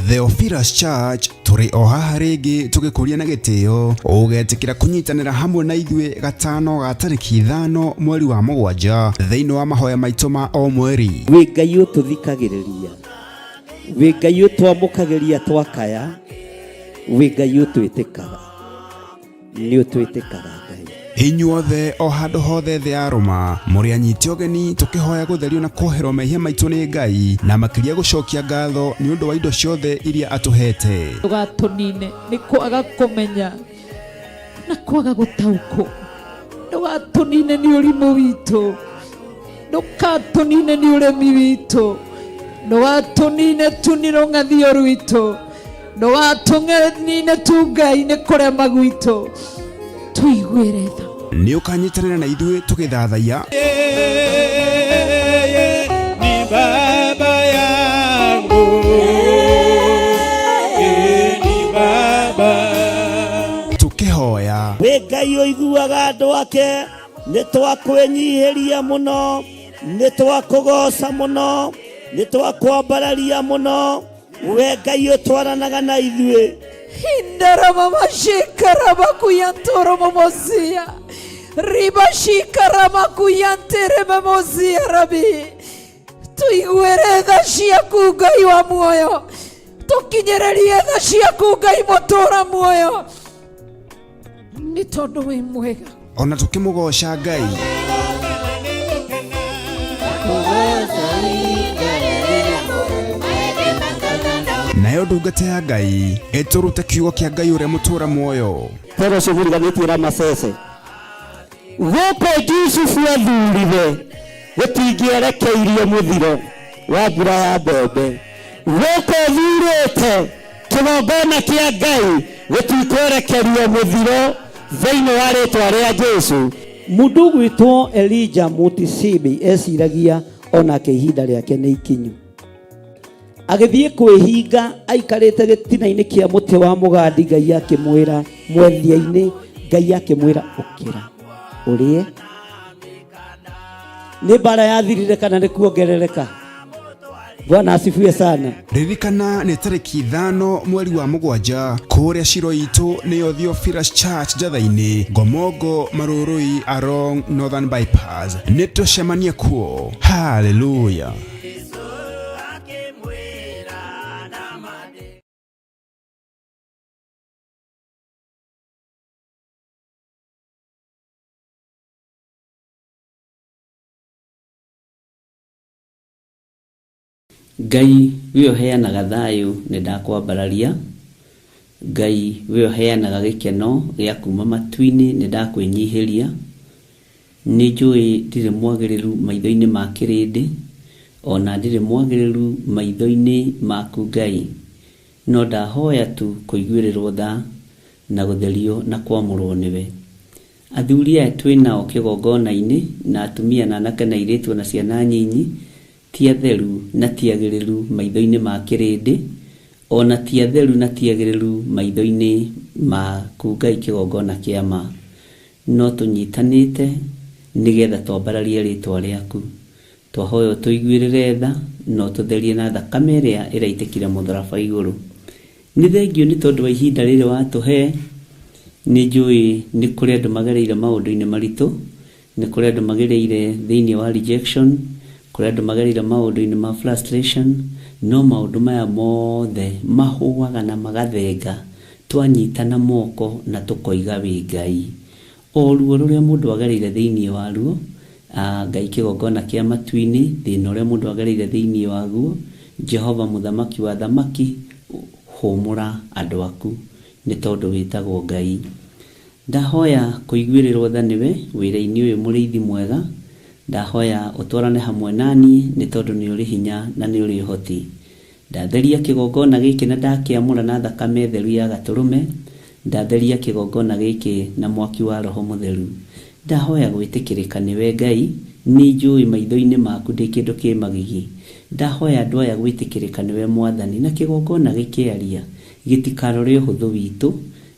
Theophilus Church tũrĩ o haha rĩngĩ tũgĩkũria na gĩtĩo ũgetĩkĩra kũnyitanĩra hamwe na ithuĩ gatano ga tarĩki 5 mweri wa 7 thĩinĩ wa mahoya maitũ ma o mweri. Wĩ Ngai ũtũthikagĩrĩria, wĩ Ngai ũtwamũkagĩria twakaya, wĩ Ngai ũtwĩtĩkaga, nĩ ũtwĩtĩkaga Ngai. Inyuothe o handũ hothe thĩ ya rũma mũrĩ anyiti ũgeni tũkĩhoya gũtherio na kuoherwo mehia maitũ nĩ Ngai na makĩria gũcokia ngatho nĩ ũndũ wa indo ciothe iria atũhete. Ndũgatũnine nĩ kwaga kũmenya na kwaga gũtaũkwo, ndũgatũnine nĩ ũrimũ witũ, ndũgatũnine nĩ ũremi witũ, ndũgatũnine tu nĩ rũng'athio rwitũ, ndũgatũnine tu Ngai nĩ kũrema gwitũ, tũiguĩre tha. Nĩ ũkanyitanĩra na ithuĩ tũgĩthathaiya Yeye ni baba yangu, yeye ni baba. Tũkĩhoya. Wĩ Ngai ũiguaga andũ ake, nĩ twakwĩnyihĩria mũno, nĩ twakũgoca mũno, nĩ twakwambararia mũno, we Ngai ũtwaranaga na ithuĩ. Hindaramamashikaramakuyantoromomosia ribashikaramakuyanteramomosia rabi, tuiguĩre tha ciaku Ngai wa muoyo, tũkinyĩrĩrie tha ciaku Ngai mũtũra muoyo, nĩ tondũ wĩ mwega. Ona tũkĩmũgoca Ngai. Nayo ndungata ya Ngai ĩtũrute kiugo kĩa Ngai ũrĩa mũtũra muoyo. Toro ũcio mũriganĩtie Ramasese. Gũkũ Jusufu athurire gũtingĩerekeirio mũthiro wa mbura ya mbembe. Gũkũ thurĩte kĩgongona kĩa Ngai gũtikwerekerio mũthiro thĩinĩ wa rĩtwa rĩa Jesu. Mũndũ ũgwĩtwo Elijah Mutisibi eciragia onake ihinda rĩake nĩ ikinyu. Agĩthiĩ kwĩhinga aikarĩte gĩtina-inĩ kĩa mũtĩ wa mũgandi, Ngai akĩmwĩra mwethia-inĩ, Ngai akĩmwĩra ũkĩra ũrĩe. Nĩ mbara yathirire kana nĩ kuongerereka? Bwana asifiwe sana. Ririkana nĩ tarĩki 5 mweri wa 7 kũrĩa ciro itũ nĩyo Theophilus Church Njatha-inĩ, Ngomongo, Marũrũi along Northern Bypass. Nĩ tũcemanie kuo. Hallelujah. Ngai we ũheanaga thayũ nĩ ndakwambararia, Ngai we ũheanaga gĩkeno gĩa kuma matu-inĩ nĩ ndakwĩnyihĩria, nĩ njũĩ ndirĩ mwagĩrĩru maitho-inĩ ma kĩrĩndĩ, ona ndirĩ mwagĩrĩru maitho-inĩ maku Ngai, no ndahoya tu kũiguĩrĩrwo tha na gũtherio na kwamũrwo nĩwe. Athuri aya twĩ nao kĩgongona-inĩ, na atumia na anake na airĩtu na ciana nyinyi, ti atheru na ti agĩrĩru maitho-inĩ ma kĩrĩndĩ, ona ti atheru na ti agĩrĩru maitho-inĩ maku Ngai kĩgongona kĩa ma. No tũnyitanĩte nĩgetha twambararie rĩtwa rĩaku. Twahoya ũtũiguĩrĩre tha na ũtũtherie na thakame ĩrĩa ĩraitĩkire mũtharaba igũrũ. Nĩ thengio nĩ tondũ wa ihinda rĩrĩ watũhe, nĩ njũĩ nĩ kũrĩ andũ magereire maũndũ-inĩ maritũ, nĩ kũrĩ andũ magereire thĩinĩ wa rejection, kũrĩ andũ magereire maũndũ-inĩ ma frustration, no maũndũ maya mothe mahũaga na magathenga twanyitana moko na tũkoiga wĩ Ngai. O ruo rũrĩa mũndũ agereire thĩinĩ waruo, Ngai kĩgongona kĩa matu-inĩ, thĩna ũrĩa mũndũ agereire thĩinĩ waguo, Jehova mũthamaki wa thamaki, hũmũra andũ aku nĩ tondũ wĩtagwo Ngai. Ndahoya kũiguĩrĩrwo tha nĩwe wĩra-inĩ ũyũ mũrĩithi mwega, ndahoya ũtwarane hamwe naniĩ nĩ tondũ nĩ ũrĩ hinya na nĩ ũrĩ ũhoti. Ndatheria kĩgongona gĩkĩ na ndakĩamũra na thakame theru ya gatũrũme, ndatheria kĩgongona gĩkĩ na mwaki wa Roho Mũtheru. Ndahoya gwĩtĩkĩrĩka nĩwe Ngai, nĩ njũĩ maitho-inĩ maku ndĩ kĩndũ kĩ magigi. Ndahoya andũ aya gwĩtĩkĩrĩka nĩwe Mwathani, na kĩgongona gĩkĩaria, gĩtikarore ũhũthũ witũ,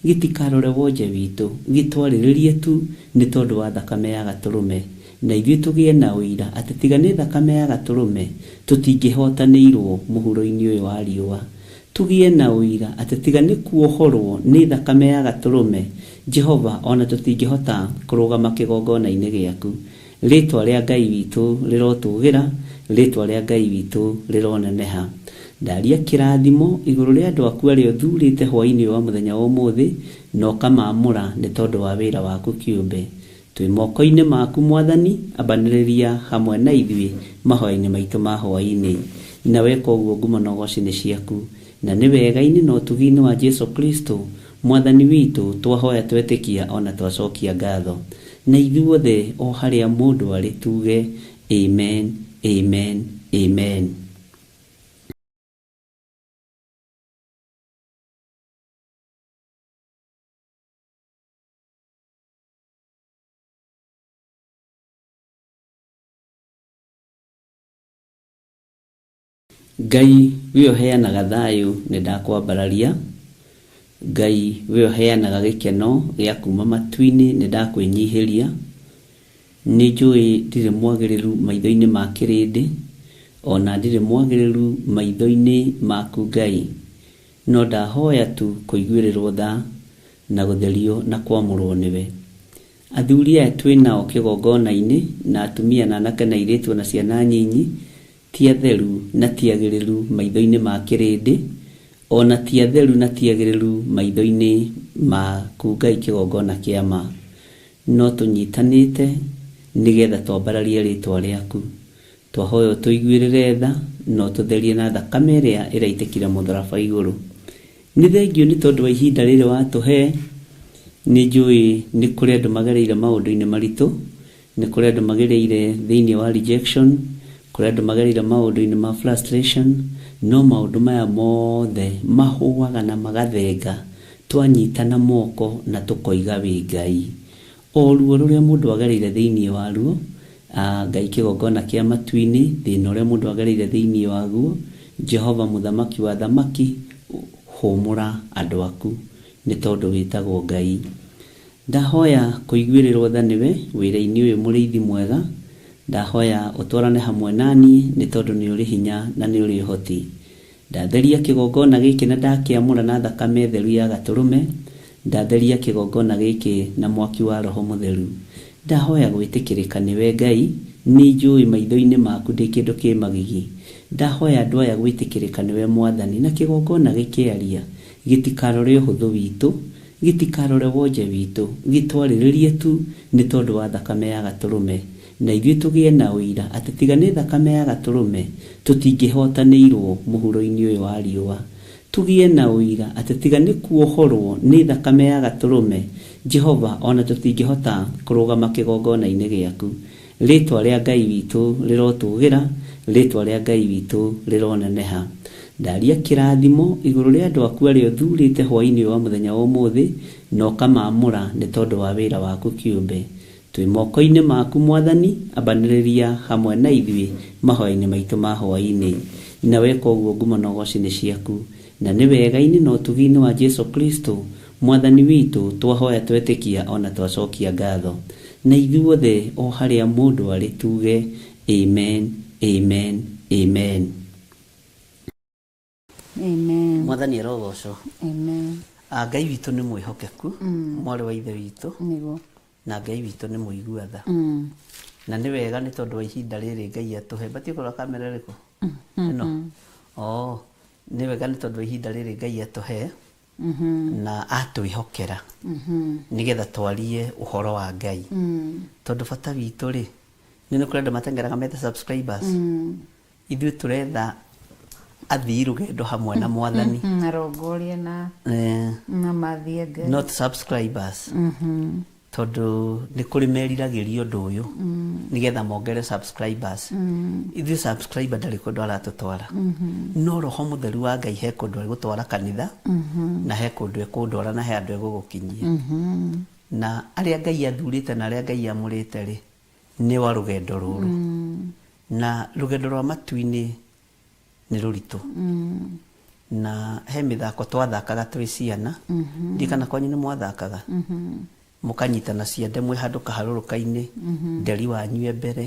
gĩtikarore wonje witũ, gĩtwarĩrĩrie tu nĩ tondũ wa thakame ya gatũrũme. Na ithuĩ tũgĩe na ũira atĩ tiga nĩ thakame ya gatũrũme, tũtingĩhotanĩirwo mũhuro-inĩ ũyũ wa riũa. Tũgĩe na ũira atĩ tiga nĩ kuohorwo nĩ thakame ya Gatũrũme, Jehova, o na tũtingĩhota kũrũgama kĩgongona-inĩ gĩaku. Rĩĩtwa rĩa Ngai witũ rĩrotũgĩra, rĩĩtwa rĩa Ngai witũ rĩroneneha. Ndaria kĩrathimo igũrũ rĩa andũ aku arĩa ũthuurĩte hwaĩ-inĩ ũyũ wa mũthenya wa ũmũthĩ, na ũkamaamũra nĩ tondũ wa wĩra waku kĩũmbe. Twĩ moko-inĩ maku Mwathani, ambanĩrĩria hamwe na ithuĩ mahoya-inĩ maitũ ma hwaĩ-inĩ. Na weka ũguo ngumo na ũgoci nĩ ciaku. Na nĩ wega-inĩ na ũtugi-inĩ wa Jesu Kristo Mwathani witũ twahoya twetĩkia o na twacokia ngatho. Na ithuothe o harĩa mũndũ arĩ tuge Amen, Amen, Amen. Ngai we ũheanaga thayũ nĩ ndakwambararia, Ngai we ũheanaga gĩkeno gĩa kuma matu-inĩ nĩ ndakwĩnyihĩria, Nĩ njũĩ ndirĩ mwagĩrĩru maitho-inĩ ma kĩrĩndĩ, ona ndirĩ mwagĩrĩru maitho-inĩ maku Ngai, no ndahoya tu kũiguĩrĩrwo tha na gũtherio na kwamũrwo nĩwe. Athuri aya twĩ nao kĩgongona-inĩ, na atumia na anake na airĩtu o na ciana nyinyi, ti atheru na ti agĩrĩru maitho-inĩ ma kĩrĩndĩ, o na ti atheru na ti agĩrĩru maitho-inĩ maku Ngai kĩgongona kĩa ma. No tũnyitanĩte nĩ getha twambararie rĩtwa rĩaku. Twahoya ũtũiguĩrĩre tha na ũtũtherie na thakame ĩrĩa ĩraitĩkire mũtharaba igũrũ. Nĩ thengiũ nĩ tondũ wa ihinda rĩrĩ watũhe. Nĩ njũĩ nĩ kũrĩ andũ magereire maũndũ-inĩ maritũ, nĩ kũrĩ andũ magereire thĩinĩ wa rejection, kũrĩ andũ magereire maũndũ-inĩ ma frustration, no maũndũ maya mothe mahũaga na magathenga twanyitana moko na tũkoiga wĩ Ngai. O ruo rũrĩa mũndũ agereire thĩinĩ waruo, Ngai kĩgongona kĩa matu-inĩ, thĩna ũrĩa mũndũ agereire thĩinĩ waguo, Jehova mũthamaki wa athamaki, hũmũra andũ aku, nĩ tondũ wĩtagwo Ngai. Ndahoya kũiguĩrĩrwo tha nĩwe, wĩra-inĩ ũyũ mũrĩithi mwega, ndahoya ũtwarane hamwe naniĩ, nĩ tondũ nĩ ũrĩ hinya na nĩ ũrĩ ũhoti. Ndatheria kĩgongona gĩkĩ na ndakĩamũra na thakame theru ya Gatũrũme, ndatheria kĩgongona gĩkĩ na mwaki wa Roho Mũtheru. Ndahoya gwĩtĩkĩrĩka nĩwe Ngai, nĩnjũĩ maitho-inĩ maku ndĩ kĩndũ kĩ magigi. Ndahoya andũ aya gwĩtĩkĩrĩka nĩwe Mwathani, na kĩgongona gĩkĩaria, gĩtikarore ũhũthũ witũ, gĩtikarore wonje witũ, gĩtwarĩrĩrie tu nĩ tondũ wa thakame ya Gatũrũme. Na ithuĩ tũgĩe na ũira atĩ tiga nĩ thakame ya Gatũrũme, tũtingĩhootanĩirwo mũhuro-inĩ ũyũ wa riũa. Tũgĩe na ũira atĩ tiga nĩ kuohorwo nĩ thakame ya Gatũrũme, Jehova, o na tũtingĩhota kũrũgama kĩgongona-inĩ gĩaku. Rĩĩtwa rĩa Ngai witũ rĩrotũgĩra, rĩĩtwa rĩa Ngai witũ rĩroneneha. Ndaria kĩrathimo igũrũ rĩa andũ aku arĩa ũthuurĩte hwaĩ-inĩ ũyũ wa mũthenya wa ũmũthĩ, na ũkamaamũra nĩ tondũ wa wĩra waku kĩũmbe. Twĩ moko-inĩ maku Mwathani, ambanĩrĩria hamwe na ithuĩ mahoya-inĩ maitũ ma hwaĩ-inĩ. Na weka ũguo ngumo na ũgoci nĩ ciaku. Na nĩ wega-inĩ na ũtugi-inĩ wa Jesu Kristo Mwathani witũ twahoya twetĩkia o na twacokia ngatho. Na ithuothe o harĩa mũndũ arĩ tuge Amen, Amen, Amen. Amen. Mwathani arogocwo. Amen. Ah, Ngai witũ nĩ mwĩhokeku mwarĩ wa ithe witũ Nĩguo. na Ngai witũ nĩ mũigua tha na nĩ wega nĩ tondũ wa ihinda rĩrĩ Ngai atũhe batiĩ kũrora kamera ĩrĩkũ ĩno oh nĩ wega nĩ tondũ wa ihinda rĩrĩ Ngai atũhe na atwĩhokera nĩgetha twarie ũhoro wa Ngai tondũ bata witũ rĩ nĩ nĩ kũrĩ andũ mateng'eraga methe subscribers Ithuĩ tũretha athii rũgendo hamwe na Mwathani. Arongoria na Eh, na mathiĩ Ngai. not subscribers tondũ nĩ kũrĩ meriragĩria ũndũ ũyũ nĩgetha mongere subscribers ithuĩ subscriber ndarĩ kũndũ aratũtwara no roho mũtheru wa ngai he kũndũ egũtwara kanitha na he kũndũ ekũndwara na he andũ egũgũkinyia na arĩa ngai athurĩte na arĩa ngai amũrĩte rĩ nĩ wa rũgendo rũrũ na rũgendo rwa matu-inĩ nĩ rũritũ na he mĩthako twathakaga twĩ ciana ndiĩ kana kwanyu nĩ mwathakaga mũkanyitana ciande mwĩ handũ kaharũrũka-inĩ nderi wanyu e mbere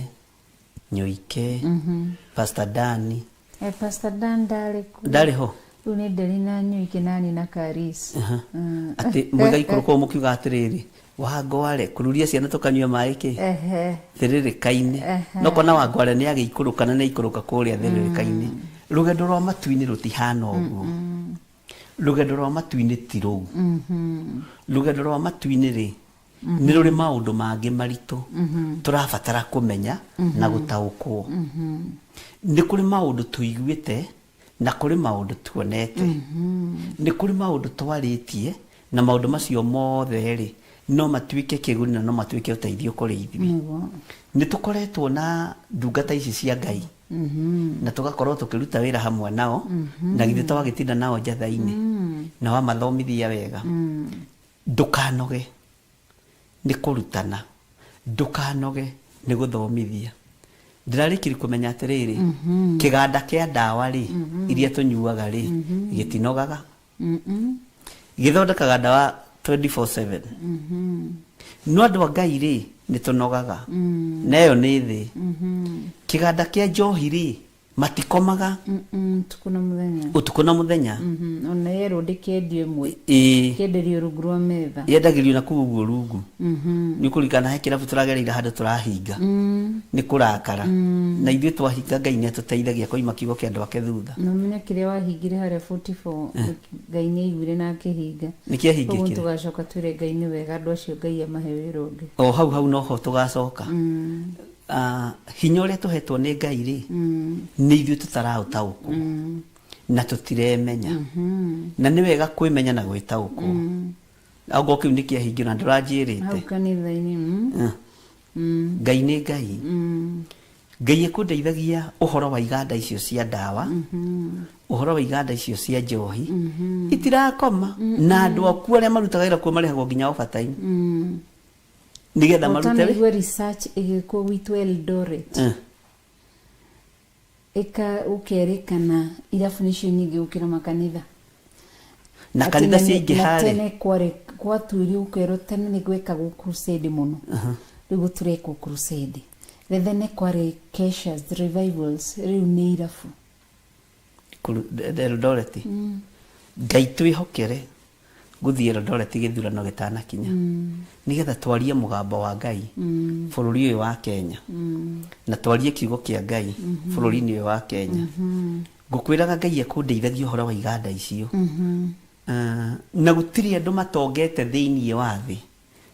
nyoike pastor dani Eh, Pastor Dan ndarĩ kuo. ndarĩ ho Rĩu nĩ nderi na Nyuiki nani na Karis. Atĩ mũgaikũrũka ũũ mũkiuga atĩrĩrĩ, Wangware, kururia ciana tũkanyue maĩ kĩ? Ehe. Thĩrĩrĩka-inĩ. No kona Wangware nĩ agĩikũrũka na nĩ aikũrũka kũrĩa thĩrĩrĩka-inĩ. Rũgendo rwa matu-inĩ rũtihana ũguo. Rũgendo rwa matu-inĩ ti rũu. Rũgendo rwa matu-inĩ rĩ, nĩ rũrĩ maũndũ mangĩ maritũ tũrabatara kũmenya na gũtaũkwo. Nĩ kũrĩ maũndũ tũiguĩte na kũrĩ maũndũ tuonete. Nĩ kũrĩ maũndũ twarĩtie na maũndũ macio mothe rĩ, no matuĩke kĩguni na no matuĩke ũteithio kũrĩ ithuĩ. Nĩguo. Nĩ tũkoretwo na ndungata ici cia Ngai na tũgakorwo tũkĩruta wĩra hamwe nao na githĩ twagĩtinda nao njatha-inĩ na wamathomithia wega. Ndũkanoge nĩ kũrutana, ndũkanoge nĩ gũthomithia. Ndĩrarĩkirie kũmenya atĩrĩrĩ, kĩganda kĩa ndawa rĩ, iria tũnyuaga rĩ, gĩtinogaga. Gĩthondekaga ndawa 24/7. No andũ a Ngai rĩ, nĩ tũnogaga. Na ĩyo nĩ thĩ. Kĩganda kĩa njohi rĩ, matikomaga. Ũtukũ na mũthenya. Ũtukũ na mũthenya. Ona yerwo ndĩkendio ĩmwe. Ĩĩ. Kĩenderio rungu rwa metha. Yendagĩrio na kũu ũguo rungu. Nĩ ũkũririkana he kĩrabu tũragereire handũ tũrahinga. Nĩ kũrakara. Na ithuĩ twahinga Ngai nĩ atũteithagia koima kiugo kĩa andũ ake thutha. Na ũmenye kĩrĩa wahingire harĩa 44 Ngai nĩ aiguire na akĩhinga. Nĩ kĩahingĩkire. Koguo tũgacoka twĩre Ngai nĩ wega andũ acio Ngai amahe wĩra ũngĩ. O hau hau noho tũgacoka. Hinya ũrĩa tũhetwo nĩ Ngai rĩ, nĩ ithuĩ tũtaraũtaũkwo na tũtiremenya. Na nĩ wega kwĩmenya na gwĩtaũkwo. Okorwo kĩu nĩ kĩahingio na ndũranjĩrĩte. Hau kanitha-inĩ. Ngai nĩ Ngai. Ngai ekũndeithagia ũhoro wa iganda icio cia ndawa, ũhoro wa iganda icio cia njohi, itirakoma na andũ akuo arĩa marutaga wĩra kuo marĩhagwo nginya overtime. Nĩgetha marute wĩ Ũtanaigua research ĩgĩkwo gwitũ Eldoret. Ĩka ũkerĩkana irabu nĩcio nyingĩ gũkĩra makanitha. Na kanitha ciaingĩha Na rĩ. tene kwarĩ gwatuirio ũkerwo tene nĩ gwekagwo crusade mũno. Rĩu gũtirekwo crusade. Tene kwarĩ keshas, revivals, rĩu nĩ irabu. Eldoret. Ngai twĩhokere gũthiĩ Eldoret gĩthurano gĩtanakinya. Nĩgetha twarie mũgambo wa Ngai bũrũri ũyũ wa Kenya. Na twarie kiugo kĩa Ngai bũrũri-inĩ ũyũ wa Kenya. Ngũkwĩraga Ngai ekũndeithagia ũhoro wa iganda icio. Na gũtirĩ andũ matongete thĩiniĩ wa thĩ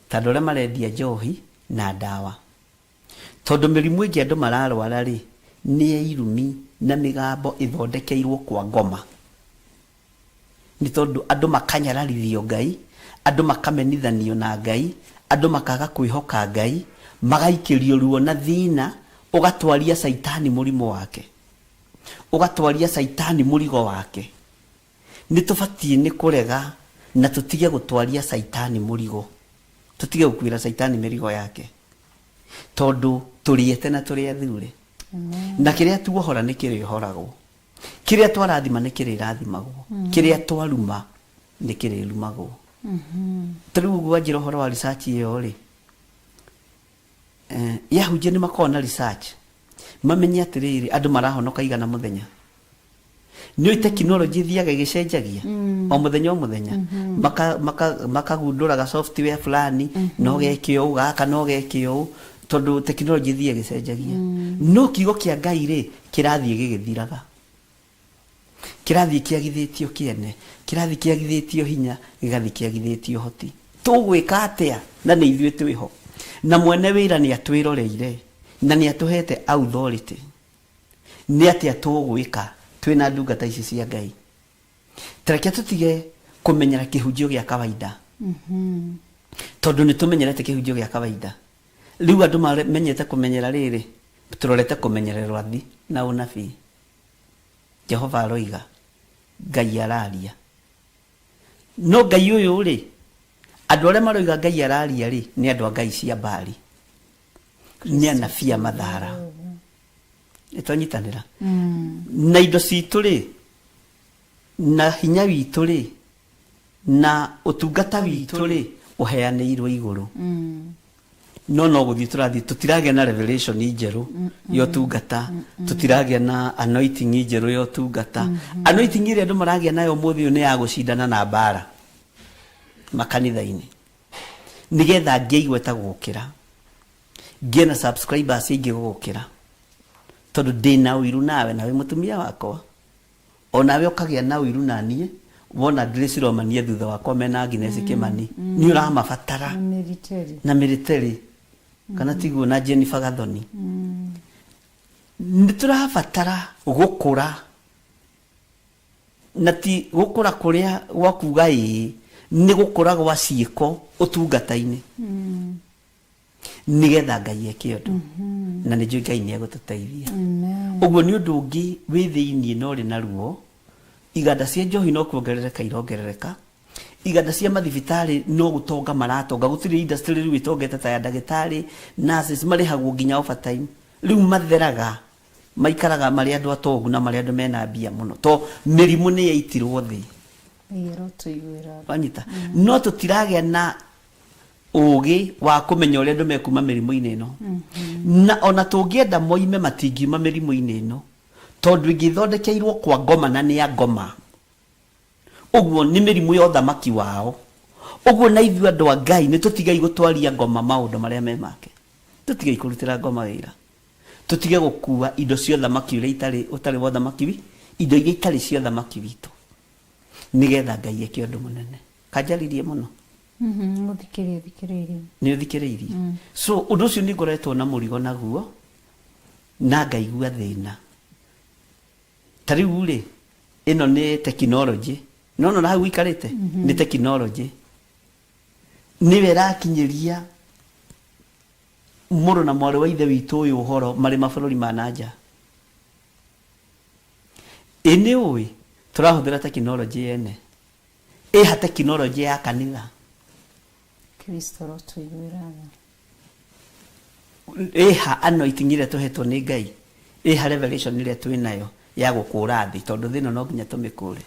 ta andũ arĩa marendia njohi na ndawa. Tondũ mĩrimũ ĩngĩ andũ mararwara rĩ, nĩ ya irumi na mĩgambo ĩthondekeirwo kwa ngoma. Nĩ tondũ andũ makanyararithio Ngai, andũ makamenithanio na Ngai, andũ makaga kwĩhoka Ngai, magaikĩrio ruo na thĩna, ũgatwaria caitani mũrimũ wake. Ũgatwaria caitani mũrigo wake. Nĩ tũbatiĩ nĩ kũrega na tũtige gũtwaria caitani mũrigo. Tũtige gũkuĩra caitani mĩrigo yake. Tondũ tũrĩ ete na tũrĩ athure. Na kĩrĩa tuohora nĩ kĩrĩohoragwo. Kĩrĩa twarathima nĩ kĩrĩrathimagwo. Kĩrĩa twaruma nĩ kĩrĩrumagwo. Ta rĩu ũguo wanjĩra ũhoro wa research ĩyo rĩ, yahunjia nĩ makoragwo na research. Mamenye atĩrĩrĩ, andũ marahonoka igana mũthenya. Nĩ ũĩ tekinoronjĩ ĩthiaga ĩgĩcenjagia o mũthenya o mũthenya. Makagundũraga software fulani, no geke ũũ, gaka no geke ũũ, tondũ tekinoronjĩ ĩthiaga ĩgĩcenjagia. No kiugo kĩa Ngai rĩ, kĩrathiĩ gĩgĩthiraga. Kĩrathiĩ kĩagithĩtio kĩene, kĩrathiĩ kĩagithĩtio hinya, gĩgathiĩ kĩagithĩtio ũhoti. Tũgwĩka atĩa na nĩ ithuĩ twĩho? Na mwene wĩra nĩ atwĩroreire na nĩ atũhete authority. Nĩ atĩa tũgwĩka twĩna ndungata ici cia Ngai? Tareke tũtige kũmenyera kĩhunjio gĩa kawaida. Tondũ nĩ tũmenyerete kĩhunjio gĩa kawaida. Rĩu andũ mamenyete kũmenyera rĩrĩ, tũrorete kũmenyerera ũrathi na ũnabii. Jehova aroiga, Ngai araria. No Ngai ũyũ rĩ, andũ arĩa maroiga Ngai araria rĩ, nĩ andũ a Ngai cia Baali. Nĩ anabii a mathara. Nĩ twanyitanĩra. Na indo citũ rĩ, na hinya witũ rĩ, na ũtungata witũ rĩ, ũheanĩirwo igũrũ. No no gũthiĩ tũrathiĩ, tũtiragĩa na revelation njerũ ya ũtungata, tũtiragĩa na anointing njerũ ya ũtungata. Anointing ĩrĩa andũ maragĩa nayo ũmũthĩ ũyũ nĩ ya gũcindana na mbara makanitha-inĩ, nĩgetha ngĩe igweta gũgũkĩra, ngĩe na subscribers aingĩ gũgũkĩra, tondũ ndĩna ũiru nawe, nawe mũtumia wakwa onawe ũkagĩa na ũiru na niĩ wona Grace Romania thutha wakwa mena Agnes Kimani, nĩ ũramabatara. Na military. Na military kana tiguo, na Jennifer Gathoni. Nĩ tũrabatara gũkũra, na ti gũkũra kũrĩa gwa kuga ĩĩ, nĩ gũkũra gwa ciĩko ũtungata-inĩ, nĩgetha Ngai eke ũndũ, na nĩ njũĩ Ngai nĩ egũtũteithia. Amen. Ũguo nĩ ũndũ ũngĩ wĩ thĩiniĩ na ũrĩ na ruo. Iganda cia njohi no kuongerereka irongerereka, iganda cia mathibitarĩ no gũtonga maratonga. Gũtirĩ industry rĩu ĩtongete ta ya ndagĩtarĩ. Nurses marĩhagwo nginya overtime rĩu, matheraga maikaraga marĩ andũ atongu na marĩ andũ mena mbia mũno, to mĩrimũ nĩ yaitirwo thĩ. Ngai arotũiguĩra. Wanyita? No tũtiragĩa na ũgĩ wa kũmenya ũrĩa andũ mekuma mĩrimũ-inĩ ĩno, na ona tũngĩenda moime, matingiuma mĩrimũ-inĩ ĩno, tondũ ĩngĩthondekeirwo kwa ngoma na nĩ a ngoma. Ũguo nĩ mĩrimũ ya ũthamaki wao. Ũguo na ithuĩ andũ a Ngai nĩ tũtigei gũtwaria ngoma maũndũ marĩa me make, tũtigei kũrutĩra ngoma wĩra, tũtige gũkua indo cia ũthamaki ũrĩa itarĩ ũtarĩ wa ũthamaki wi indo iria itarĩ cia ũthamaki witũ, nĩgetha Ngai eke ũndũ mũnene. Kanjaririe mũno. Gũthikĩrĩria thikĩrĩirie. Nĩ ũthikĩrĩirie. So ũndũ ũcio nĩ ngoretwo na mũrigo naguo na ngaigua thĩna. Ta rĩu rĩ, ĩno nĩ tekinoronjĩ, no na hau ũikarĩte nĩ tekinoronjĩ, nĩwe ĩrakinyĩria mũrũ na mwarĩ wa ithe witũ ũyũ ũhoro marĩ mabũrũri ma na nja. Ĩ nĩ ũĩ tũrahũthĩra tekinoronjĩ yene ĩha tekinoronjĩ ya kanitha? Kristo arotũiguĩra tha. Ĩha anointing ĩrĩa tũhetwo nĩ Ngai? Ĩha revelation ĩrĩa twĩ nayo ya gũkũra thĩ? Tondũ thĩ ĩno no nginya tũmĩkũre.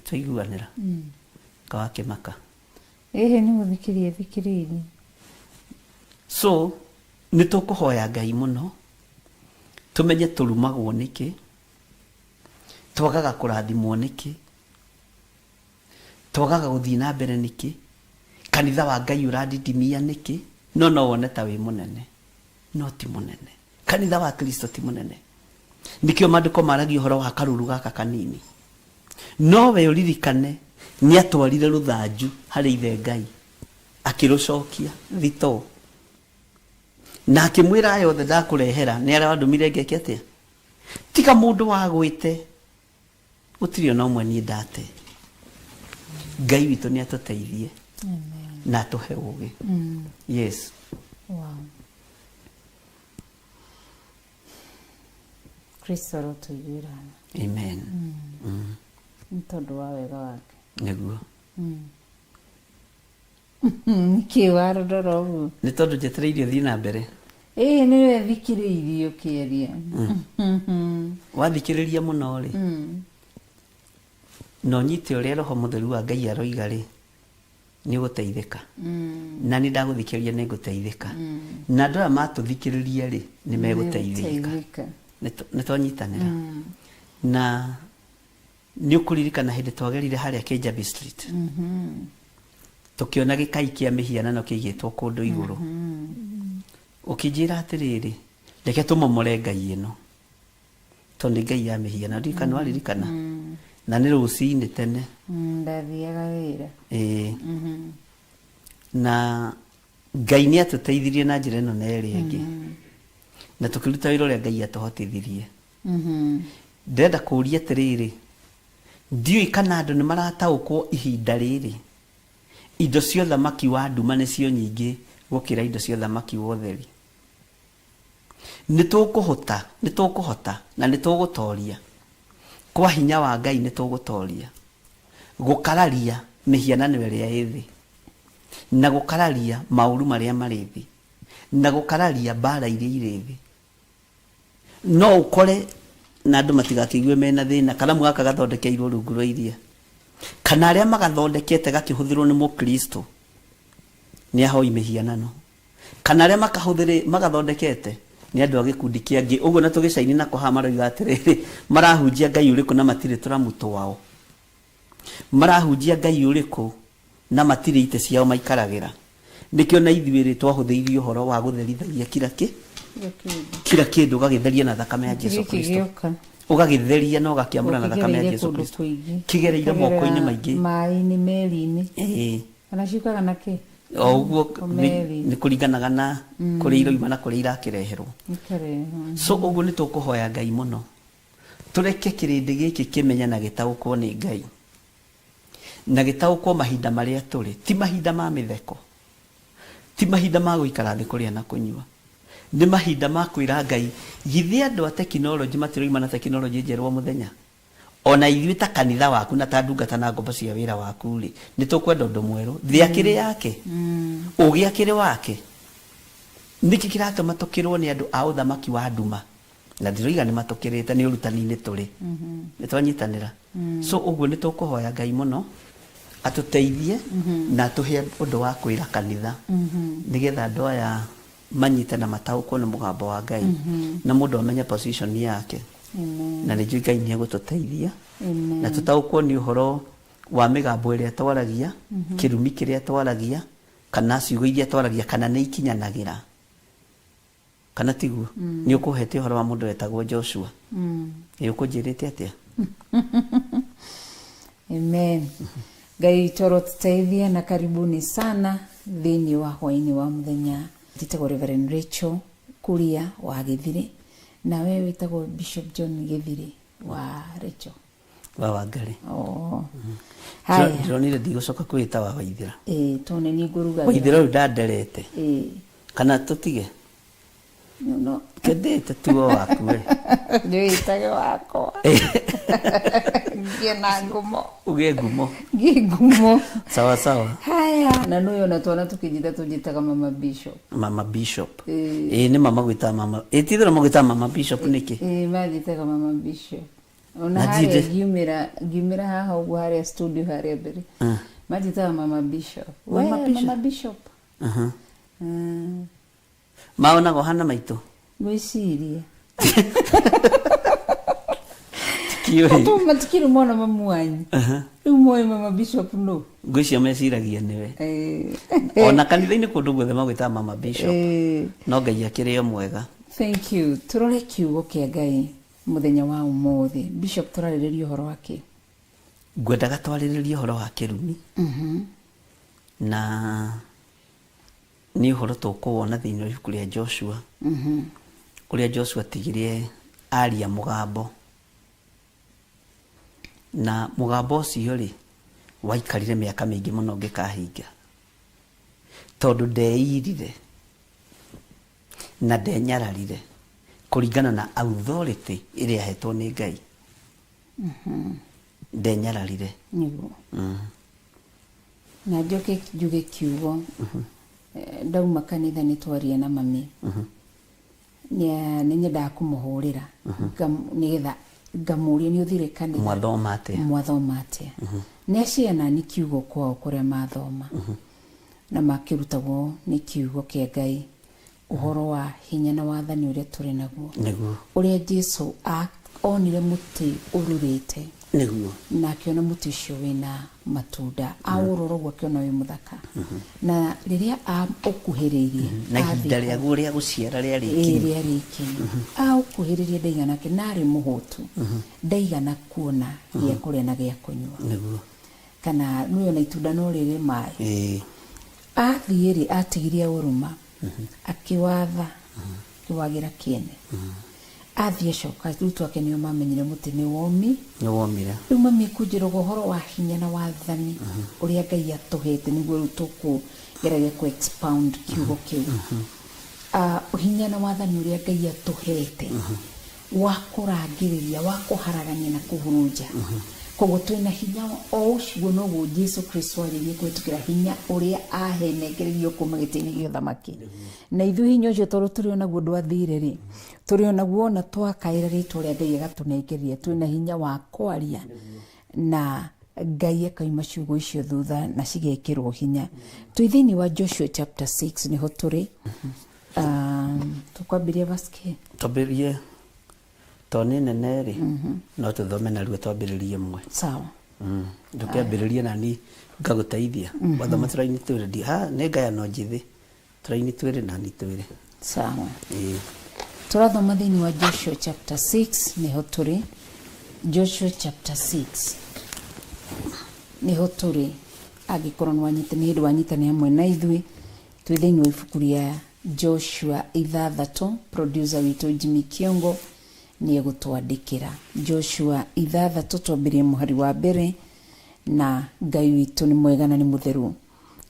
Twaiguanĩra kawakĩmaka. Ĩhĩ, nĩ gũthikĩrĩria thikĩrĩirie. So nĩ tũkũhoya Ngai mũno tũmenye tũrumagwo nĩkĩ, twagaga kũrathimwo nĩkĩ, twagaga gũthiĩ na mbere nĩkĩ, kanitha wa Ngai ũrandindimia nĩkĩ. No no wone ta wĩ mũnene, no ti mũnene. Kanitha wa Kristo ti mũnene. Nĩkĩo maandĩko maragia ũhoro wa karũru gaka kanini. No we ũririkane nĩ atwarire rũthanju harĩ ithe Ngai, akĩrũcokia thitoo na akĩmwĩra, "Aya othe ndakũrehera nĩ arĩa wandũmire ngeke atĩa? Tiga mũndũ wagwĩte, gũtirĩ ona ũmwe niĩ ndate." Ngai witũ nĩ atũteithie na atũhe ũgĩ. Yes. Wow. Kristo arotũiguĩra tha. Amen. Nĩ tondũ wa wega wake. Nĩguo. Nĩkĩ warorora ũguo? Nĩ tondũ njetereire ũthiĩ na mbere. Ĩĩ, nĩwe thikĩrĩirie ũkĩaria. Wathikĩrĩria mũno rĩ, na ũnyite ũrĩa Roho Mũtheru wa Ngai aroiga rĩ, nĩ ũgũteithĩka. Na nĩ ndagũthikĩrĩria nĩ ngũteithĩka, na andũ aya matũthikĩrĩria rĩ, nĩ megũteithĩka. Megũteithĩka. Nĩ twanyitanĩra. Na nĩ ũkũririkana hĩndĩ twagerire harĩa Kijabi Street, tũkĩona gĩkai kĩa mĩhianano kĩigĩtwo kũndũ igũrũ, ũkĩnjĩra atĩrĩrĩ, "Reke tũmomore ngai ĩno, tondũ nĩ ngai ya mĩhianano." Ndirikana waririkana, na nĩ rũcinĩ tene. Ndathiaga wĩra. Ĩĩ, na Ngai nĩ atũteithirie na njĩra ĩno na ĩrĩa ĩngĩ, na tũkĩruta wĩra ũrĩa Ngai atũhotithirie. Ndĩrenda kũũria atĩrĩrĩ, ndiũĩ kana andũ nĩ marataũkwo ihinda rĩrĩ indo cia ũthamaki wa nduma nĩcio nyingĩ gũkĩra indo cia ũthamaki wa ũtheri. Nĩ tũkũhota, nĩ tũkũhota na nĩ tũgũtoria kwa hinya wa Ngai. Nĩ tũgũtoria gũkararia mĩhianano ĩrĩa ĩ thĩ, na gũkararia maũru marĩa marĩ thĩ, na gũkararia mbara iria irĩ thĩ. No ũkore na andũ matigakĩigue mena thĩna, karamu gaka gathondekeirwo rungu rwa iria, kana arĩa magathondekete gakĩhũthĩrwo nĩ mũkristo. Nĩ ahoi mĩhianano kana arĩa makahũthĩrĩ magathondekete nĩ andũ a gĩkundi kĩangĩ ũguo na tũgĩcaini nako haha maroiga atĩrĩrĩ marahunjia Ngai ũrĩkũ na matirĩ tũramu twao, marahunjia Ngai ũrĩkũ na matirĩ itĩ ciao maikaragĩra. Nĩkĩo na ithuĩ rĩ twahũthĩirie ũhoro wa gũtherithagia kira kĩ kira kĩndũ ũgagĩtheria na thakame ya Jesu Gĩkĩ Kristo, gĩoka. Ũgagĩtheria na ũgakĩamũra na thakame ya Kĩgereire Jesu kũndũ Kristo. kũingĩ. Kĩgereire moko-inĩ maingĩ. Maĩ-inĩ, meri-inĩ. Ĩĩ. Kana ciũkaga na kĩ? O ũguo. O meri. Nĩ kũringanaga na kũrĩa iroima na kũrĩa irakĩreherwo. Ikarehwo. So ũguo nĩ tũkũhoya Ngai mũno tũreke kĩrĩndĩ gĩkĩ kĩmenye na gĩtaũkwo nĩ Ngai na gĩtaũkwo mahinda marĩa tũrĩ ti mahinda ma mĩtheko, ti mahinda ma gũikara thĩ kũrĩa na kũnyua, nĩ mahinda ma kwĩra Ngai githĩ andũ a tekinoronjĩ matiroima na tekinoronjĩ njerũ o mũthenya, ona ithuĩ ta kanitha waku na ta ndungata na ngombo cia wĩra waku rĩ nĩ tũkwenda ũndũ mwerũ. Thĩ akĩrĩ yake, ũgĩ akĩrĩ wake, nĩkĩ kĩratũma tũkĩrwo nĩ andũ a ũthamaki wa nduma? Na ndiroiga nĩ matũkĩrĩte, nĩ ũrutani-inĩ tũrĩ nĩ twanyitanĩra. So ũguo nĩ tũkũhoya Ngai mũno atũteithie na atũhe ũndũ wa kwĩra kanitha nĩgetha andũ aya manyite na mataũkwo nĩ mũgambo wa Ngai na mũndũ amenye position yake. Amen. Na nĩ njũĩ Ngai nĩ egũtũteithia Amen. na tũtaũkwo nĩ ũhoro wa mĩgambo ĩrĩa twaragia, kĩrumi kĩrĩa twaragia kana ciugo iria twaragia, kana nĩ ikinyanagĩra kana tiguo. Nĩ ũkũhete ũhoro wa mũndũ wetagwo Joshua. Ĩ ũkũnjĩrĩte atĩa? Amen. Ngai witũ arotuteithia na karibuni sana thĩinĩ wa hwainĩ wa mũthenya. Njĩtagwo Reverend Rachel Kuria wa Gĩthirĩ, nawe wĩtagwo Bishop John Gĩthirĩ wa Rachel. Wa Wangari. Oh. Haya. Ndĩronire ndigũcoka kwĩta wa Waithĩra. Ĩĩ, tondũ nĩ niĩ ngũrugagĩra. Waithĩra ũyũ ndanderete. Ĩĩ. Kana tũtige No. kendete tuo waku we. Nĩwĩtage wakwa. Ngĩe na ngumo. Ũgĩe ngumo. Ngĩe ngumo. Sawa sawa. Haya. Na nũyũ ona twana tũkĩnjĩta tũnjĩtaga Mama Bishop. Mama Bishop. Ĩĩ. Ĩĩ nĩ mama gwĩtaga mama. Ĩ ti itherũ magwĩtaga Mama Bishop nĩkĩ? Ĩĩ, manjĩtaga Mama Bishop. Ona Na harĩa ndirĩ- ngiumĩra ngiumĩra haha ũguo harĩa studio harĩa mbere. Manjĩtaga Mama Bishop. Mama We, Bishop. Mama Bishop. Aha. Maonaga ũhana maitũ. Ngwĩciria. Tikiũĩ. Tondũ matikĩrĩ mona mamu wanyu. Rĩu moĩ Mama Bishop nũ? Ngwĩciria meciragia nĩwe. Ĩĩ. Ona kanitha-inĩ kũndũ guothe magwĩtaga Mama Bishop. Ĩĩ. No Ngai akĩrĩ o mwega. Thank you. Turore kiugo kĩa Ngai mũthenya wa ũmũthĩ. Bishop, tũrarĩrĩria ũhoro wa kĩ? Ngwendaga twarĩrĩrie ũhoro wa kĩrumi. Na nĩ ũhoro tũkũwona thĩinĩ wa ibuku rĩa Joshua. Ũrĩa Joshua atigire aria mũgambo. Na mũgambo ũcio rĩ waikarire mĩaka mĩingĩ mũno ũngĩkahinga. Tondũ ndeirire na ndenyararire kũringana na authority ĩrĩa ahetwo nĩ Ngai. Ndenyararire. Nĩguo. Na njoke njuge kiugo. Ndauma kanitha nĩ twaria na mami. Nĩ nyendaga kũmũhũrĩra nĩgetha ngamũria nĩ ũthire kanitha. Mwathoma atĩa? Mwathoma atĩa? Nĩ aciana nĩ kiugo kwao kũrĩa mathoma. Na makĩrutagwo nĩ kiugo kĩa Ngai ũhoro wa hinya na wathani ũrĩa tũrĩ naguo. Nĩguo. Ũrĩa Jesu onire mũtĩ ũrurĩte. Nĩguo. Na akĩona mũtĩ ũcio wĩna matunda. Aũrora ũguo akĩona wĩ mũthaka. Na rĩrĩa ũkuhĩrĩirie, Na ihinda athiĩ rĩaguo rĩa gũciara rĩarĩ Ĩĩ, ikinyu. rĩarĩ ikinyu. Aũkuhĩrĩria ndaigana na arĩ mũhũtu. Ndaigana kuona gĩa kũrĩa na gĩa kũnyua. Nĩguo. Kana nĩwe ona itunda no rĩrĩ maĩ. Ĩĩ. Athiĩ rĩ, atigirie ũrũma. Akĩwatha, akĩwagĩra kĩene. Athiĩ acoka, rĩu twake nĩo mamenyire mũtĩ nĩ womi. Nĩ womire. Rĩu mami ekũnjĩra ũhoro wa hinya na wathani ũrĩa Ngai atũhete nĩguo rĩu tũkũgeragia kũ expound kiugo kĩu. Hinya na wathani ũrĩa Ngai atũhete wa kũrangĩrĩria, wa kũharagania na kũhurunja. Koguo twĩna hinya o ũcio noguo Jesu Kristo arĩrie kũhĩtũkĩra hinya ũrĩa ahenengereirio kuma gĩtĩ-inĩ gĩa ũthamaki. Na ithuĩ hinya ũcio tondũ tũrĩ o naguo ndwathire rĩ, tũrĩ o naguo ona twakaĩra rĩtwa rĩa Ngai agatũnengeria, twĩna hinya wa kwaria na Ngai akauma ciugo icio thutha na cigekĩrwo hinya. Twĩ thĩinĩ wa Joshua chapter 6 nĩho tũrĩ. Tũkwambĩrĩria verse kĩ? Twambĩrĩrie to nĩ nene rĩ, no tũthome narua twambĩrĩrie ĩmwe. Sawa. Ndũkĩambĩrĩrie nani ngagũteithia. Wathoma tũraini twĩrĩ ndi ha nĩ ngayano njĩthĩ. Tũraini twĩrĩ nani twĩrĩ. Sawa. Ĩĩ. Tũrathoma thĩinĩ wa Joshua chapter 6 nĩho tũrĩ. Joshua chapter 6 nĩho tũrĩ. Angĩkorwo nĩ wanyita nĩ hĩndĩ wanyitani hamwe na ithuĩ, twĩ thĩinĩ wa ibuku rĩa Joshua 6. Producer witũ Jimmy Kiongo nĩ egũtwandĩkĩra. Joshua 6 twambĩrĩrie mũhari wa mbere, na Ngai witũ nĩ mwega na nĩ mũtheru.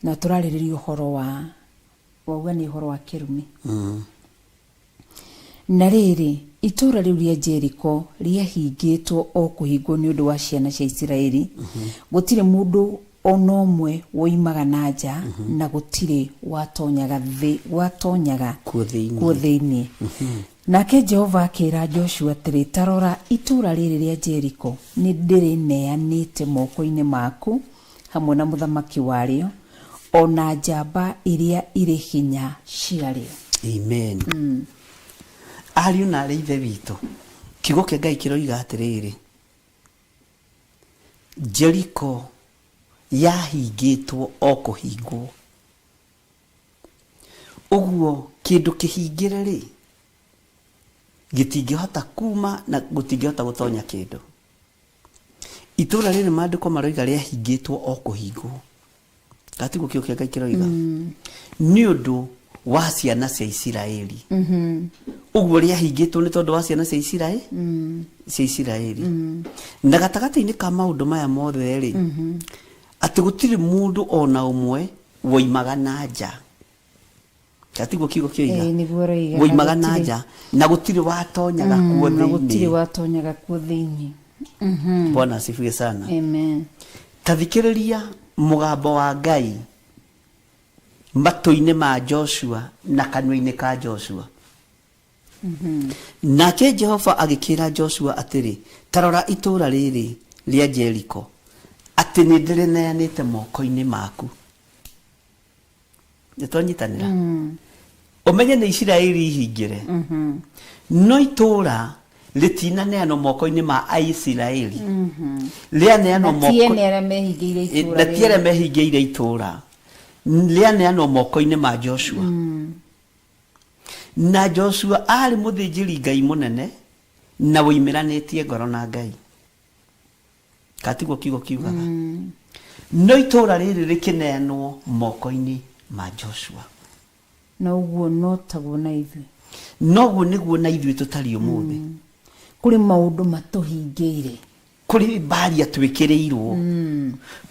Na tũrarĩrĩria ũhoro wa wauga nĩ ũhoro wa kĩrumi. Na rĩrĩ, itũũra rĩu rĩa Jeriko rĩahingĩtwo o kũhingwo nĩ ũndũ wa ciana cia Isiraeli, gũtirĩ mũndũ o na ũmwe woimaga na nja, na gũtirĩ watonyaga thĩ, watonyaga Kuo thĩinĩ. kuo thĩinĩ. Nake Jehova akĩĩra Joshua atĩrĩ, ta rora, itũũra rĩrĩ rĩa Jeriko nĩ ndĩrĩneanĩte moko-inĩ maku hamwe na mũthamaki warĩo, o na njamba iria irĩ hinya ciarĩo. Amen. Ariũ na arĩ ithe witũ, kiugo kĩa Ngai kĩroiga atĩrĩrĩ, Jeriko yahingĩtwo o kũhingwo. Ũguo kĩndũ kĩhingĩre rĩ, gĩtingĩhota kuma na gũtingĩhota gũtonya kĩndũ. Itũra rĩrĩ maandĩko maroiga rĩahingĩtwo o kũhingwo. Gatiguo kiugo kĩa Ngai kĩroiga. Nĩ ũndũ wa ciana cia Isiraeli. Ũguo rĩahingĩtwo nĩ tondũ wa ciana cia Isiraeli. Cia Isiraeli. Na gatagatĩ-inĩ ka maũndũ maya mothe rĩ, atĩ gũtirĩ mũndũ ona ũmwe woimaga na nja. Gatiguo kiugo kĩoiga. Ĩĩ, nĩguo ũroiga, na Woimaga na gũtirĩ- nja na gũtirĩ watonyaga kuo Na gũtirĩ thĩinĩ. watonyaga kuo thĩinĩ. Bwana asifiwe sana. Amen. Ta thikĩrĩria mũgambo wa Ngai matũ-inĩ ma Joshua na kanua-inĩ ka Joshua. Nake Jehova agĩkĩra Joshua atĩrĩ, ta rora itũũra rĩrĩ rĩa Jeriko, atĩ nĩ ndĩrĩneanĩte moko-inĩ maku. Nĩ twanyitanĩra? Ũmenye nĩ Isiraeli ihingĩre, no itũũra rĩtinaneanwo moko-inĩ ma Aisiraeli. Rĩaneanwo Na ti ene arĩa mehingĩire itũũra na ti arĩa rĩrĩ. mehingĩire itũũra, rĩaneanwo moko-inĩ ma Joshua. Na Joshua arĩ mũthĩnjĩri Ngai mũnene na woimĩranĩtie ngoro na Ngai. Katiguo kiugo kiugaga. No itũũra rĩrĩ rĩkĩneanwo moko-inĩ ma Joshua. Na ũguo no taguo na ithuĩ. Noguo nĩguo na ithuĩ tũtariĩ ũmũthĩ. Kũrĩ maũndũ matũhingĩire. Kũrĩ mbaria twĩkĩrĩirwo.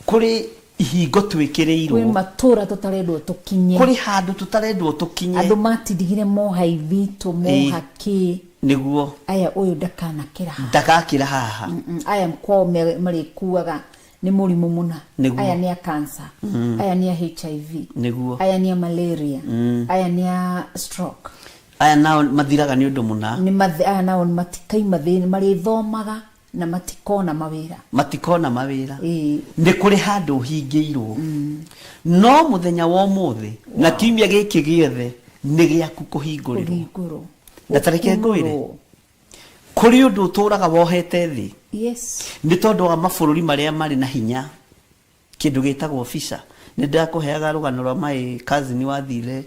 Kũrĩ ihingo twĩkĩrĩirwo. Kũrĩ matũũra tũtarendwo tũkinye. Kũrĩ handũ tũtarendwo tũkinye. Andũ matindigire moha ithitũ, moha kĩ. Nĩguo. Aya ũyũ ndakanakĩra haha. Ndagakĩra haha. Aya kwao marĩkuaga nĩ mũrimũ mũna. Nĩguo. Aya nĩ a cancer. Aya nĩ a HIV. Nĩguo. Aya nĩ a malaria. Aya nĩ a stroke. Aya nao mathiraga nĩ ũndũ mũna. Nĩ aya nao matikaima thĩinĩ, marĩthomaga na matikona mawĩra. Matikona mawĩra. Ĩĩ. Nĩ kũrĩ handũ ũhingĩirwo. No mũthenya wa ũmũthĩ na kiumia gĩkĩ gĩothe nĩ gĩaku kũhingũrĩrwo. Kũhingũrwo. Na ta reke ngwĩre, Gũkunũrwo. kũrĩ ũndũ ũtũraga wohete thĩ. Yes. Nĩ tondũ wa mabũrũri marĩa marĩ na hinya, kĩndũ gĩtagwo visa. Nĩ ndakũheaga rũgano rwa my cousin wathire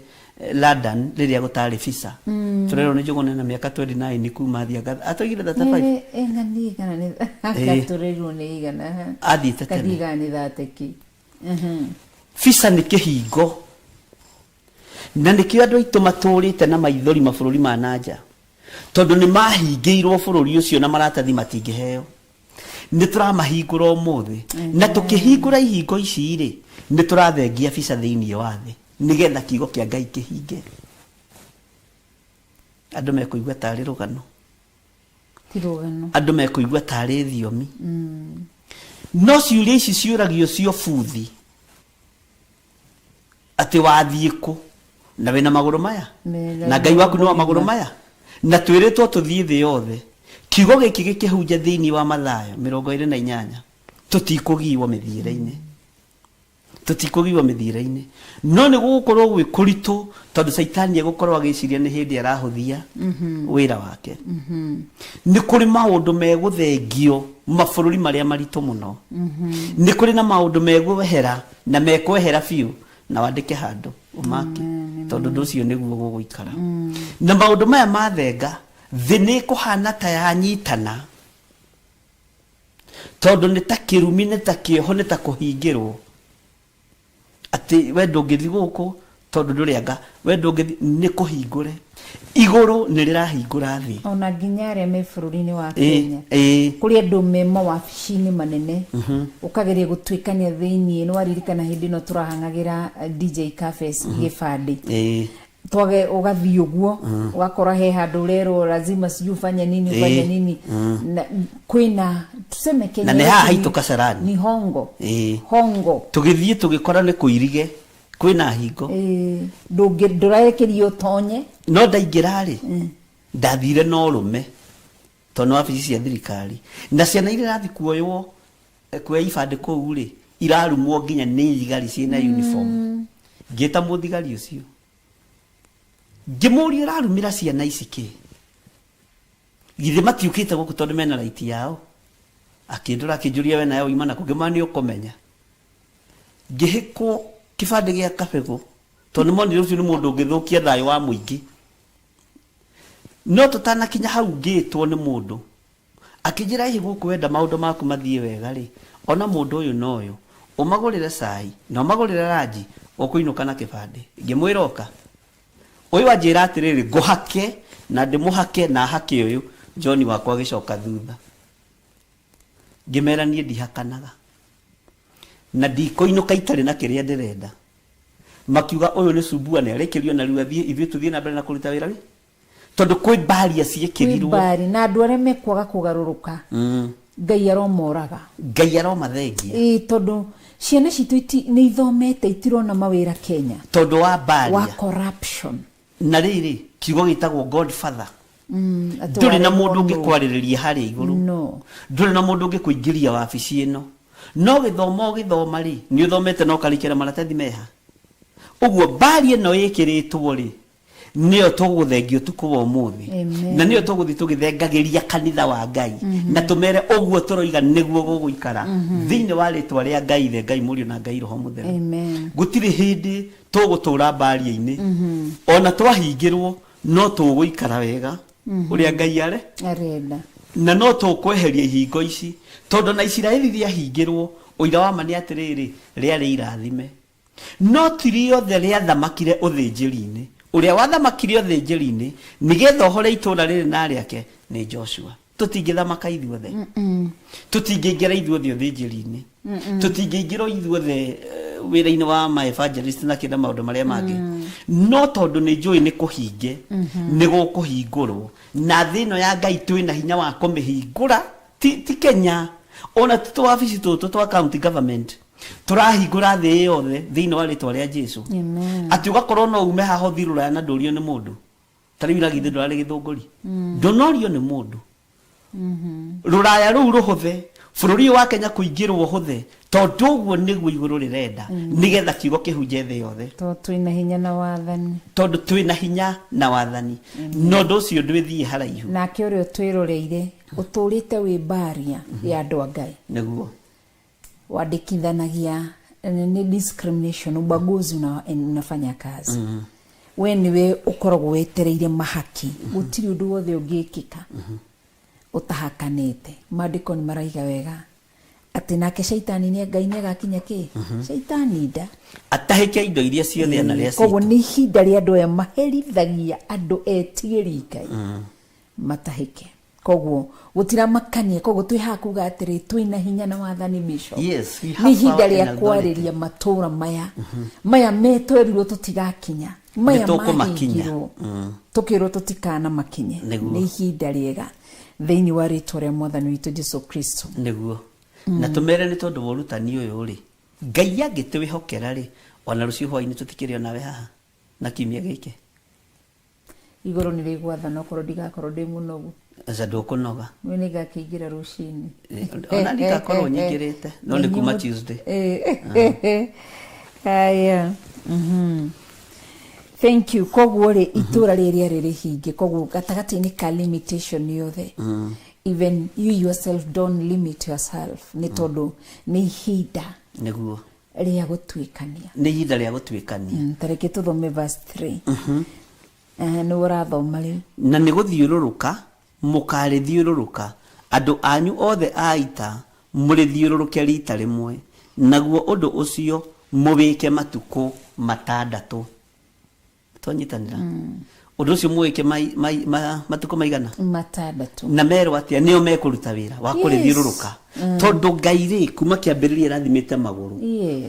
London rĩrĩa gũtarĩ visa. Tũrerwo nĩ Njũgũna na mĩaka 29 kuma athiĩ atoigire 35. Ng'ani igana nĩ gatũrĩirwo nĩ igana. Athiĩte tene. Kathiĩ igana nĩ 30 kĩ. Visa nĩ kĩhingo. Na nĩkĩo andũ aitũ matũrĩte na maithori mabũrũri ma na nja. Tondũ nĩ mahingĩirwo bũrũri ũcio na maratathi matingĩheo. Nĩ tũramahingũra ũmũthĩ. Na tũkĩhingũra ihingo ici rĩ, nĩ tũrathengia visa thĩinĩ wa thĩ. Nĩgetha kiugo kĩa Ngai kĩhinge. Andũ mekũigua tarĩ rũgano. Ti rũgano. Andũ mekũigua tarĩ thiomi. No ciũria ici ciũragio cio buthi. Atĩ wathiĩ kũ? Na wĩna magũrũ maya? Mega Na Ngai waku nĩ wa magũrũ maya? Na twĩrĩtwo tũthiĩ thĩ yothe. Kiugo gĩkĩ gĩkĩhunja thĩinĩ wa Mathayo 28. Tũtikũgiwo mĩthiĩre-inĩ, tũtikũgiwo mĩthiĩre-inĩ, no nĩ gũgũkorwo gwĩ kũritũ tondũ caitani egũkorwo agĩciria nĩ hĩndĩ arahũthia wĩra wake. Nĩ kũrĩ maũndũ megũthengio mabũrũri marĩa maritũ mũno. Nĩ kũrĩ na maũndũ megwehera na mekwehera biũ, na wandĩke handũ ũmake, tondũ ũndũ ũcio nĩguo gũgũikara. Na maũndũ maya mathenga, thĩ nĩ ĩkũhana ta yanyitana, tondũ nĩ ta kĩrumi, nĩ ta kĩoho, nĩ ta kũhingĩrwo atĩ we ndũngĩthiĩ gũkũ tondũ ndũrĩ anga, we ndũngĩthiĩ. Nĩ kũhingũre, igũrũ nĩ rĩrahingũra thĩ. Ona nginya arĩa me bũrũri-inĩ wa Kenya, kũrĩ andũ me mawabici-inĩ manene, ũkageria gũtuĩkania thĩiniĩ. Nĩ waririkana hĩndĩ ĩno tũrahang'agĩra DJ Cafes gĩbandĩ, twage ũgathiĩ ũguo ũgakora he handũ ũrerwo lazima sijui ufanye nini, ufanye nini. Na kwĩna, tuseme Kenya Na nĩ haha yetu haitũ Kasarani. Ni hongo. Hongo. Tũgĩthiĩ tũgĩkora nĩ kũirige, kwĩna hingo. Ndũrarekerio ũtonye. No ndaingĩra rĩ, ndathire na ũrũme tondũ nĩ wabici cia thirikari, na ciana iria irathiĩ kuoywo, kuoya ibandĩ kũu rĩ, irarumwo nginya nĩ thigari ciĩna uniform. Ngĩta mũthigari ũcio, ngĩmũria, "Ũrarumĩra ciana ici kĩ? Githĩ matiũkĩte gũkũ tondũ mena right yao?" Akĩndora, akĩnjũria, "We nawe uima nakũ?" Ngĩmwĩra, "Nĩ ũkũmenya." Ngĩhĩkwo kĩbandĩ gĩa kabegũ tondũ nĩ monire ũcio nĩ mũndũ ũngĩthũkia thayũ wa mũingĩ. No tũtanakinya hau, ngĩtwo nĩ mũndũ akĩnjĩra, "Ĩ gũkũ wenda maũndũ maku mathiĩ wega rĩ, ona mũndũ ũyũ na ũyũ ũmagũrĩre cai na ũmagũrĩre ranji, ũkũinũka na kĩbandĩ." Ngĩmwĩra, "Ũka." Ũyũ anjĩra atĩrĩrĩ, ngũhake na ndĩmũhake na hake ũyũ John wakwa. Agĩcoka thutha. Ngĩmera niĩ ndihakanaga na ndikũinũka itarĩ na kĩrĩa ndĩrenda. Makiuga ũyũ nĩ sumbua, nĩ arĩkĩrio na rĩu athiĩ, ithuĩ tũthiĩ na mbere na kũruta wĩra rĩ, tondũ kwĩ mbaria ciĩkĩrirwo. Mbari na andũ arĩa mekwaga kũgarũrũka, Ngai aromoraga. Ngai aromathengia. Ĩĩ, tondũ ciana citũ nĩ ithomete, itirona mawĩra Kenya. Tondũ wa mbaria. Wa corruption. Na rĩrĩ, kiugo gĩtagwo godfather, atĩ ndũrĩ na warehwo mũndũ nũ? Ũngĩkwarĩrĩria harĩa igũrũ. No. Ndũrĩ na mũndũ ũngĩkũingĩria wabici ĩno, no gĩthomo ũgĩthoma rĩ, nĩ ũthomete na ũkarĩkĩra maratathi meha ũguo. Mbari ĩno ĩkĩrĩtwo rĩ, nĩyo tũgũthengia ũtukũ wa ũmũthĩ. Amen. Na nĩyo tũgũthiĩ tũgĩthengagĩria kanitha wa Ngai na tũmere ũguo tũroiga nĩguo gũgũikara thĩinĩ wa rĩtwa rĩa Ngai Ithe, Ngai Mũriũ na Ngai Roho Mũtheru. Amen. Gũtirĩ hĩndĩ tũgũtũra mbaria-inĩ. Ona twahingĩrwo, no tũgũikara wega ũrĩa Ngai are arenda. Na no tũkweheria ihingo ici, tondũ na Isiraeli rĩahingĩrwo, ũira wa ma nĩ atĩrĩrĩ, rĩarĩ irathime, no ti rĩothe rĩathamakire ũthĩnjĩri-inĩ. Ũrĩa wathamakire ũthĩnjĩri-inĩ nĩgetha ũhore itũũra rĩrĩ na rĩake nĩ Joshua. Tũtingĩthamaka ithuothe, tũtingĩingĩra ithuothe ũthĩnjĩri-inĩ, tũtingĩingĩra ithuothe wĩra-inĩ wa ma evangelist na kĩnda maũndũ marĩa mangĩ, no tondũ nĩ njũĩ nĩ kũhinge nĩ gũkũhingũrwo, na thĩ ĩno ya Ngai twĩna hinya wa kũmĩhingũra. Ti Kenya, ona ti tũwabici tũtũ twa county government, tũrahingũra thĩ yothe thĩinĩ wa rĩtwa rĩa Jesu. Amen. Atĩ ũgakorwo no ume haha ũthiĩ Rũraya na ndũrio nĩ mũndũ. Ta rĩu iragithĩ ndũrarĩ gĩthũngũri, ndũnorio nĩ mũndũ. Rũraya rũu rũhũthe, bũrũri ũyũ wa Kenya kũingĩrwo hũthe, tondũ ũguo nĩguo igũrũ rĩrenda, nĩgetha kiugo kĩhunje thĩ yothe. Tondũ twĩna hinya na wathani. Tondũ twĩna hinya na wathani, na ũndũ ũcio ndwĩthiĩ haraihu. Nake ũrĩa ũtwĩroreire ũtũrĩte wĩ mbaria ya andũ a Ngai, wandĩkithanagia nĩ discrimination, ubaguzi, unafanya kazi, we nĩwe ũkoragwo wetereire mahaki. Gũtirĩ ũndũ wothe ũngĩkĩka ũtahakanĩte. Maandĩko nĩ maraiga wega atĩ nake caitani nĩ Ngai nĩ agakinya kĩ caitani nda. Atahĩke indo iria ciothe ana rĩa Koguo citũ. Nĩ ihinda rĩa andũ aya maherithagia andũ etigĩri Ngai matahĩke. Koguo gũtiramakania. Koguo twĩ haha kuga atĩrĩ, twĩna hinya na wathani, Bishop. Yes, we Nĩ have ihinda power rĩa and authority. kwarĩria matũra maya metwerirwo tũtigakinya, maya Nĩ tũkũmakinya. mahingirwo tũkĩrwo tũtikana makinye. Nĩ ihinda rĩega thĩinĩ wa rĩtwa rĩa Mwathani witũ Jesu Kristo. Nĩguo, na tũmere nĩ tondũ wa ũrutani ũyũ rĩ, Ngai angĩtwĩhokera rĩ, ona rũciũ hwainĩ tũtikĩrĩ onawe haha na kiumia gĩkĩ. Igũrũ nĩ rĩgwathana okorwo ndigakorwo ndĩ mũnogu. Aca ndũkũnoga. Nĩ nĩngakĩingĩra rũcinĩ. Ona ndikakorwo nyingĩrĩte no nĩ kuma Tuesday. Haya. Thank you. Koguo rĩ, itũra rĩrĩ rĩarĩ rĩhinge, koguo gatagatĩ-inĩ ka limitation yothe, even you yourself don't limit yourself, nĩ tondũ nĩ ihinda Nĩguo. rĩa gũtuĩkania. Nĩ ihinda rĩa gũtuĩkania. Ta reke tũthome verse 3. Nĩwe ũrathoma rĩu. Na nĩ gũthiũrũrũka mũkarĩthiũrũrũka, andũ anyu othe a ita mũrĩthiũrũrũke rita rĩmwe, naguo ũndũ ũcio mũwĩke matukũ matandatũ. Twanyitanĩra? Ũndũ ũcio mũwĩke matukũ maigana? Matandatũ. Na merwo atĩa? Nĩo mekũruta wĩra wa kũrĩthiũrũrũka, tondũ Ngai rĩ, kuma kĩambĩrĩria arathimĩte magũrũ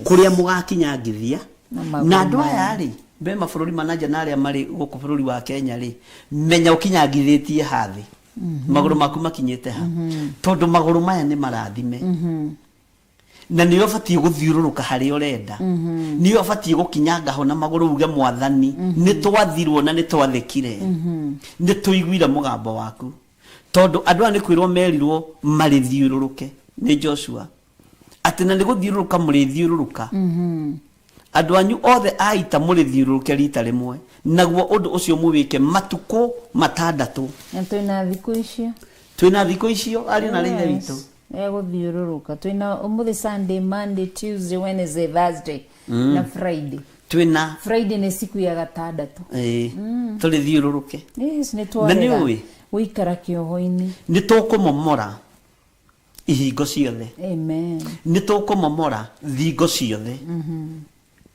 kũrĩa mũgakinyangithia. Na magũrũ Na andũ maya. Aya rĩ, be mabũrũri ma nanja na arĩa marĩ gũkũ bũrũri wa Kenya rĩ, menya ũkinyangithĩtie ha thĩ, magũrũ maku makinyĩte ha, tondũ magũrũ maya nĩ marathime na nĩo ũbatiĩ gũthiũrũrũka harĩa ũrenda, nĩo ũbatiĩ gũkinyanga ho na magũrũ uge, "Mwathani, nĩ twathirwo na nĩ twathĩkire, nĩ tũiguire mũgambo waku." Tondũ andũ aya nĩ kwĩrwo merirwo marĩthiũrũrũke nĩ Joshua atĩ na nĩ gũthiũrũrũka mũrĩthiũrũrũka, andũ anyu othe a ita mũrĩthiũrũrũke rita rĩmwe, naguo ũndũ ũcio mũwĩke matukũ matandatũ. Na twĩna thikũ icio. Twĩna thikũ icio, ariũ na ithe witũ. Ya gũthiũrũrũka twĩna ũmũthĩ Sunday, Monday, Tuesday, Wednesday, Thursday na Friday. Twĩna Friday nĩ siku ya gatandatũ. Ĩĩ, tũrĩthiũrũrũke. Yes, nĩ Na nĩ twarega ũĩ gũikara kĩoho-inĩ. Nĩ tũkũmomora ihingo ciothe. Amen. Nĩ tũkũmomora thingo ciothe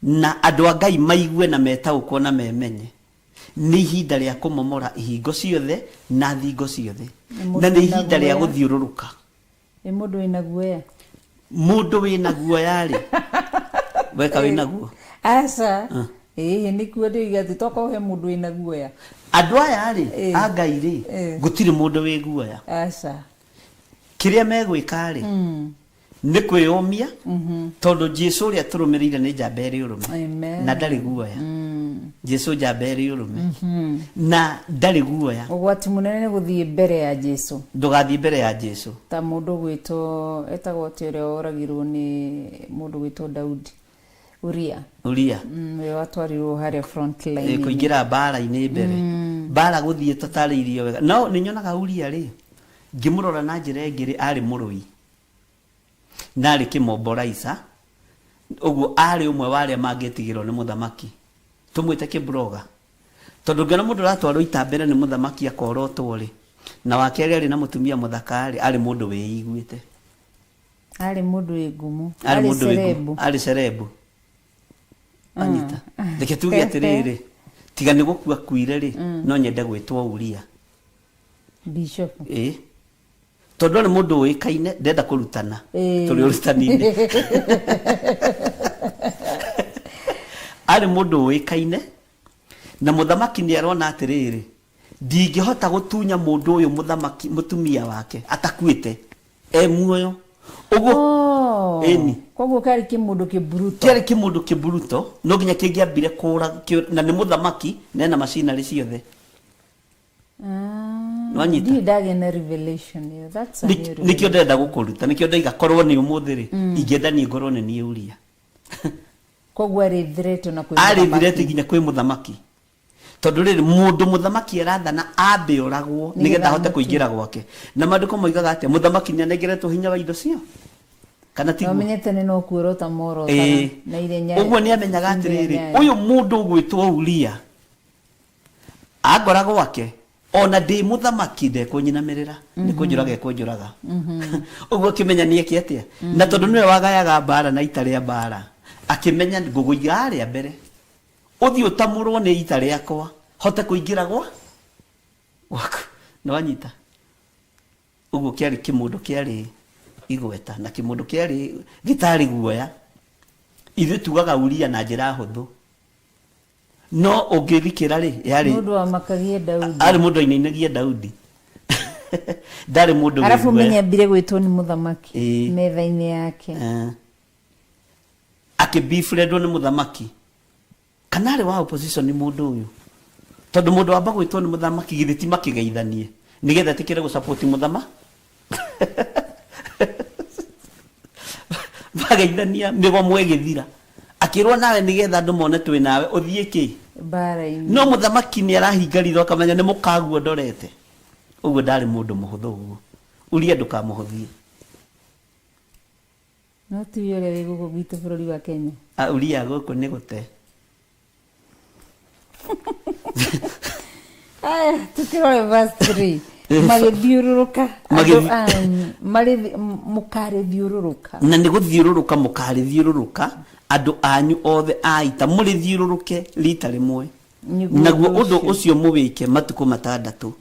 na andũ a Ngai maigue na metaũkwo na memenye nĩ ihinda rĩa kũmomora ihingo ciothe na thingo ciothe. Nĩ mũndũ Na nĩ wĩna ihinda rĩa guoya. Gũthiũrũrũka. Ĩ mũndũ wĩna guoya. Mũndũ wĩna guoya rĩ, weka wĩna guo? Aca, ĩĩ, nĩkuo ndĩiga atĩ tokorwo he mũndũ wĩna guoya. Andũ aya rĩ a Ngai rĩ, gũtirĩ mũndũ wĩ guoya. Aca. Kĩrĩa megwĩka rĩ, nĩ kwĩyũmia, tondũ Jesu ũrĩa tũrũmĩrĩire nĩ njamba ĩrĩ ũrũme. Amen. Na ndarĩ guoya. Jesu njamba ĩrĩ ũrũme na ndarĩ guoya. Ũgwati mũnene nĩ gũthiĩ mbere ya Jesu. Ndũgathiĩ mbere ya Jesu. Ta mũndũ gwĩtwo, etagwo atĩ, ũrĩa woragirwo nĩ mũndũ gwĩtwo Daudi, Uria. Uria. Ũrĩa watwarirwo harĩa front line. Kũingĩra mbara-inĩ mbere mbara gũthiĩ tũtarĩirio wega, no nĩ nyonaga Uria rĩ, ngĩmũrora na njĩra ĩngĩ rĩ, arĩ mũrũi na arĩ kĩmomboraica ũguo, arĩ ũmwe wa arĩa mangĩtigĩrwo nĩ mũthamaki, tũmwĩte kĩbroga, tondũ ngĩona mũndũ ũratwarwo ita mbere nĩ mũthamaki akorotwo rĩ, na wa kerĩ arĩ na mũtumia mũthaka rĩ, arĩ mũndũ wĩiguĩte. Arĩ mũndũ wĩ ngumo. Arĩ mũndũ wĩ celeb. Ngumo, arĩ celeb. Anyita, reke tuge atĩrĩrĩ, tiga nĩ gũkua kuire rĩ, no nyende gwĩtwo Uria. Bishop. Ĩ, tondũ arĩ mũndũ ũĩkaine, ndenda kũrutana. Tũrĩ ũrutani-inĩ, arĩ mũndũ ũĩkaine na mũthamaki nĩ arona atĩrĩrĩ, ndingĩhota gũtunya mũndũ ũyũ mũthamaki mũtumia wake atakuĩte, e muoyo ũguo. Oh. Ĩni. Koguo kĩarĩ kĩmũndũ kĩburuto. Kĩarĩ kĩmũndũ kĩburuto, no nginya kĩngĩambire kũra na nĩ mũthamaki na ena macinarĩ ciothe. Ah, Nĩwanyita? ndirĩ ndagĩa na revelation ĩyo. That's a new Nĩkĩo revelation. ndĩrenda gũkũruta, nĩkĩo ndaiga korwo nĩ ũmũthĩ rĩ, ingĩenda niĩ ngorwo nĩ niĩ Uria. Koguo arĩ threat ona kwĩ Arĩ mũthamaki. thireti nginya kwĩ mũthamaki, tondũ rĩrĩ mũndũ mũthamaki arathana ambe oragwo nĩgetha ahote amũtue. Kũingĩra gwake. Na maandĩko moigaga atĩa? Mũthamaki nĩ anengeretwo hinya wa indo cio, kana Na tiguo? ũmenye tene no kuorota morotaga na iria Ũguo nĩ amenyaga iria atĩrĩrĩ, nyayo. Ũyũ mũndũ ũgwĩtwo Uria angora gwake, ona ndĩ mũthamaki ndekũnyinamĩrĩra, nĩ kũnjũraga ekũnjũraga. Ũguo akĩmenya nĩ eke atĩa, na tondũ nĩwe wagayaga mbara na ita rĩa mbara, akĩmenya ngũgũiga harĩa mbere, ũthiĩ ũtamũrwo nĩ ita rĩakwa, hote kũingĩra gwa gwaku. Nĩ wanyita? Ũguo kĩarĩ kĩmũndũ kĩarĩ igweta na kĩmũndũ kĩarĩ gĩtarĩ guoya. Ithuĩ tugaga Uria na njĩra hũthũ, no ũngĩthikĩra rĩ, yarĩ Mũndũ wamakagia Daudi. Arĩ mũndũ ainainagia Daudi, ndarĩ mũndũ wĩ Arabu guoya. menye ambire gwĩtwo nĩ mũthamaki metha-inĩ yake. Akĩbifrendwo nĩ mũthamaki, kana arĩ wa opposition mũndũ ũyũ, tondũ mũndũ wamba gwĩtwo nĩ mũthamaki, githĩ ti makĩgeithanie? Nĩgetha etĩkĩre gũsapoti mũthama mageithania mĩgomo ĩgĩthira akĩrwo nawe nĩgetha andũ mone twĩ nawe ũthiĩ kĩ Mbara-inĩ. No mũthamaki nĩ arahinga ritho akamenya nĩ mũkaguo ndorete ũguo ndarĩ mũndũ mũhũthũ ũguo Uria ndũkamũhũthie. No ti ũrĩa wĩ gũkũ gwitũ bũrũri wa Kenya. Ah, Uria gũkũ nĩ gũte. Aya, tukĩrore verse 3. Magĩthiũrũrũka andũ anyu mũkarĩthiũrũrũka. Na nĩ gũthiũrũrũka mũkarĩthiũrũrũka andũ anyu othe a ita mũrĩthiũrũrũke rita rĩmwe. Nĩguo Naguo ũndũ ũndũ ũcio. ũcio mũwĩke matukũ matandatũ.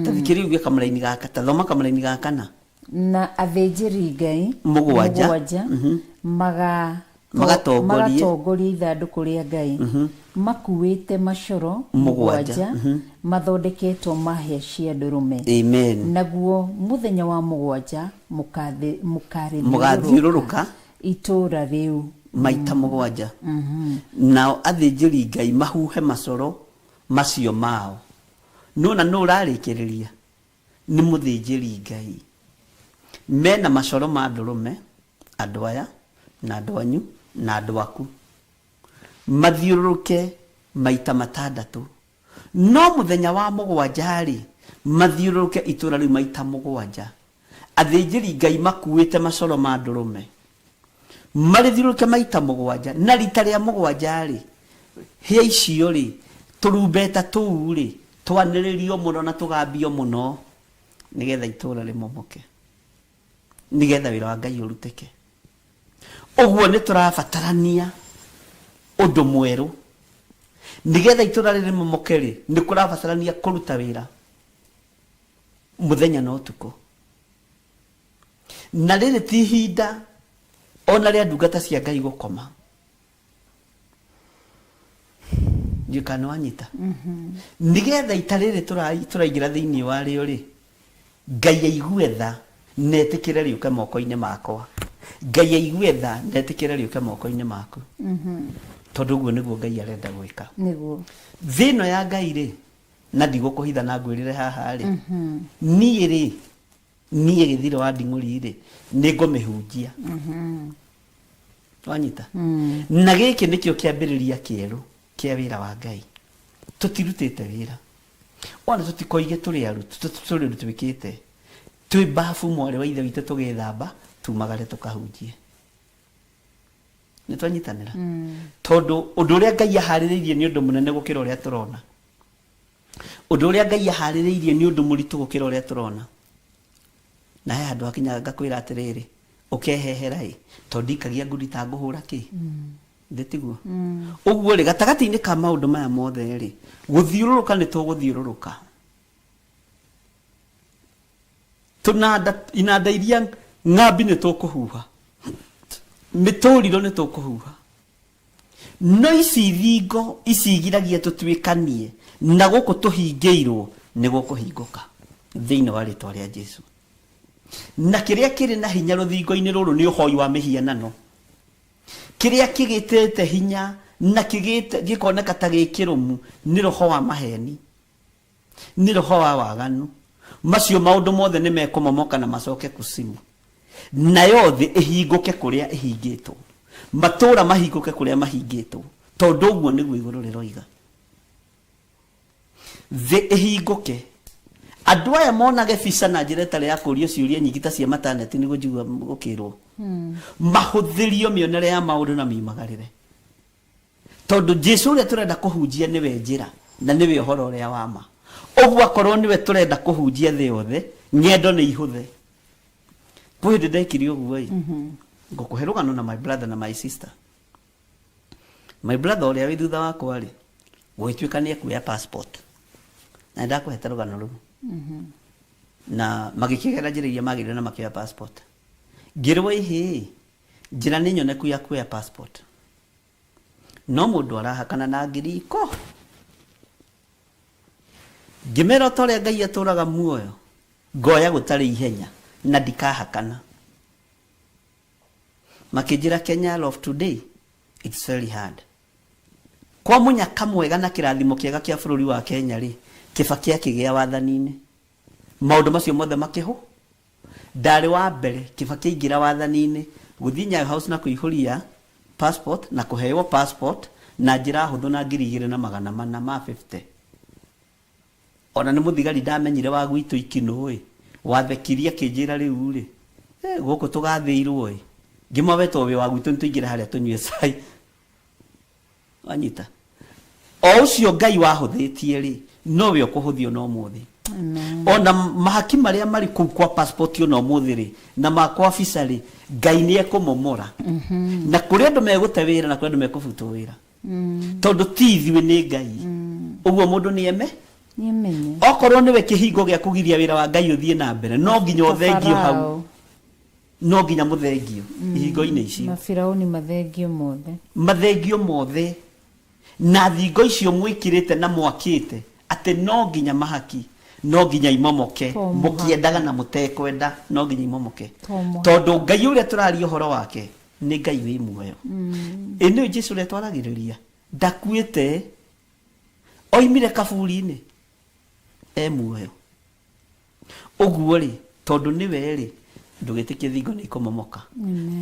Ta thikĩrĩria uge kamũraini gaka, ta thoma kamũraini ga kana. Na athĩnjĩri Ngai Mũgwanja. mũgwanja Magatongorie. Magatongorie ithandũkũ rĩa Ngai makuĩte macoro Mũgwanja. mũgwanja mathondeketwo ma hĩa cia ndũrũme. Amen. Naguo mũthenya wa mũgwanja Mũgathiũrũrũka mũkarĩthiũrũrũka itũũra rĩu maita mũgwanja. Nao athĩnjĩri Ngai mahuhe macoro macio mao. Nĩwona nũ ũrarĩkĩrĩria? Nĩ mũthĩnjĩri Ngai. Mena macoro ma ndũrũme, andũ aya, na andũ anyu, na andũ aku. Mathiũrũrũke maita matandatũ. No mũthenya wa mũgwanja-rĩ, mathiũrũrũke itũũra rĩu maita mũgwanja. Athĩnjĩri Ngai makuĩte macoro ma ndũrũme. Marĩthiũrũrũke maita mũgwanja. Na rita rĩa mũgwanja-rĩ, hĩa icio-rĩ, tũrumbeta tũu-rĩ, twanĩrĩrio mũno na tũgambio mũno, nĩgetha itũũra rĩmomoke. Nĩgetha wĩra wa Ngai ũrutĩke. Ũguo nĩ tũrabatarania ũndũ mwerũ. Nĩgetha itũũra rĩrĩ rĩmomoke-rĩ, nĩ kũrabatarania kũruta wĩra mũthenya na ũtukũ. Na rĩrĩ ti ihinda ona rĩa ndungata cia Ngai gũkoma. Ndiũĩ kana nĩ wanyita. Nĩgetha ita rĩrĩ tũraingĩra thĩinĩ warĩo rĩ, Ngai aigue tha na etĩkĩre rĩũke moko-inĩ makwa. Ngai aigue tha na etĩkĩre rĩũke moko-inĩ maku. Tondũ ũguo nĩguo Ngai arenda gwĩka. Nĩguo. Thĩ ĩno ya Ngai rĩ, na ndigũkũhitha na ngwĩrĩre haha rĩ, niĩ rĩ, niĩ Gĩthirĩ wa Nding'ũri rĩ, nĩ ngũmĩhunjia. Wanyita? Na gĩkĩ nĩkĩo kĩambĩrĩria kĩerũ kĩa wĩra wa Ngai. Tũtirutĩte wĩra. Ona tũtikoige tũrĩ aruti, tũrĩ ũndũ twĩkĩte. Twĩ babu mwarĩ wa ithe witũ tũgĩthamba, tumagare tũkahunjie. Nĩ twanyitanĩra? Tondũ ũndũ ũrĩa Ngai aharĩrĩirie nĩ ũndũ mũnene gũkĩra ũrĩa tũrona. Ũndũ ũrĩa Ngai aharĩrĩirie nĩ ũndũ mũritũ gũkĩra ũrĩa tũrona. Na he handũ hakinyaga ngakwĩra atĩrĩrĩ, ũkehehera ĩ, tondũ ndikagia ngundi ta ngũhũra kĩ? Thĩ tiguo? Ũguo rĩ, gatagatĩ-inĩ ka maũndũ maya mothe rĩ, gũthiũrũrũka nĩ tũgũthiũrũrũka. Tũnanda, inanda iria ng'ambi nĩ tũkũhuha. Mĩtũrirũ nĩ tũkũhuha. No ici thingo ici igiragia tũtuĩkanie na gũkũ tũhingĩirwo nĩ gũkũhingũka thĩinĩ wa rĩtwa rĩa Jesu. Na kĩrĩa kĩrĩ na hinya rũthingo-inĩ rũrũ nĩ ũhoi wa mĩhianano. Kĩrĩa kĩgĩtĩte hinya na kĩgĩte gĩkoneka ta gĩ kĩrũmu nĩ roho wa maheni, nĩ roho wa waganu. Macio maũndũ mothe nĩ mekũmomoka na macoke kusimu. Nayo thĩ ĩhingũke kũrĩa ĩhingĩtwo. Matũũra mahingũke kũrĩa mahingĩtwo. Tondũ ũguo nĩguo igũrũ rĩroiga. Thĩ ĩhingũke. Andũ aya monage bica na njĩra ĩtarĩ ya kũrio ciũria nyingĩ ta cia mataneti nĩguo njigua gũkĩrwo. Mahũthĩrio mĩonere ya maũndũ na miumagarĩre. Tondũ Jesu ũrĩa tũrenda kũhunjia nĩwe njĩra na nĩwe ũhoro ũrĩa wa ma. Ũguo akorwo nĩwe tũrenda kũhunjia thĩ yothe, ng'endo nĩ ihũthe. Kwĩ hĩndĩ ndekire ũguo ĩ, ngũkũhe rũgano na my brother na my sister. My brother ũrĩa wĩ thutha wakwa rĩ, gũgĩtuĩka nĩ ekuoya passport. Na nĩndakũhete rũgano rũu. Na magĩkĩgera njĩra iria magĩrĩire na makĩoya passport. Ngĩrwo ĩhĩ, njĩra nĩ nyoneku ya kuoya passport. No mũndũ arahakana na ngiriko. Ngĩmera ta ũrĩa Ngai atũraga muoyo, ngoya gũtarĩ ihenya na ndikahakana. Makĩnjĩra Kenya of today, it's very hard. Kwa mũnyaka mwega na kĩrathimo kĩega kĩa bũrũri wa Kenya rĩ, Kibaki akĩgĩa wathani-inĩ. Maũndũ macio mothe makĩhũ. Ndarĩ wa mbere Kibaki aingĩra wathani-inĩ gũthiĩ Nyayo House na kũihũria passport na kũheo passport na njĩra hũthũ na 2450 ma 50. Ona nĩ mũthigari ndamenyire wa gwitũ Ikinũ ĩ, wathekirie akĩnjĩra rĩu rĩ, gũkũ tũgathĩirwo ĩ, ngĩmwĩra we to wĩ wa gwitũ nĩtũingĩre harĩa tũnyue cai. Wanyita? O ũcio Ngai wahũthĩtie rĩ, nowe ũkũhũthia ona ũmũthĩ. Ona mahaki marĩa marĩ kũu kwa passport ona ũmũthĩ rĩ, na ma kwa visa rĩ, Ngai nĩ ekũmomora. Na kũrĩ andũ megũte wĩra na kũrĩ andũ mekũbutwo wĩra. Tondũ ti ithuĩ nĩ Ngai. Ũguo mũndũ nĩ eme Nĩemenye. Okorwo nĩwe kĩhingo gĩa kũgiria wĩra wa Ngai ũthiĩ na mbere, no nginya ũthengio hau. Farao. No nginya mũthengio ihingo-inĩ icio. Mafirauni mathengio mothe. Mathengio mothe. Na thingo icio mwĩkĩrĩte na mwakĩte atĩ no nginya mahaki, no nginya imomoke, To mũhaka. mũkĩendaga na mũtekwenda, no nginya imomoke. To mũhaka. Tondũ Ngai ũrĩa tũraria ũhoro wake nĩ Ngai wĩ muoyo. Ĩ nĩũĩ Jesu ũrĩa twaragĩrĩria ndakuĩte, oimire kaburi-inĩ e muoyo. Ũguo rĩ, tondũ nĩwe rĩ, ndũgĩtĩkie thingo nĩ ikũmomoka.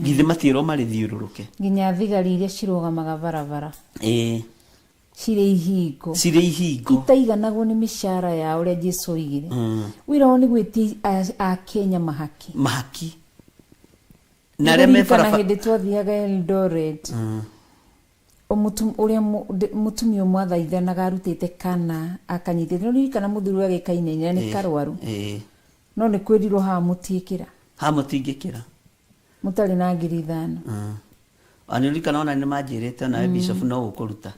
Githĩ matiĩrwo marĩthiũrũrũke? Nginya thigari iria cirũgamaga barabara. Ĩĩ. Cirĩ ihingo. Cirĩ ihingo. Itaiganagwo nĩ mĩcara yao ũrĩa Jesu oigire. Wĩra wao nĩ gwĩtia a Kenya mahaki. Mahaki. Na arĩa me Nĩngũririkana barabara. hĩndĩ twathiaga Eldoret. Ũrĩa mũtumia ũmwe athaithanaga arutĩte kana akanyitĩte. Nĩũririkana mũthuri ũrĩa agĩkainainĩra nĩ karwaru. No nĩ kwĩrirwo haha mũtiĩkĩra. Haha mũtingĩkĩra. Mũtarĩ na 5,000. Ona nĩũririkana ona nĩ manjĩrĩte onawe Bishop no ũkũruta.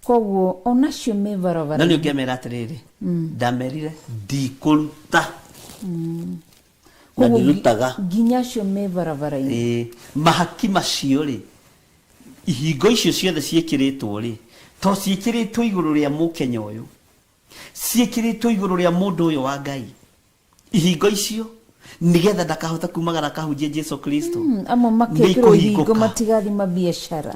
Koguo onacio me barabara. No nĩ ũngĩamera atĩrĩrĩ, ndamerire ndikũruta. Na Koguo ndirutaga. Nginya acio me barabara-inĩ. Ĩĩ, mahaki macio rĩ, ihingo icio ciothe ciĩkĩrĩtwo rĩ, to ciĩkĩrĩtwo igũrũ rĩa mũkenya ũyũ, ciĩkĩrĩtwo igũrũ rĩa mũndũ ũyũ wa Ngai. Ihingo icio nĩgetha ndakahota kumagara akahunjie Jesu Kristo. Amwe makekĩrwo ihingo matigathiĩ mabiacara.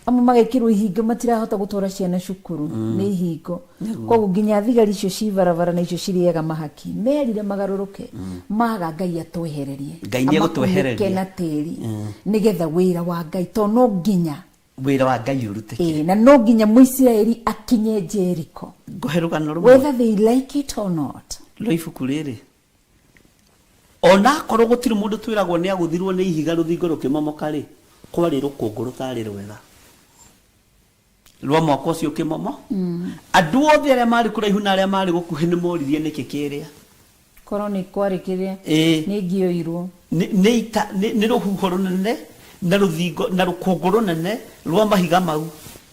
Amwe magekĩrwo ihingo matirahota gũtwara ciana cukuru nĩ ihingo. Koguo nginya thigari icio ci barabara na icio cirĩaga mahaki merire magarũrũke maga Ngai atwehererie. Ngai nĩ egũtwehereria. Amakunĩke na tĩri nĩgetha wĩra wa Ngai to no nginya wĩra wa Ngai ũrutĩke. Ĩĩ, na no nginya Mũisiraeli akinye Jericho. Ngũhe rũgano rũmwe. Whether they like it or not. Rwa ibuku rĩrĩ. Ona akorwo gũtirĩ mũndũ twĩragwo nĩ agũthirwo nĩ ihiga rũthingo rũkĩmomoka rĩ, kwarĩ rũkũngũ rũtarĩ rwega rwa mwaka ũcio ũkĩmomo. Andũ othe arĩa marĩ kũraihu na arĩa marĩ gũkuhĩ nĩ moririe nĩkĩ kĩrĩa. Korwo nĩ kwarĩ kĩrĩa, Ĩĩ. nĩ ingĩoirwo. Nĩ, nĩ ita, nĩ, nĩ rũhuho rũnene na rũthingo na rũkũngũ rũnene rwa mahiga mau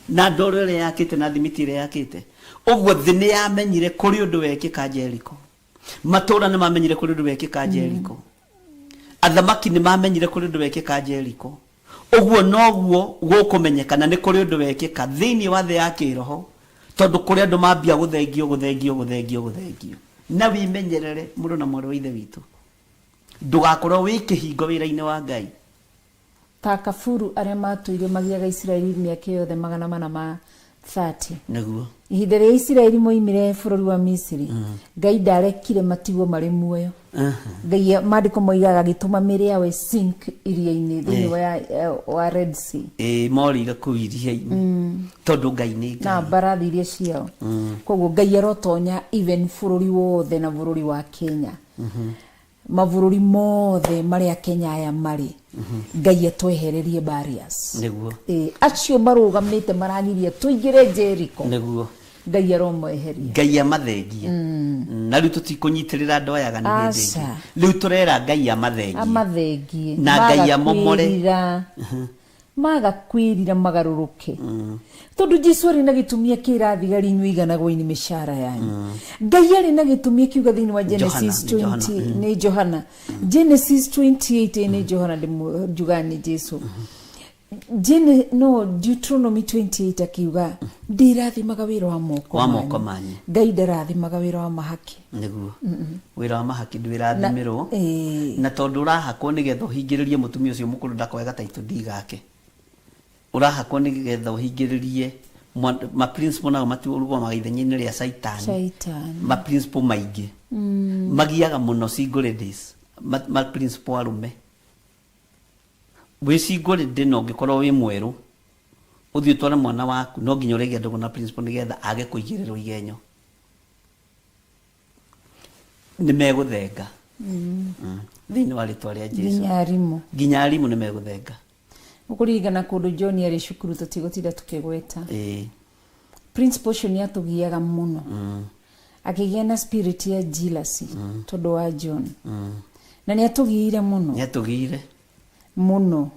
na ndoro ĩrĩa yakĩte na thimiti ĩrĩa yakĩte. Ũguo thĩ nĩ yamenyire kũrĩ ũndũ wekĩka Jeriko. Matũũra nĩ mamenyire kũrĩ ũndũ wekĩka Jeriko. Athamaki nĩ mamenyire kũrĩ ũndũ wekĩka Jeriko. Ũguo noguo gũkũmenyekana nĩ kũrĩ ũndũ wekĩka thĩinĩ wa thĩ ya kĩroho, tondũ kũrĩ andũ mambia gũthengio, gũthengio, gũthengio, gũthengio. Na wĩmenyerere mũrũ na mwarĩ wa Ithe witũ, ndũgakorwo wĩ kĩhingo wĩra-inĩ wa Ngai. Ta Kafuru arĩa matũire magiaga Isiraeli mĩaka yothe 430. Nĩguo. Ihinda rĩrĩa Isiraeli moimire bũrũri wa Misiri, Ngai ndarekire matigwo marĩ muoyo. Ngai maandĩko moigaga agĩtũma mĩĩrĩ yao ĩsink iria-inĩ thĩinĩ wa Red Sea. Ĩĩ, morĩire kũu iria-inĩ. Tondũ Ngai nĩ Ngai. Na mbarathi iria ciao. Koguo Ngai arotonya even bũrũri wothe na bũrũri wa Kenya. Mabũrũri mothe marĩa Kenya aya marĩ, Ngai atwehererie barriers. Nĩguo. Ĩĩ, acio marũgamĩte maragiria tũingĩre Jericho. Nĩguo. Ngai aromeheria. Ngai amathengie. Na rĩu tũtikũnyitĩrĩra andũ aya aganu hĩndĩ ĩngĩ. Aca. Rĩu tũrera Ngai amathengie. Amathengie. Na Ngai amomore. Maga kwĩrira. Maga kwĩrira magarũrũke. Tondũ Jesu arĩ na gĩtũmi akĩra thigari inyuĩ iganagwo-inĩ mĩcara yanyu. Ngai arĩ na gĩtũmi akiuga thĩinĩ wa Genesis Johana, nĩ Johana. 20, nĩ Johana. Genesis 28 nĩ Johana njugaga nĩ Jesu. Jene, no Deuteronomy 28 akiuga ndĩrathimaga wĩra wa moko Wa moko manyu. Ngai ndarathimaga wĩra wa mahaki. Nĩguo. Wĩra wa mahaki ndwĩrathimĩrwo. Na, Na tondũ ũrahakwo nĩgetha ũhingĩrĩrie mũtumia ũcio mũkũrũ ndakoe gataitũ ndi gake. Ũrahakwo nĩgetha ũhingĩrĩrie Ma principal nao matirũgamaga ithenya-inĩ rĩa Caitani. Shaitani. Ma principal maingĩ magiaga mũno single ladies, ma principal arũme. Wĩ single lady na ũngĩkorwo wĩ mwerũ, ũthiĩ ũtware mwana waku, no nginya ũrĩgĩa ndũgũ na principal nĩgetha age kũigĩrĩrwo igenyo. Nĩ megũthenga thĩinĩ wa rĩtwa rĩa Jesu. Nginya arimũ. Nginya arimũ nĩ megũthenga. Ũkũririkana kũndũ John arĩ cukuru, tũtigũtinda tũkĩgweta. Principal ũcio nĩ atũgiaga mũno, akĩgĩa na spirit ya jealousy tondũ wa John, na nĩ atũgiire mũno. Nĩ atũgiire. Mũno.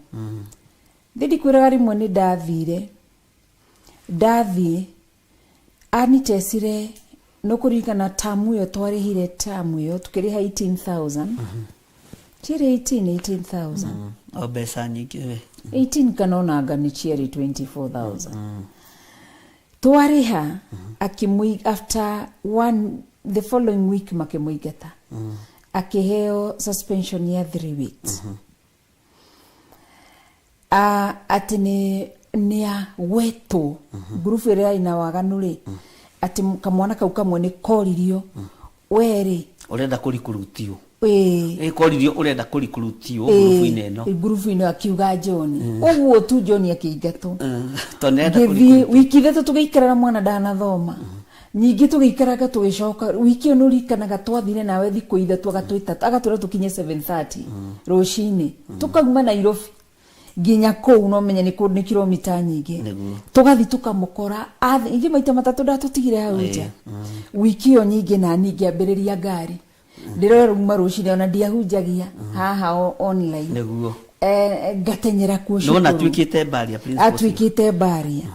Thĩ ndikwĩraga, rĩmwe nĩ ndathire, ndathiĩ anitecire. Nĩ kũririkana tamu ĩyo twarĩhire, tamu ĩyo tukĩrĩha 18,000, ciarĩ 18 18,000. O mbeca nyingĩ we. 18 kana onanga nĩ ciarĩ 24,000 twarĩha. Akĩmũi after one, the following week makĩmũingata, akĩheo suspension ya 3 weeks. Atĩ nĩ agwetwo ngurubu ĩrĩa yarĩ na waganu rĩ, atĩ kamwana kau kamwe nĩ koririo we rĩ, ũrenda kũrikurutio. Ĩĩ. Ĩ koririo ũrenda kũrikurutio ngurubu-inĩ ĩno. Ngurubu-inĩ, akiuga John ũguo tu, John akĩingatwo. Tondũ nĩarenda ngĩthiĩ kũrikurutio. Wiki 3 tũgĩikara na mwana ndanathoma. Ningĩ tũgĩikaranga, tũgĩcoka wiki ĩyo nĩũririkanaga twathire nawe thikũ 3, agatwĩta agatwĩra tũkinye 7:30 rũcinĩ, tũkauma Nairobi nginya kũu, no menye nĩ kũndũ nĩ kilomita nyingĩ. Tũgathiĩ tũkamũkora. Ithuĩ maita matatũ ndatũtigire hau nja wiki ĩyo. Nyingĩ nani ngĩambĩrĩria ngari ndĩroruma rũcinĩ, ona ndiahunjagia haha online. Ngatenyera kuo nĩwona cukuru. Atuĩkĩte mbaria principal ũcio. Atuĩkĩte mbaria.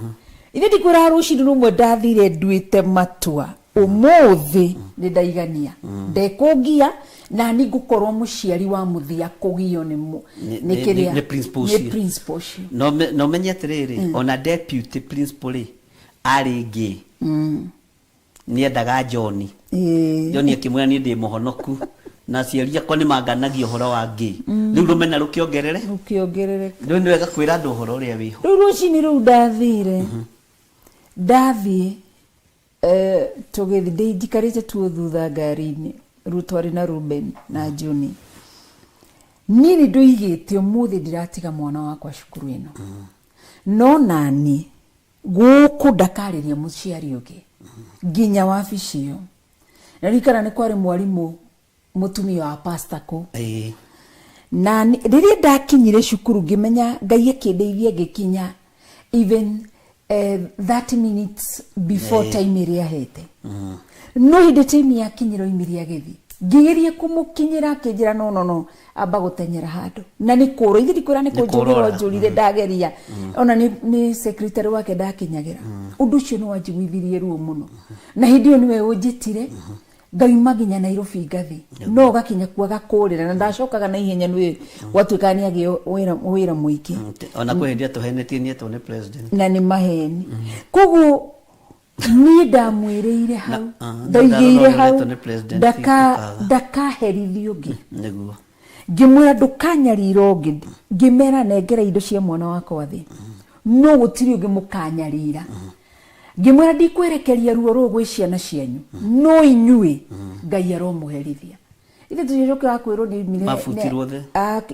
Ithe ndikwĩra, rũcinĩ rũmwe ndathire nduĩte matua, ũmũthĩ nĩ ndaigania, ndekũngia na ni ngũkorwo mũciari wa mũthia kũgio nĩ nĩ kĩrĩa nĩ principal nĩ ũcio. Principal ũcio. No menye atĩrĩrĩ, ona deputy principal rĩ, arĩ ngĩ nĩendaga John. John akĩmwĩra, niĩ ndĩ mũhonoku na aciari akwa nĩ manganagia ũhoro wa ngĩ. Rĩu rũmena rũkĩongerere. Rũkĩongerereka. Rĩu nĩ wega kwĩra andũ ũhoro ũrĩa wĩho. Rĩu rũcinĩ rũu ndathire, ndathiĩ, tũgĩthiĩ, ndĩ njikarĩte tuo thutha ngari-inĩ, rĩu twarĩ na Ruben na John. Niĩ nĩ ndoigĩte ũmũthĩ ndiratiga mwana wakwa cukuru ĩno, no nani gũkũ ndakarĩria mũciari ũngĩ nginya wabici ĩyo. Na ririkana nĩ kwarĩ mwarimũ mũtumia wa pastor kũu. Na rĩrĩa ndakinyire cukuru, ngĩmenya Ngai akĩndeithia, ngĩkinya even 30 minutes before time ĩrĩa ahete. No hĩndĩ time yakinyire, oimire agĩthiĩ. Ngĩgeria kũmũkinyĩra, akĩnjĩra no, no, no, amba gũtenyera handũ na nĩ kũra. Ithe ndikwĩra nĩ Nĩ kũnjũrĩra. kũrora. Njũrire ndageria, ona nĩ secretary wake ndakinyagĩra. Ũndũ ũcio nĩ wanjiguithirie ruo mũno, na hĩndĩ ĩyo nĩwe ũnjĩtire ngauma nginya Nairobi ngathi, no gakinya kuo agakũrĩra, na ndacokaga na ihenya nĩ gwatuĩkaga nĩ agĩo wĩra mũingĩ. Ona kwĩ hĩndĩ atũhenetie nĩetwo nĩ president. Na nĩ maheni. Koguo niĩ ndamwĩrĩire hau, ndarora ndaigĩire ũrĩa hau ũretwo nĩ president ũkaga. Ndakaherithio ũngĩ. Ngĩmwĩra ndũkanyarira ũngĩ, ngĩmera nengera indo cia mwana wakwa thĩ, no gũtirĩ ũngĩ mũkanyarira. Ngĩmwĩra ndikwerekeria ruo rũũ gwĩ ciana cianyu, no inyuĩ Ngai aromũherithia. Ithe tũcokaga kwĩrwo nĩ oimire Mabutirwo thĩ.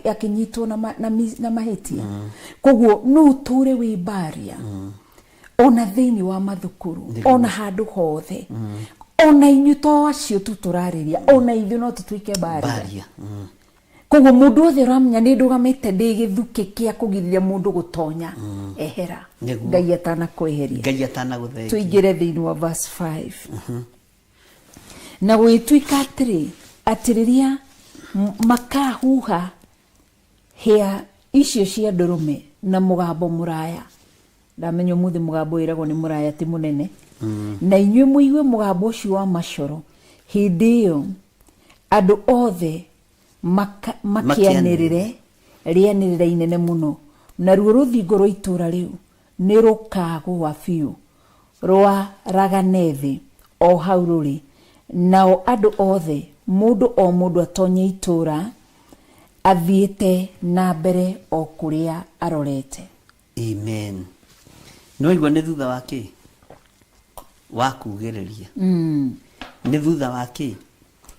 Akĩnyitwo na mahĩtia. Koguo no ũtũre wĩ mbaria ona thĩinĩ wa mathukuru, ona handũ hothe, ona inyuĩ to acio tu tũrarĩria, ona ithuĩ no tũtuĩke mbaria. Mbaria. Koguo mũndũ wothe ũramenya nĩ ndũgamĩte ndĩ gĩthukĩ kĩa kũgirĩrĩria mũndũ gũtonya, ehera. Ngai atanakweheria. Ngai atanagũthengia. Tũingĩre thĩinĩ wa verse 5. Na gũgĩtuĩka atĩrĩ, atĩ rĩrĩa makahuha hĩa icio cia ndũrũme na mũgambo mũraya, ndamenya ũmũthĩ mũgambo wĩragwo nĩ mũraya ti mũnene, na inyuĩ mũigue mũgambo ũcio wa macoro, hĩndĩ ĩyo andũ othe makĩanĩrĩre rĩanĩrĩra inene mũno, naruo rũthingo rwa itũũra rĩu nĩ rũkagũa biũ rwaragane thĩ o hau rũrĩ, nao andũ othe, mũndũ o mũndũ, atonye itũũra athiĩte na mbere o kũrĩa arorete. Amen. Nĩ waigua nĩ thutha wa kĩ? Wa kugĩrĩria. Nĩ thutha wa kĩ?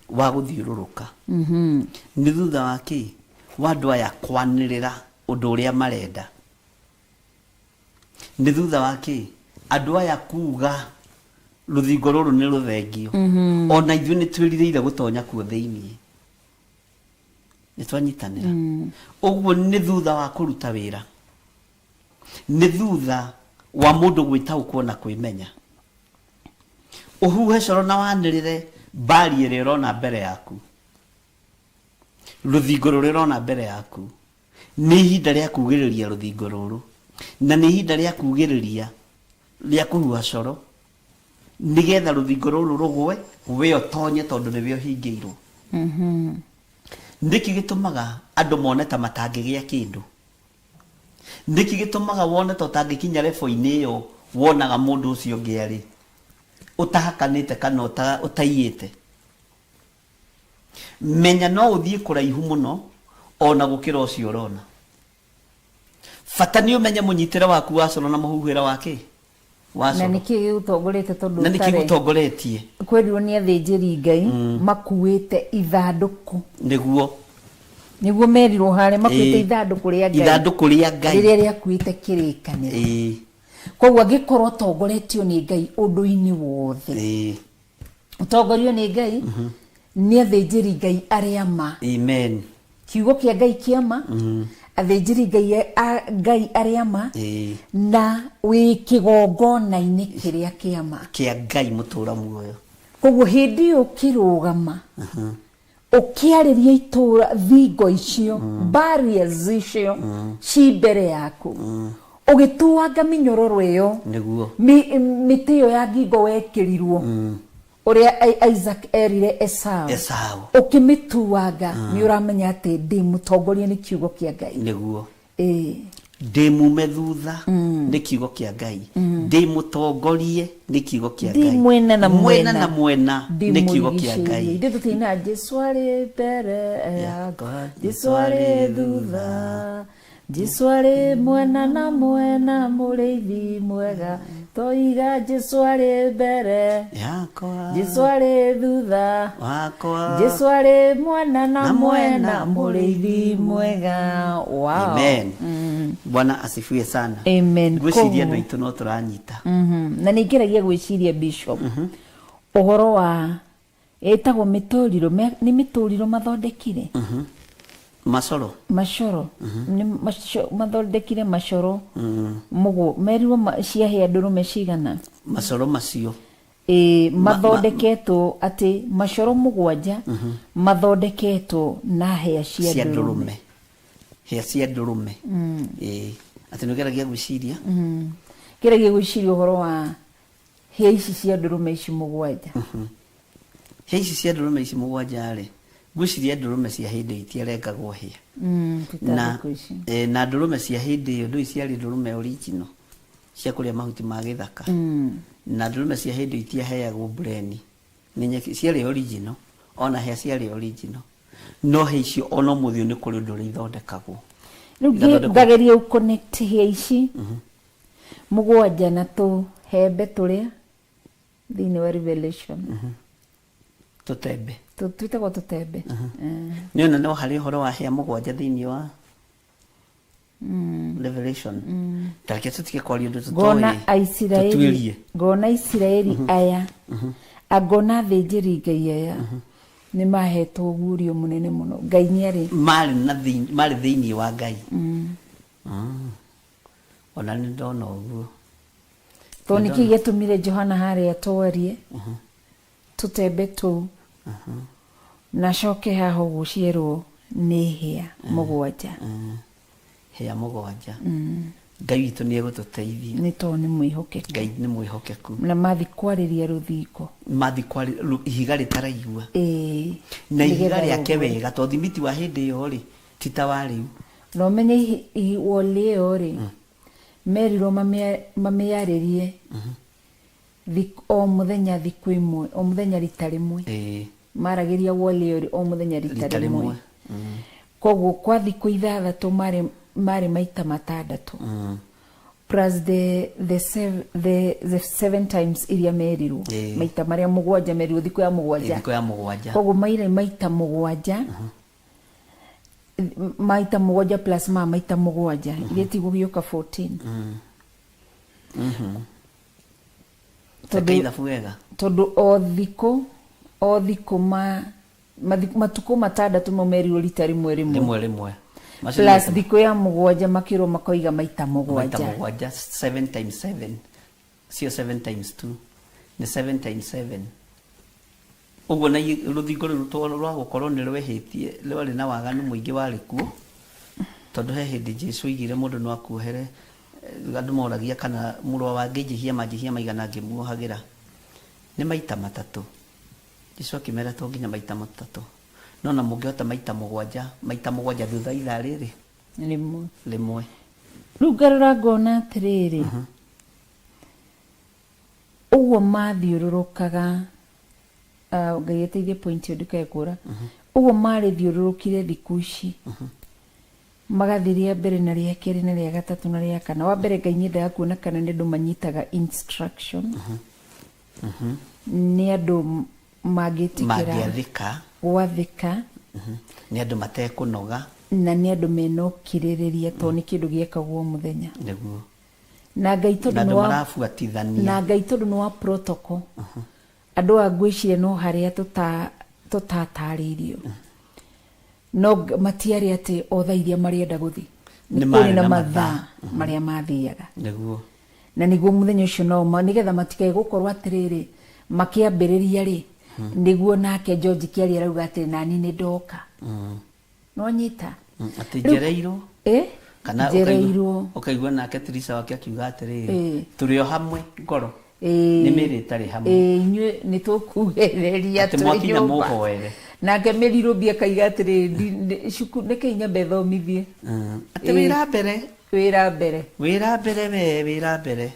Wa gũthiũrũrũka. Nĩ thutha wa kĩ? Wa andũ aya kwanĩrĩra ũndũ ũrĩa marenda. Nĩ thutha wa kĩ? Andũ aya kuga rũthingo rũrũ nĩ rũthengio. Ona ithuĩ nĩ twĩrirĩire gũtonya kuo thĩiniĩ. Nĩ twanyitanĩra. Ũguo nĩ thutha wa kũruta wĩra. Nĩ thutha wa mũndũ gwĩtaũkwo na kwĩmenya. Ũhuhe coro na wanĩrĩre mbari ĩrĩa ũrona mbere yaku. Rũthingo rũrĩa ũrona mbere yaku. Nĩ ihinda rĩa kugĩrĩria rũthingo rũrũ. Na nĩ ihinda rĩa kugĩrĩria rĩa kũhuha coro nĩgetha rũthingo rũrũ rũgwe we ũtonye tondũ nĩwe ũhingĩirwo. Nĩkĩ gĩtũmaga andũ mone ta matangĩgĩa kĩndũ? Nĩkĩ gĩtũmaga wone ta ũtangĩkinya level-inĩ ĩyo wonaga mũndũ ũcio ũngĩ arĩ, ũtahakanĩte kana ũtaiyĩte? Menya no ũthiĩ kũraihu mũno ona gũkĩra ũcio ũrona. Bata nĩ ũmenye mũnyitĩre waku wa coro na mũhuhĩre wa kĩ? Wa Na coro. nĩkĩ gĩgũtongoretie tondũ Na nĩkĩ ũtarĩ gĩgũtongoretie? Kwerirwo nĩ athĩnjĩri Ngai makuĩte ithandũkũ. Nĩguo. Nĩguo merirwo harĩa makuĩte ithandũkũ rĩa Ngai. Ithandũkũ rĩa Ngai. Rĩrĩa rĩakuĩte kĩrĩkanĩro. Koguo angĩkorwo ũtongoretio nĩ Ngai ũndũ-inĩ wothe. Ũtongorio nĩ Ngai nĩ athĩnjĩri Ngai arĩa ma. Amen. Kiugo kĩa Ngai kĩa ma, athĩnjĩri Ngai a Ngai arĩa ma, na wĩ kĩgongona-inĩ kĩrĩa kĩa ma. Kĩa Ngai mũtũra muoyo. Koguo hĩndĩ ĩyo ũkĩrũgama ũkĩarĩria itũra thingo icio, barriers icio ci mbere yaku, ũgĩtuanga mĩnyororo ĩyo, Nĩguo. Mĩtĩ ĩyo ya ngingo wekĩrirwo, ũrĩa Isaac erire Esau, Esau. Ũkĩmĩtuanga, nĩ ũramenya atĩ ndĩ mũtongoria nĩ kiugo kĩa Ngai. Nĩguo. Ndĩ mume thutha nĩ kiugo kĩa Ngai. Ndĩ mũtongorie nĩ kiugo kĩa Ndĩ Ngai. mwena na Mwena mwena. na mwena nĩ kiugo kĩa Ngai. Ndĩmũrigicĩirie. Ithuĩ tũtinaga Jesu arĩ mbere yakwa, Jesu arĩ thutha, Jesu arĩ mwena na mwena, mũrĩithi mwega. Toiga Jesu arĩ mbere yakwa, Jesu arĩ thutha wakwa, Jesu arĩ mwena na na mwena, mwena, mũrĩithi mwega. Wow. Amen. Bwana asifiwe sana. Amen. Ngwĩciria andũ Koguo- aitũ no tũranyita. Na nĩ ngeragia gwĩciria Bishop ũhoro wa ĩtagwo mĩtũrirũ, nĩ mĩtũrirũ mathondekire. Macoro. Macoro. Nĩ mathondekire macoro. Mũgũ merirwo ciahĩa ndũrũme cigana? Macoro macio. Ĩĩ, mathondeketwo atĩ macoro 7 mathondeketwo na hĩa cia Cia ndũrũme. ndũrũme. Hĩa cia ndũrũme. Ĩĩ. Atĩ nĩ ũgeragia gwĩciria? Ngeragia gwĩciria ũhoro wa hĩa ici cia ndũrũme ici 7. Hĩa ici cia ndũrũme ici 7 rĩ, ngwĩciria ndũrũme cia hĩndĩ ĩyo itiarengagwo hĩa. Ti ta Na, thikũ ici. Na ndũrũme cia hĩndĩ ĩyo ndũĩ ciarĩ ndũrũme original cia kũrĩa mahuti ma gĩthaka. Na ndũrũme cia hĩndĩ ĩyo itiaheagwo mbureni. Nĩ nyeki, ciarĩ original, ona hĩa ciarĩ original. No hĩa icio ona ũmũthĩ ũyũ nĩ kũrĩ ũndũ ũrĩa ithondekagwo. Rĩu Ithondekagwo. ngageria gũ-connect hĩa ici 7 na tũhembe tũrĩa thĩinĩ wa Revelation. Tũtembe. Twĩtagwo tũtembe. Nĩ ona no harĩ ũhoro wa hĩa 7 thĩinĩ wa Revelation. Ta reke tũtige kwaria ũndũ tũtoĩ. Ngona Aisiraeli, Tũtuĩrie. ngona Isiraeli aya, angona athĩnjĩri Ngai aya nĩ mahetwo ũguũrio mũnene mũno. Ngai nĩ arĩ. Marĩ na thĩinĩ, marĩ thĩinĩ wa Ngai. Ona nĩ ndona ũguo. Tondũ nĩkĩ gĩatũmire Johana harĩa twarie tũtembe tũu na coke haha ũguo cierwo nĩ hĩa 7. Hĩa 7. Ngai witũ nĩ egũtũteithia. Nĩ tondũ nĩ mwĩhokeku. Ngai nĩ mwĩhokeku. Na mathi kwarĩria rũthingo. Mathi kwarĩria ihiga rĩtaraigua. Na Nĩgetha ihiga rĩake rũgwe. wega tondũ thimiti wa hĩndĩ ĩyo rĩ ti ta wa rĩu. Na ũmenye wall ĩyo rĩ, merirwo mamĩarĩrie o mũthenya thikũ ĩmwe, o mũthenya rita rĩmwe. Maragĩria wall ĩyo o mũthenya rita Rita rĩmwe. rĩmwe. Koguo kwa thikũ 6 marĩ maita 6. Plus the seven times iria merirwo, maita marĩa mũgwanja merirwo thikũ ya mũgwanja. Thikũ ya mũgwanja. Koguo maire maita mũgwanja, maita mũgwanja plus ma maita mũgwanja, iria tigũgĩũka 14. Reke ithabu wega. Tondũ o thikũ matukũ 6 mo merirwo rita rĩmwe rĩmwe. Rĩmwe rĩmwe. Macio nĩ Plus maita thikũ ya mũgwanja makĩrwo makoiga maita maita mũgwanja. Mũgwanja, 7 times 7, cio 7 times 2 nĩ 7 times 7 ũguo. Na rũthingo rũu rwa gũkorwo nĩ rwehĩtie, rwarĩ na waganu mũingĩ warĩ kuo, tondũ he hĩndĩ Jesu oigire mũndũ no akuohere. Andũ moragia kana mũrũ wa wangĩnjĩhia manjĩhia maigana ngĩmuohagĩra, nĩ maita matatũ. Jesu akĩmera to nginya maita matatũ, no na mũngĩhota maita mũgwanja, maita mũgwanja thutha ithaa rĩrĩ rĩmwe. Rĩmwe. Rĩu ngarora ngona atĩrĩrĩ, ũguo mathiũrũrũkaga, Ngai ateithie, point ĩyo ndĩkae kũra. Ũguo marĩthiũrũrũkire thikũ ici, magathiĩ rĩa mbere na rĩa kerĩ na rĩa gatatũ na rĩa kana. Wa mbere, Ngai nyendaga kuona kana nĩ andũ manyitaga instruction, nĩ andũ mangĩtĩkĩra mangĩathĩka gwathĩka, nĩ andũ matekũnoga, na nĩ andũ mena ũkirĩrĩria, tondũ nĩ kĩndũ gĩekagwo o mũthenya. Na Ngai tondũ na nĩ andũ wa marabuatithania. Na Ngai tondũ nĩ wa protocol, andũ a ngwĩciria no harĩa tũtatarĩirio, no matiarĩ atĩ o thaa iria marĩenda gũthiĩ. Nĩ nĩ marĩ kũrĩ na na mathaa mathaa. marĩa mathiaga, na nĩguo mũthenya ũcio no nĩgetha matikae gũkorwo atĩrĩrĩ, makĩambĩrĩria rĩ, nĩguo nake George Kĩaria arauga atĩ nani nĩ ndoka, no nyita. Atĩ njereirwo. Kana njereirwo. Ũkaigua nake Tirisa wake akiuga atĩrĩrĩ, tũrĩ o hamwe ngoro, nĩ mĩrĩ ĩtarĩ hamwe. Inyuĩ nĩ tũkugĩrĩria Atĩ twĩ mwakinya nyũmba. mũhoere. Nake Mĩrirũmbi akaiga atĩrĩrĩ, nĩkĩ nyambe thomithie. Atĩ wĩra mbere. Wĩra mbere. Wĩra mbere, we wĩra mbere.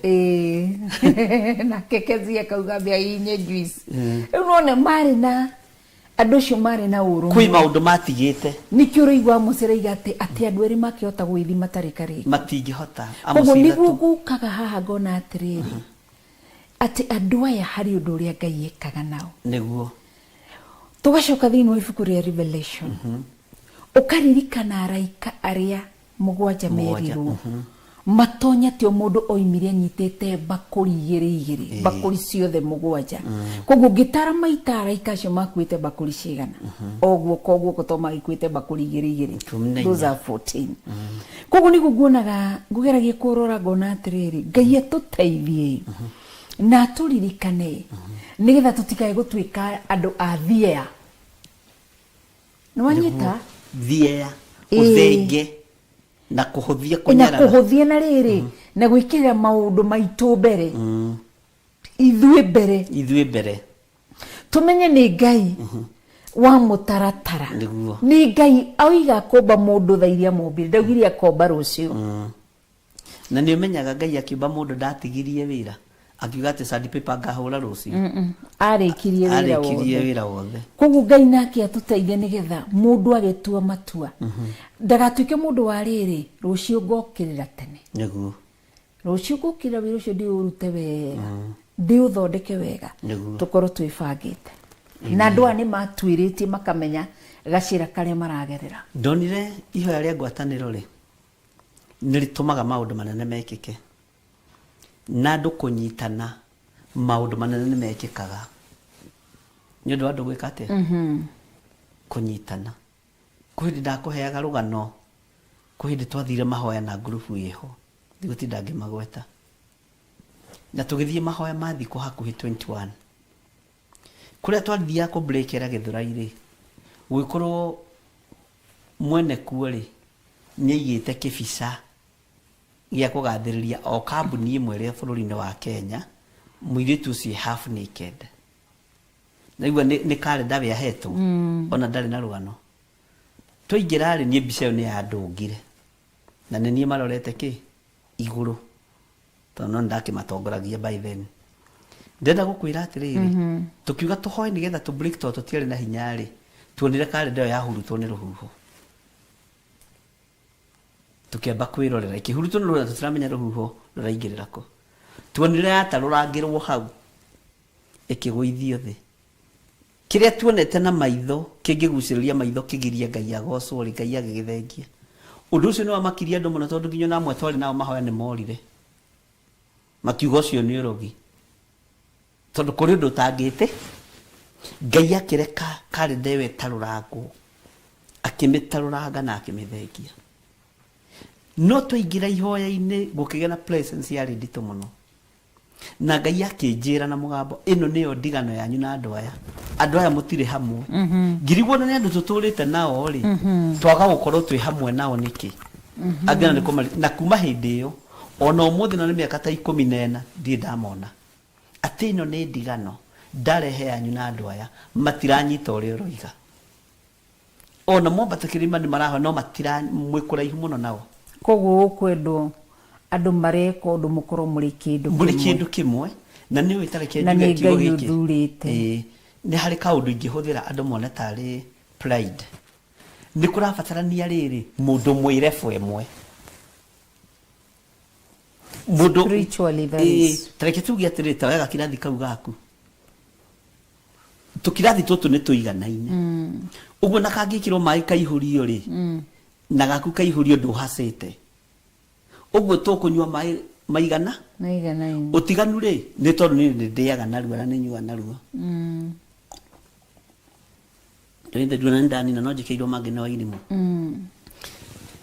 Nake Kezia akauga mbĩa inye juice. Rĩu none marĩ na andũ acio marĩ na ũrũmwe. Kwĩ maũndũ matigĩte. Nĩkĩo ũraigua mũcĩraiga atĩ andũ erĩ makĩhota gwĩthi matarĩ karĩki? Matingĩhota. Koguo Amosi nĩguo ithatũ. ngũkaga haha ngona atĩrĩrĩ, atĩ andũ aya harĩ ũndũ ũrĩa Ngai ekaga nao. Tũgacoka thĩinĩ wa ibuku rĩa Revelation, ũkaririkana araika arĩa mũgwanja Mũgwanja, merirwo matonya atĩ o mũndũ oimire anyitĩte mbakũri igĩrĩ igĩrĩ, mbakũri ciothe mũgwanja. Koguo ngĩtara maita araika acio makuĩte mbakũri cigana, o guoko o guoko, to magĩkuĩte mbakũri igĩrĩ igĩrĩ. 14. Those are 14. Koguo nĩguo nguonaga ngũgeragia kũrora ngona atĩrĩrĩ, Ngai atũteithie na atũririkane nĩgetha tũtikae gũtuĩka andũ a thia. Nĩwanyita? Thiea, ũthenge na kũhũthia na kũnyarara. Kũhũthia na rĩrĩ na gwĩkĩrĩra maũndũ maitũ mbere, ithuĩ mbere. Ithuĩ mbere. Tũmenye nĩ Ngai wa mũtaratara. Nĩ Ngai oiga akomba mũndũ thaa iria mombire, ndaugire akomba rũciũ. Na nĩ ũmenyaga Ngai akĩũmba mũndũ ndatigirie wĩra akiuga atĩ sandpaper ngahũra rũciũ. Arĩkirie wĩra Arĩkirie wothe. Wĩra wothe. Koguo Ngai nake atũteithie nĩgetha mũndũ agĩtua matua ndagatuĩke mũndũ wa rĩrĩ, rũciũ ngokĩrĩra tene, rũciũ ngũkĩrĩra wĩra ũcio ndĩũrute wega, ndĩũthondeke wega, tũkorwo twĩbangĩte. Na andũ aya nĩ matuĩrĩtie makamenya gacĩra karĩa maragerera. Ndonire ihoya rĩa ngwatanĩro rĩ nĩ rĩtũmaga maũndũ manene mekĩke, na andũ kũnyitana maũndũ manene nĩ mekĩkaga nĩ ũndũ wa andũ gwĩka atĩa? Kũnyitana. Kwĩ hĩndĩ ndakũheaga rũgano, kwĩ hĩndĩ twathire mahoya na ngurubu ĩho, ndigũtinda ngĩmagweta, na tũgĩthiĩ mahoya ma thikũ hakuhĩ 21, kũrĩa twathiaga kũbreakera Gĩthũrai rĩ, gũgĩkorwo mwene kuo rĩ nĩ aigĩte kĩbica gĩa kũgathĩrĩria o kambuni ĩmwe ĩrĩa bũrũri-inĩ wa Kenya, mũirĩtu ũcio e half naked. Naigua nĩ karenda we ahetwo, ona ndarĩ na rũgano. Twaingĩra rĩ, niĩ mbica ĩyo nĩ yandũngire, na nĩ niĩ marorete kĩ igũrũ, tondũ no nĩndakĩmatongoragia by then. Ndĩrenda gũkwĩra atĩrĩrĩ, tũkiuga tũhoe nĩgetha tũ break, tondũ tũtiarĩ na hinya rĩ, tuonire karenda ĩyo yahurutwo nĩ rũhuho. Tũkĩamba kwĩrorera ĩkĩhurutwo nĩ rũhuho, tũtiramenya rũhuho rũraingĩrĩra kũ. Tuonire yatarũrangĩrwo hau ĩkĩgũithio thĩ. Kĩrĩa tuonete na maitho kĩngĩgucĩrĩria maitho kĩgirie Ngai agocwo rĩ, Ngai agĩgĩthengia. Ũndũ ũcio nĩ wamakirie andũ mũno tondũ nginya ona amwe twarĩ nao mahoya nĩ morire. Makiuga ũcio nĩ ũrogi. Tondũ kũrĩ ũndũ ũtangĩte. Ngai akĩreka karenda ĩyo ĩtarũrangwo. Akĩmĩtarũranga na akĩmĩthengia. No twaingĩra ihoya-inĩ gũkĩgĩa na presence yarĩ nditũ mũno. Na Ngai akĩnjĩra na mũgambo, ĩno nĩyo ndigano yanyu na andũ aya. Andũ aya mũtirĩ hamwe. Ngirigwo na nĩ andũ tũtũrĩte nao rĩ, twaga gũkorwo twĩ hamwe nao nĩkĩ? Angĩ na nĩ kũmari- na kuma hĩndĩ ĩyo, ona ũmũthĩ na nĩ mĩaka ta 14 ndirĩ ndamona. Atĩ ĩno nĩ ndigano ndarehe yanyu na andũ aya, matiranyita ũrĩa ũroiga. Ona mwambata kĩrĩma nĩ marahoya no matira mwĩ kũraihu mũno nao. Koguo gũkwendwo andũ mareka ũndũ mũkorwo mũrĩ kĩndũ Mũrĩ kĩndũ kĩmwe. Na nĩ ũĩ ta reke Na njuge nĩ kiugo Ngai gĩkĩ. ũthurĩte. Ĩĩ, nĩ harĩ kaũndũ ingĩhũthĩra andũ mone tarĩ pride. Nĩ kũrabatarania rĩrĩ mũndũ mwĩ level ĩmwe. Mũndũ Spiritually, that Ĩĩ, is. ta reke tuge atĩrĩrĩ, ta oya gakirathi kau gaku. Tũkirathi tũtũ nĩ tũiganaine. Ũguo na kangĩkĩrwo maĩ kaihũrio rĩ, na gaku kaihũrio ndũhacĩte. Ũguo tũkũnyua maĩ maigana? Maiganaine. Ũtiganu rĩ, nĩ tondũ niĩ nĩ ndĩaga narua na nĩ nyuaga narua. Nĩ nduona nĩ ndanina no njĩkĩirwo mangĩ nĩ Wairimũ.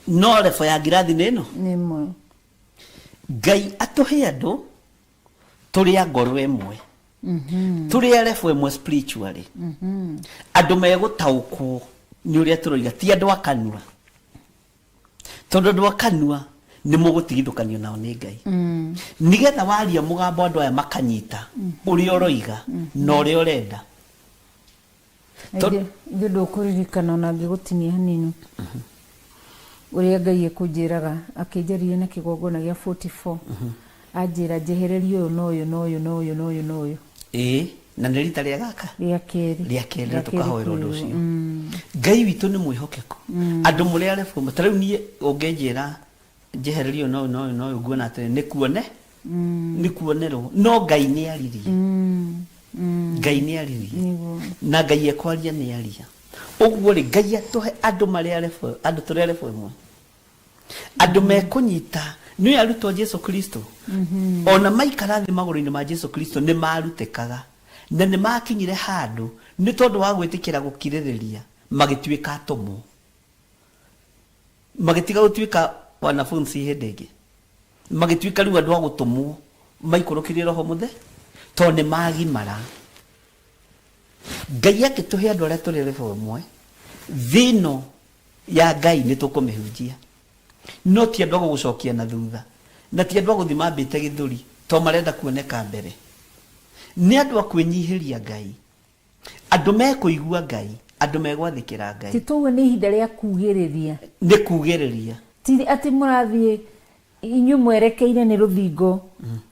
No level ya ngirathi nĩ ĩno. Nĩ ĩmwe. Ngai atũhe andũ tũrĩ a ngoro ĩmwe. Tũrĩ a level ĩmwe spiritually. Andũ megũtaũkwo nĩ ũrĩa tũroiga, ti andũ a kanua. Tondũ andũ a kanua nĩ mũgũtigithũkanio nao nĩ Ngai. Nĩgetha waria mũgambo andũ aya makanyita ũrĩa ũroiga na ũrĩa ũrenda. Ithuĩ ndũkũririkana ona ngĩgũtinia hanini ũrĩa Ngai ekũnjĩraga akĩnjaririe na kĩgongona gĩa 44 anjĩra njehererie ũyũ na ũyũ na ũyũ na ũyũ na ũyũ na ũyũ. Ĩĩ, na nĩ rita rĩa gaka? Rĩa kerĩ. Rĩa kerĩ na tũkahoera ũndũ ũcio. Ngai witũ nĩ mwĩhokeku. Andũ mũrĩ a level ĩmwe. Ta rĩu niĩ ũngĩnjĩra njehererie ũyũ na ũyũ na ũyũ na ũyũ nguona atĩrĩ nĩ kuone nĩ kuonerwo no Ngai nĩ aririe. Ngai nĩ aririe. Na Ngai ekwaria nĩ aria. Ũguo rĩ Ngai atũhe andũ marĩ a level, andũ tũrĩ a level ĩmwe. Andũ mekũnyita nĩ arutwo Jesu Kristo. Ona maikara thĩ magũrũ-inĩ ma Jesu Kristo nĩ marutĩkaga. Na nĩ makinyire handũ nĩ tondũ wa gwĩtĩkĩra gũkirĩrĩria magĩtuĩka atũmwo. Magĩtiga gũtuĩka wanafunzi hĩndĩ ĩngĩ. Magĩtuĩka rĩu andũ a gũtũmwo maikũrũkĩrie Roho Mũtheru tondũ nĩ magimara. Ngai angĩtũhe andũ arĩa tũrĩ level ĩmwe, thĩ ĩno ya Ngai nĩ tũkũmĩhunjia. No ti andũ a gũgũcokia na thutha, na ti andũ a gũthiĩ mambĩte gĩthũri tondũ marenda kuoneka mbere. Nĩ andũ a kwĩnyihĩria Ngai, andũ mekũigua Ngai, andũ megwathĩkĩra Ngai. Ti tũguo nĩ ihinda rĩa kugĩrĩria. Nĩ kugĩrĩria. Ti atĩ mũrathiĩ inyuĩ mwerekeire nĩ rũthingo,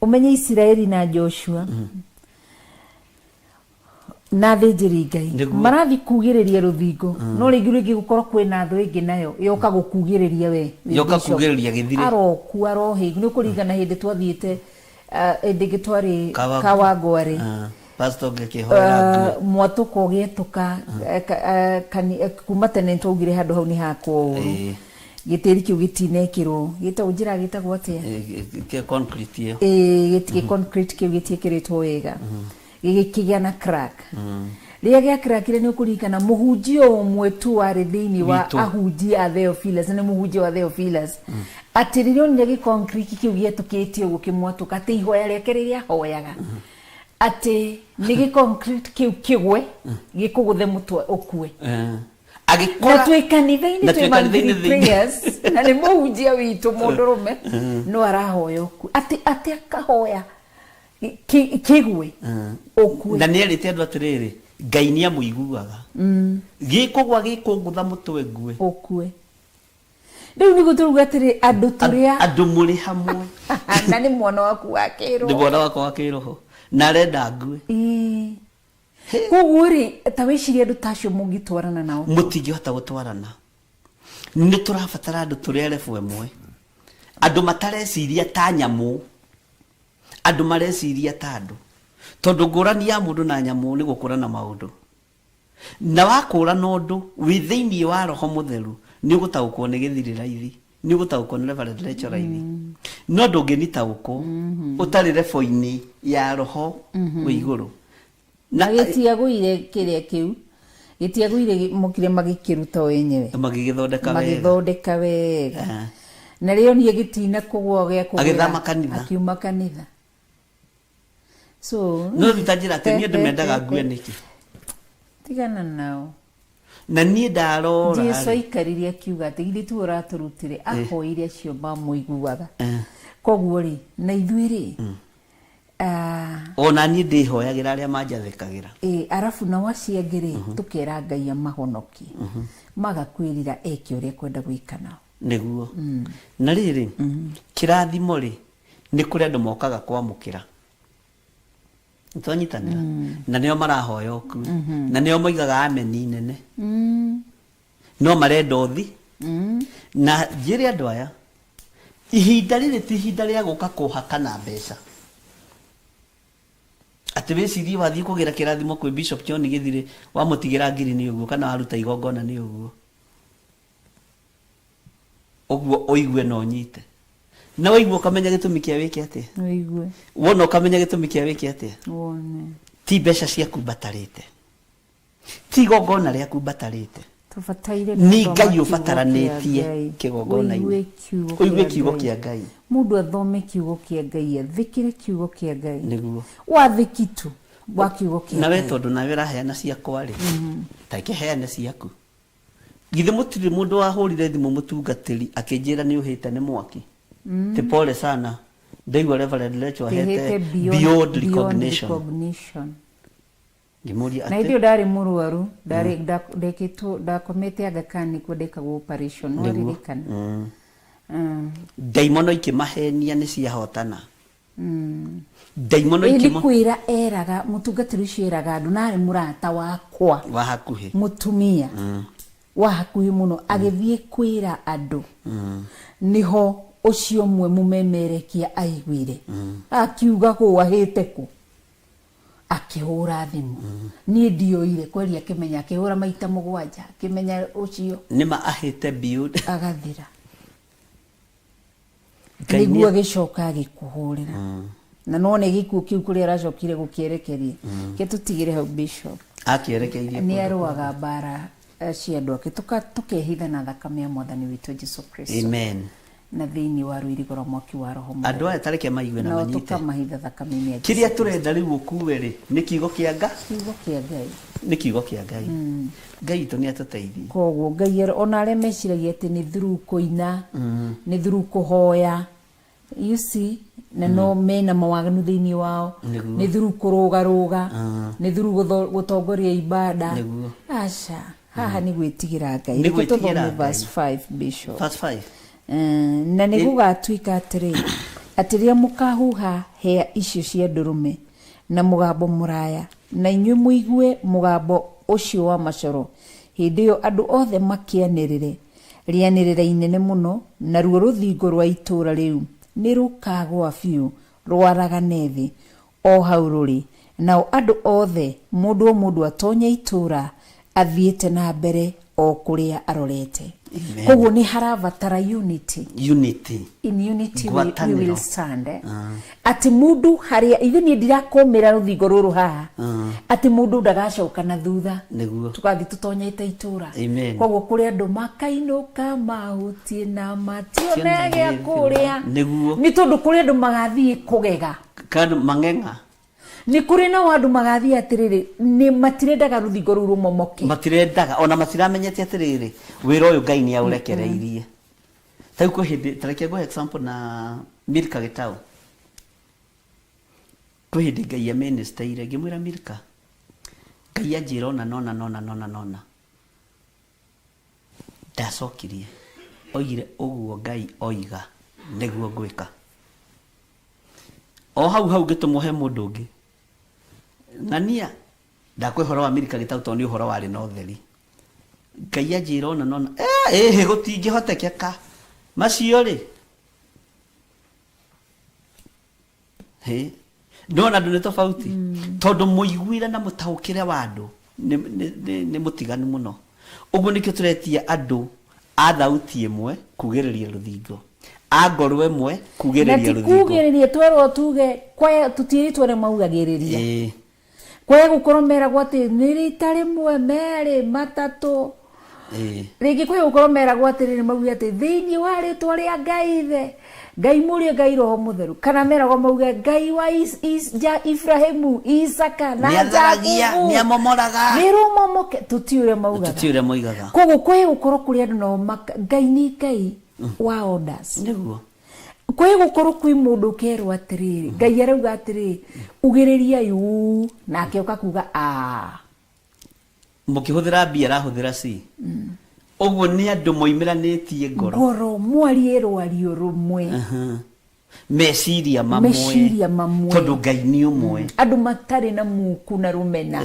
ũmenye Isiraeli na Joshua na athĩnjĩri Ngai marathiĩ kugĩrĩria rũthingo, no rĩngĩ rĩngĩ gũkorwo kwĩna thũ ĩngĩ nayo yoka gũkugĩrĩria we wĩ Yoka bishop. kugĩrĩria gĩthire. Arokua arohĩgu. Nĩ ũkũririkana hĩndĩ twathiĩte hĩndĩ ĩngĩ twarĩ Kawangware. Kawangware. Pastor ngĩkĩhoera nguo. Mwatũka ũgĩetũka, kuma tene nĩtwaugire handũ hau nĩ hakwo ũru. Gĩtĩri kĩu gĩtinekĩrwo. Gĩtagwo njĩra gĩtagwo atĩa? Kĩa concrete ĩyo. Ĩĩ, concrete kĩu gĩtiĩkĩrĩtwo wega. Gĩgĩkĩgĩa na crack. Rĩrĩa gĩa crackire nĩ ũkũririkana mũhunjia ũmwe tu warĩ thĩinĩ wa Witũ. ahunjia a Theophilus, na nĩ mũhunjia wa Theophilus. Atĩ rĩrĩa onire gĩ concrete kĩu gĩetũkĩtie ũguo kĩmwatũka, atĩ ihoya rĩake rĩrĩa ahoyaga, atĩ nĩ gĩ concrete kĩu kĩgwe, gĩkũgũthe mũtwe ũkue. Agĩkora Na twĩ kanitha-inĩ, Na twĩ twĩ kanitha-inĩ monthly thĩinĩ. prayers, na nĩ mũhunjia witũ mũndũrũme, no arahoya ũkue. Atĩ, atĩ akahoya kĩgwe ũkue. Na nĩ erĩte andũ atĩrĩrĩ, Ngai nĩ amũiguaga. Gĩkũgwa gĩkũngũtha mũtwe ngue. Ũkue. Rĩu nĩguo tũruga atĩrĩ, andũ tũrĩa Andũ mũrĩ hamwe. Na nĩ mwana waku wa kĩroho. Nĩ mwana wakwa wa kĩroho. Na arenda ngue. Ĩĩ. Koguo rĩ, ta wĩcirie andũ ta acio mũngĩtwarana nao. Mũtingĩhota gũtwarana. Nĩ tũrabatara andũ tũrĩ a level ĩmwe. Andũ matareciria ta nyamũ, andũ mareciria ta andũ, tondũ ngũrani ya mũndũ na nyamũ nĩ gũkũrana maũndũ. Na wakũrana ũndũ wĩ thĩinĩ wa Roho Mũtheru, nĩ ũgũtaũkwo nĩ gĩthirĩ raithi, nĩ ũgũtaũkwo nĩ Reverend Rachel raithi, no ndũngĩnitaũkwo ũtarĩ level-inĩ ya Roho wĩ igũrũ. Na gĩtiagũire kĩrĩa kĩu, gĩtiagũire, mokire magĩkĩruta o enyewe. Magĩgĩthondeka wega. Magĩthondeka wega. Na rĩo niĩ gĩtina kũgũa gĩa kũgwĩra. Agĩthama kanitha. Akiuma kanitha. So No rĩu ta njĩra atĩ niĩ ndĩmendaga ngue nĩkĩ? Tigana nao. Na niĩ ndarora Jesu aikarire akiuga atĩ githĩ tiwe ũratũrutire, ahoire acio mamũiguaga. Koguo rĩ, na ithuĩ rĩ, Ona niĩ ndĩhoyagĩra arĩa manjathĩkagĩra. Ĩ, arabu nao acio angĩ rĩ, tũkera Ngai amahonokie, maga kwĩrira eke ũrĩa kwenda gwĩka nao. Nĩguo. Na rĩrĩ, kĩrathimo rĩ, nĩ kũrĩ andũ mokaga kwamũkĩra. Nĩtwanyitanĩra? Na nĩo marahoya ũkue, na nĩo moigaga ameni nene, no marenda ũthi. Na njĩre andũ aya, ihinda rĩrĩ ti ihinda rĩa gũka kũhakana mbeca, atĩ wĩcirie wathiĩ kũgĩra kĩrathimo kwĩ Bishop John Gĩthirĩ, wamũtigĩra ngiri nĩ ũguo, kana waruta igongona nĩ ũguo ũguo, ũigue na ũnyite, na waigua ũkamenya gĩtũmi kĩa wĩke atĩa. Ũigue. Wona ũkamenya gĩtũmi kĩa wĩke atĩa. Wone. Ti mbeca ciaku mbatarĩte, ti igongona rĩaku mbatarĩte. Tũbataire Nĩ gũthoma Ngai kiugo ũbataranĩtie kĩa Ngai. kĩgongona-inĩ. Ũigue kiugo Ũigue kĩa kiugo Ngai. Kĩa Ngai. Mũndũ athome kiugo kĩa Ngai, athĩkĩre kiugo kĩa Ngai. Nĩguo. Wathĩki tu wa kiugo kĩa Na we Ngai. Tondũ nawe ũraheana ciakwa rĩ, ta reke heane ciaku. Githĩ mũtirĩ mũndũ wahũrire thimũ, mũtungatĩri akĩnjĩra nĩ ũhĩte nĩ mwaki? Ti pole sana, ndaigua Reverend Rachel ahete Ahete beyond beyond recognition. Recognition. Ngĩmũria Na hĩndĩ atĩ ĩyo ndarĩ mũrwaru, ndarĩ ndekĩtwo, ndakomete Aga Khan nĩkuo ndekagwo operation. Nĩguo. Waririkana? Ndaimono ikĩmahenia nĩ ciahotana, ndaimono Ĩ, nĩ ikĩma kwĩra eraga mũtungatĩri ũcio, eraga andũ, na arĩ mũrata wakwa wa hakuhĩ. Mũtumia wa hakuhĩ mũno, agĩthiĩ kwĩra andũ, nĩho ũcio ũmwe mũmemerekia aiguire akiuga gũahĩte kũ, akĩhũra thimũ. Niĩ ndioire kweri, akĩmenya, akĩhũra maita 7, akĩmenya ũcio nĩma ahĩte beyond. Agathira. Ngai Nĩguo agĩcoka agĩkũhũrĩra na none gĩkuũ kĩu kũrĩa aracokire gũkĩerekeria ke tũtigĩre hau, Bishop. Akĩerekeirie Nĩ kũndũ. Arũaga mbara cia andũ ake. Tũkehitha na thakame ya Mwathani witũ Jesu Kristo Amen. Na thĩinĩ wa rũirigo rwa mwaki wa Roho Andũ aya tareke maigue na nao manyite. Tũkamahitha thakame-inĩ ya Jesu. Kĩrĩa tũrenda rĩu ũkue rĩ, nĩ kiugo kĩa Nga Kiugo kĩa Ngai. Nĩ kiugo kĩa Ngai. Ngai witũ nĩ atũteithie. Koguo Ngai ona arĩa meciragia atĩ nĩ through kũina, nĩ through kũhoya, you see, na no mena mawaganu thĩinĩ wao. Nĩguo. Nĩ through kũrũgarũga, nĩ through gũtongoria ibada. Nĩguo. Aca, haha nĩ gwĩtigĩra Ngai. Nĩ Reke gwĩtigĩra tũthome Ngai. verse 5, Bishop. Verse 5. Na nĩ gũgatuĩka atĩrĩ, atĩ rĩrĩa mũkahuha hĩa icio cia ndũrũme na mũgambo mũraya, na inyuĩ mũigue mũgambo ũcio wa macoro, hĩndĩ ĩyo andũ othe makĩanĩrĩre rĩanĩrĩra inene mũno, naruo rũthingo rwa itũũra rĩu nĩ rũkagũa biũ rwaragane thĩ o hau rũrĩ, nao andũ othe, mũndũ o mũndũ, atonye itũũra athiĩte na mbere o kũrĩa arorete. Amen. Koguo nĩ harabatara unity. Unity. In unity we Ngwatanĩro. will stand, eh? Atĩ mũndũ harĩa ithe niĩ ndirakomĩra rũthingo rũrũ haha, atĩ mũndũ ndagacoka na thutha. Nĩguo. Tũgathiĩ tũtonyete itũra. Amen. Koguo kũrĩ andũ makainũka mahutie na matione gĩa kũrĩa. Nĩguo. Nĩ tondũ kũrĩ andũ magathiĩ kũgega. Kando mang'eng'a. Nĩ kũrĩ nao andũ magathiĩ atĩrĩrĩ, nĩ matirendaga rũthingo rũu rũmomoke. Matirendaga, ona matiramenyete atĩrĩrĩ, wĩra ũyũ Ngai nĩ aũrekereirie. Ta rĩu kwĩ hĩndĩ, ta reke ngũhe example na Milka Gĩtaũ. Kwĩ hĩndĩ Ngai aministeire, ngĩmwĩra, "Milka, Ngai anjĩra ũna nona nona nona nona." Ndacokirie, oigire ũguo Ngai oiga nĩguo ngwĩka. O hau hau ngĩtũmwo he mũndũ ũngĩ ng'ania. Ndakwa ũhoro wa Milka Gĩtaũ, tondũ nĩ ũhoro warĩ na ũtheri. Ngai anjĩra ũna nona, ĩhĩ, gũtingĩhotekeka macio rĩ. Hĩ. Ndona andũ nĩ tofauti tondũ mũiguĩre na mũtaũkĩre wa andũ nĩ mũtiganu mũno. Ũguo nĩkĩo tũretia andũ a thauti ĩmwe kugĩrĩria rũthingo, a ngoro ĩmwe Na kugĩrĩria ti rũthingo. kugĩrĩria twerwo tuge kwaya tũtiĩrĩtwo arĩa maugagĩrĩria. Ĩĩ. Kwaya gũkorwo meragwo atĩ nĩ rita rĩmwe, merĩ, matatũ. Ĩĩ. Rĩngĩ kwaya gũkorwo meragwo atĩrĩrĩ, mauge atĩ thĩinĩ wa rĩtwa rĩa Ngai Ithe, Ngai Mũriũ, Ngai Roho Mũtheru. Kana meragwo mauge Ngai wa Ibrahimu, Isaka na Nĩatharagia, Jakubu. nĩamomoraga. Nĩ rũmomoke, tũtiũĩ ũrĩa maugaga. Tũtiũĩ ũrĩa moigaga. Koguo kwaya gũkorwo kũrĩ andũ nao Ngai nĩ Ngai wa orders. Nĩguo. Kwaya gũkorwo kwĩ mũndũ ũkerwo atĩrĩrĩ, Ngai arauga atĩrĩrĩ, ugĩrĩriai uu, nake oka kuga aa. Mũkĩhũthĩra B arahũthĩra C. Ũguo nĩ andũ moimĩranĩtie ngoro. Ngoro, mwarie rwario rũmwe. Meciria mamwe. Meciria mamwe. Tondũ Ngai nĩ ũmwe. Andũ matarĩ na muku na rũmena.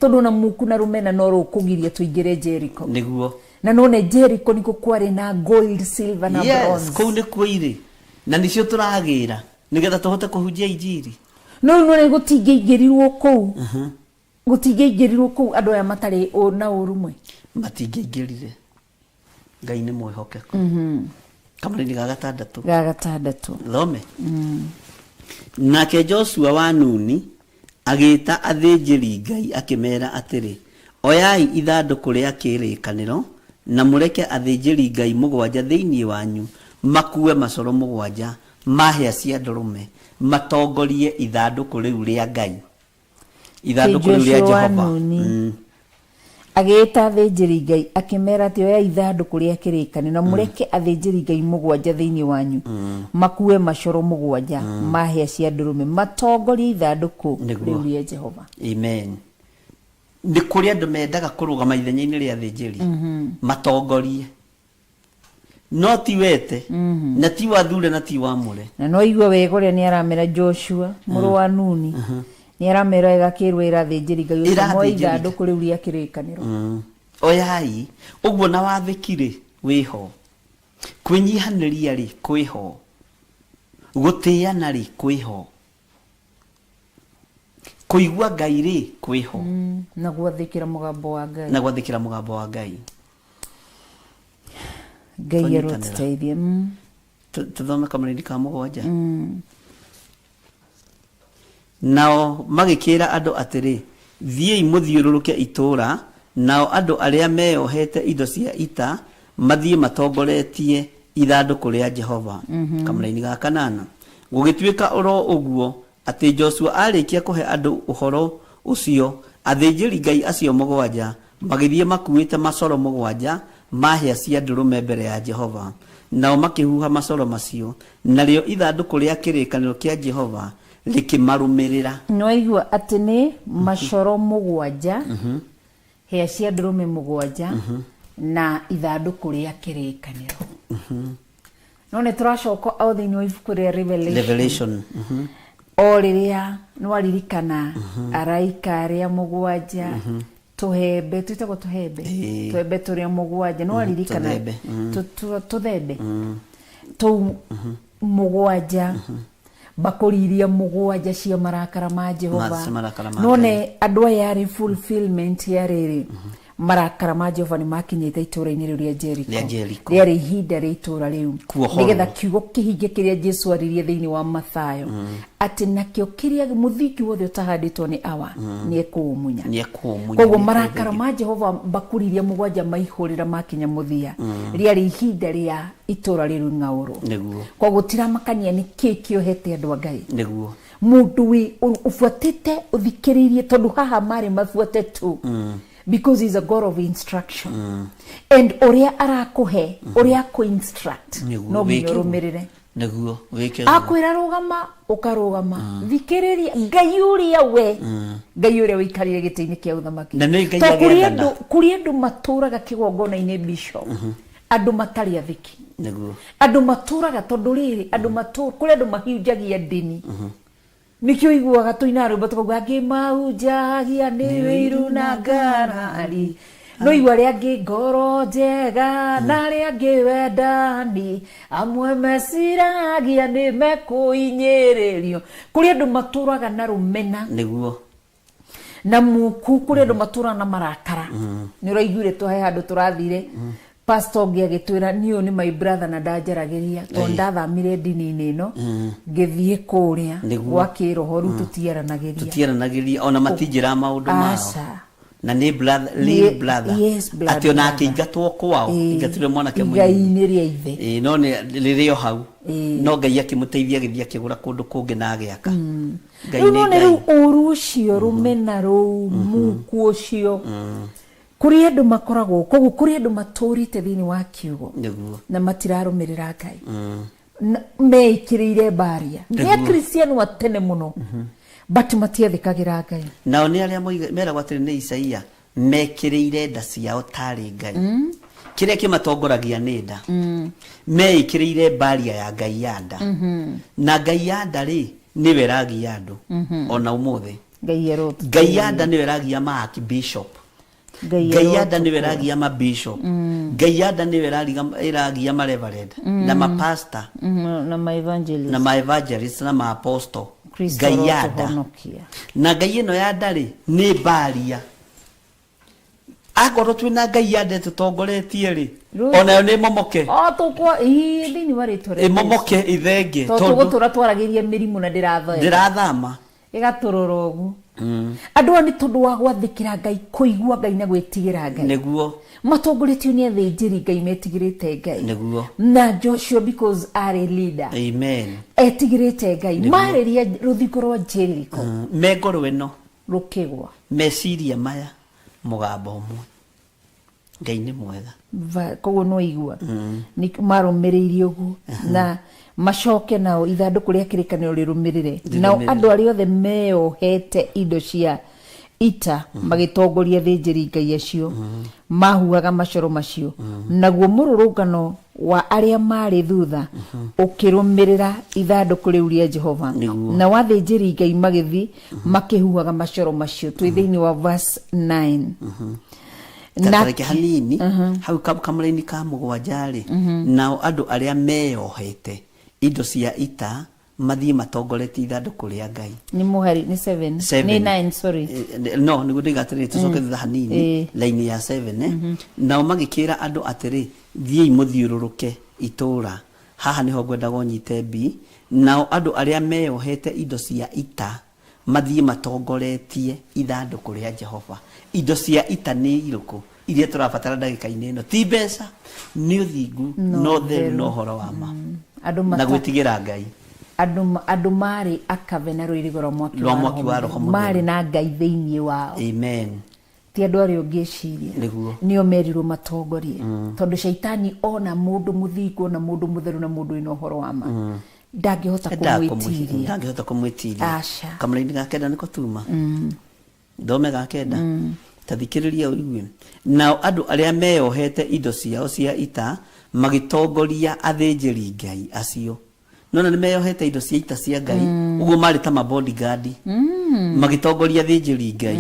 Tondũ na muku na rũmena no rũkũgiria tũingĩre Jericho. Nĩguo. Na none Jericho nĩkuo kwarĩ na gold, silver na Yes, bronze. kũu nĩkuo irĩ. Na nĩcio tũragĩra nĩgetha tũhote kũhunjia injiri. No rĩu none gũtingĩingĩrirwo kũu. Gũtingĩingĩrirwo kũu andũ aya matarĩ na ũrũmwe. Matingĩingĩrire. Ngai nĩ mwĩhokeku. Kamũraini ga gatandatũ. Ga gatandatũ. Thome. Nake Joshua wa Nuni agĩĩta athĩnjĩri Ngai akĩmeera atĩrĩ, oyai ithandũkũ rĩa kĩrĩkanĩro na mũreke athĩnjĩri Ngai mũgwanja thĩinĩ wanyu makuue macoro mũgwanja ma hĩa cia ndũrũme matongorie ithandũkũ rĩu rĩa Ngai. Ithandũkũ rĩu rĩa Joshua wa Jehova. Nuni. Agĩĩta athĩnjĩri Ngai akĩmeera atĩ oyai ithandũkũ rĩa kĩrĩkanĩro na mũreke athĩnjĩri Ngai mũgwanja thĩinĩ wanyu makuue macoro mũgwanja ma hĩa cia ndũrũme matongorie ithandũkũ Nĩguo. rĩu rĩa Jehova. Amen. Nĩ kũrĩ andũ mendaga kũrũgama ithenya-inĩ rĩa athĩnjĩri matongorie, no ti wete na ti wathure na ti wamũre. Na no igua wega ũrĩa nĩ aramera Joshua mũrũ wa Nuni, nĩ aramera wega akĩrwo ĩra athĩnjĩri Ngai ũcio Ĩra moe athĩnjĩri Ngai. ithandũkũ rĩu rĩa kĩrĩkanĩro. Oyai ũguo na wathĩki rĩ wĩho, kwĩnyihanĩria rĩ kwĩho, gũtĩana rĩ kwĩho, kũigua Ngai rĩ kwĩho. Na gwathĩkĩra mũgambo wa Ngai. Na gwathĩkĩra mũgambo wa Ngai. Ngai Twanyitanĩra. arotũteithie. Tũthome kamũraini ka mũgwanja. Nao magĩkĩra andũ atĩrĩ, thiĩi mũthiũrũrũke itũũra, nao andũ arĩa meyohete indo cia ita mathiĩ matongoretie ithandũkũ rĩa Jehova. Kamũraini ga kanana. Gũgĩtuĩka oro ũguo atĩ Joshua arĩkia kũhe andũ ũhoro ũcio, athĩnjĩri Ngai acio mũgwanja magĩthiĩ makuĩte macoro mũgwanja ma hĩa cia ndũrũme mbere ya Jehova. Nao makĩhuha macoro macio, narĩo ithandũkũ rĩa kĩrĩkanĩro kĩa Jehova rĩkĩmarũmĩrĩra. Nĩwaigua atĩ nĩ macoro mũgwanja, hĩa cia ndũrũme mũgwanja, na ithandũkũ rĩa kĩrĩkanĩro. No nĩ tũracoka o thĩinĩ wa ibuku rĩa Revelation. Revelation. O rĩrĩa nĩwaririkana araika arĩa mũgwanja, tũhembe, twĩtagwo tũhembe, tũhembe tũrĩa mũgwanja, nĩwaririkana Tũthembe. Tũthembe tũu mũgwanja, mbakũri iria mũgwanja cia marakara ma Jehova. Cia marakara ma No Ngai. ne andũ aya yarĩ fulfillment ya rĩrĩ, marakara ma Jehova nĩ makinyĩte itũũra-inĩ rĩu rĩa Jericho. Rĩa Jericho. Rĩarĩ ihinda rĩa itũũra rĩu. Kuohorwo. Nĩgetha kiugo kĩhinge kĩrĩa Jesu aririe thĩinĩ wa Mathayo, atĩ nakĩo kĩrĩa mũthingi wothe ũtahandĩtwo nĩ awa, nĩ ekũũmunya. Nĩ ekũũmunya, Koguo nĩ marakara ekũũtheria. ma Jehova mbakũri iria mũgwanja maihũrĩra makinya mũthia, rĩarĩ ihinda rĩa itũũra rĩu ng'aũrwo. Nĩguo. Koguo tiramakania nĩ kĩ kĩohete andũ a Ngai. Nĩguo. Mũndũ wĩ ũbuatĩte ũthikĩrĩirie, tondũ haha marĩ mabuate tu. Because he's a God of instruction. And ũrĩa arakũhe, ũrĩa akũ-instruct, Nĩguo, no nginya wĩke ũguo. ũrũmĩrĩre. Nĩguo, wĩke ũguo. Akwĩra rũgama, ũkarũgama. Thikĩrĩria Ngai ũrĩa we, Ngai ũrĩa ũikarĩire gĩtĩ-inĩ kĩa ũthamaki. Na nĩ Ngai Tondũ agĩathana. kũrĩ andũ matũraga kĩgongona-inĩ, Bishop, andũ matarĩ athĩki. Nĩguo. Andũ matũraga tondũ rĩrĩ, andũ kũrĩ andũ mahiunjagia ndini. Nĩkĩo iguaga tũinaga rwĩmbo tũkauga angĩ mahunjagia nĩ wĩiru na ngarari. No igua arĩa angĩ ngoro njega na arĩa angĩ wendani, amwe meciragia nĩ mekũinyĩrĩrio. Kũrĩ andũ matũraga na rũmena Nĩguo. na muku, kũrĩ andũ matũraga na marakara. Nĩ ũraiguire twahe handũ tũrathire, pastor ũngĩ agĩtwĩra niĩ ũyũ nĩ my brother na ndanjaragĩria tondũ ndathamire ndini-inĩ ĩno ngĩthiĩ kũrĩa gwa kĩroho, rĩu tũtiaranagĩria. Tũtiaranagĩria, ona matinjĩraga maũndũ mao. Aca. Na nĩ brother, real brother. Yes, blood Atĩ ona brother. akĩingatwo kwao, ingatire mwanake mũnini. Igai-inĩ rĩa ithe. Ĩĩ, no nĩ rĩrĩ o hau, no Ngai akĩmũteithia agĩthiĩ akĩgũra kũndũ kũngĩ na agĩaka. Ngai Rĩu nĩ none Ngai. rĩu ũru ũcio, rũmena rũu, muku ũcio, kũrĩ andũ makoragwo koguo, kũrĩ andũ matũrĩte thĩinĩ wa kiugo na matirarũmĩrĩra Ngai. Meĩkĩrĩire mbaria nĩ akristiano a tene mũno, but matiathĩkagĩra Ngai. Nao nĩ arĩa meragwo atĩrĩ nĩ Isaia mekĩrĩire nda ciao tarĩ Ngai. Kĩrĩa kĩmatongoragia nĩ nda. Meĩkĩrĩire mbaria ya ngai ya nda, na ngai ya nda rĩ, nĩwe ĩragia andũ ona ũmũthĩ. Ngai arotũ Ngai ya nda nĩwe ĩragia ma archbishop. Ngai Ngai ya nda nĩwe arotũkũra. ĩragia ma bishop. Ngai ya nda nĩwe ĩragia ma reverend na ma pastor Na ma evangelist na ma evangelist na ma apostle. Kristo Ngai ya nda. arotũhonokia. Na ngai ĩno ya nda rĩ, nĩ mbaria. Akorwo twĩna ngai ya nda ĩtũtongoretie rĩ, onayo nĩ ĩmomoke. O tũkwa ii thĩinĩ wa rĩtwa rĩa Jesu. Ĩmomoke ithenge. Tondũ tondũ tũgũtũra twaragĩria mĩrimũ na ndĩrathoeka. Ndĩrathama. Ĩgatũrora ũguo andũ aya nĩ tondũ wa gwathĩkĩra Ngai, kũigua Ngai na gwĩtigĩra Ngai. Matongoretio nĩ athĩnjĩri Ngai metigĩrĩte Ngai. Na Joshua, because arĩ leader, Amen. etigĩrĩte Ngai, marĩria rũthingo rwa Jericho Me ngoro ĩno rũkĩgwa. Meciria maya, mũgambo ũmwe, Ngai nĩ mwega. Koguo no igua nĩ marũmĩrĩire ũguo na macoke nao ithandũkũ rĩa kĩrĩkanĩro rĩrũmĩrĩre nao. Rĩrũmĩrĩre. Andũ arĩa othe meyohete indo cia ita magĩtongoria thĩnjĩri Ngai acio mahuhaga macoro macio, naguo mũrũrũngano wa arĩa marĩ thutha ũkĩrũmĩrĩra ithandũkũ rĩu rĩa Jehova. Nao athĩnjĩri Ngai magĩthiĩ makĩhuhaga macoro macio. Twĩ thĩinĩ wa verse 9. Tareke hanini hau kamũraini ka mũgwanja rĩ, nao andũ arĩa meyohete indo cia ita mathiĩ matongoretie ithandũkũ rĩa Ngai. Nĩ mũhari nĩ 7? Seven. Nĩ 9, sorry. No nĩguo ndĩga atĩrĩrĩ, tũcoke thutha hanini. Laini ya 7, eh? Nao magĩkĩra andũ atĩrĩ, thiĩi mũthiũrũrũke itũũra. Haha nĩho ngwendaga ũnyite mbi. Nao andũ arĩa meyohete indo cia ita mathiĩ matongoretie ithandũkũ rĩa Jehova. Indo cia ita nĩ irĩkũ iria tũrabatara ndagĩka-inĩ ĩno? Ti mbeca, nĩ ũthingu No na ũtheru ũtheru. na ũhoro wa ma andũ na gwĩtigĩra Ngai. Andũ marĩ akave na rũirigo rwa mwaki Rwa mwaki wa Roho Mũtheru. Marĩ na Ngai thĩinĩ wao. Amen. Ti andũ arĩa ũngĩciria. Nĩo merirwo matongorie, tondũ caitani ona mũndũ mũthingu, ona mũndũ mũtheru na mũndũ wĩna ũhoro wa ma ndangĩhota kũmwĩtiria. Ndangĩhota kũmwĩtiria. Aca. Kamũraini ga kenda nĩko tuma thome ga kenda, ta thikĩrĩria ũigue. Nao andũ arĩa meyohete indo ciao cia ita magĩtongoria athĩnjĩri Ngai acio. Nona nĩ meyohete indo cia ita cia Ngai, ũguo marĩ ta mabodyguard magĩtongoria athĩnjĩri Ngai.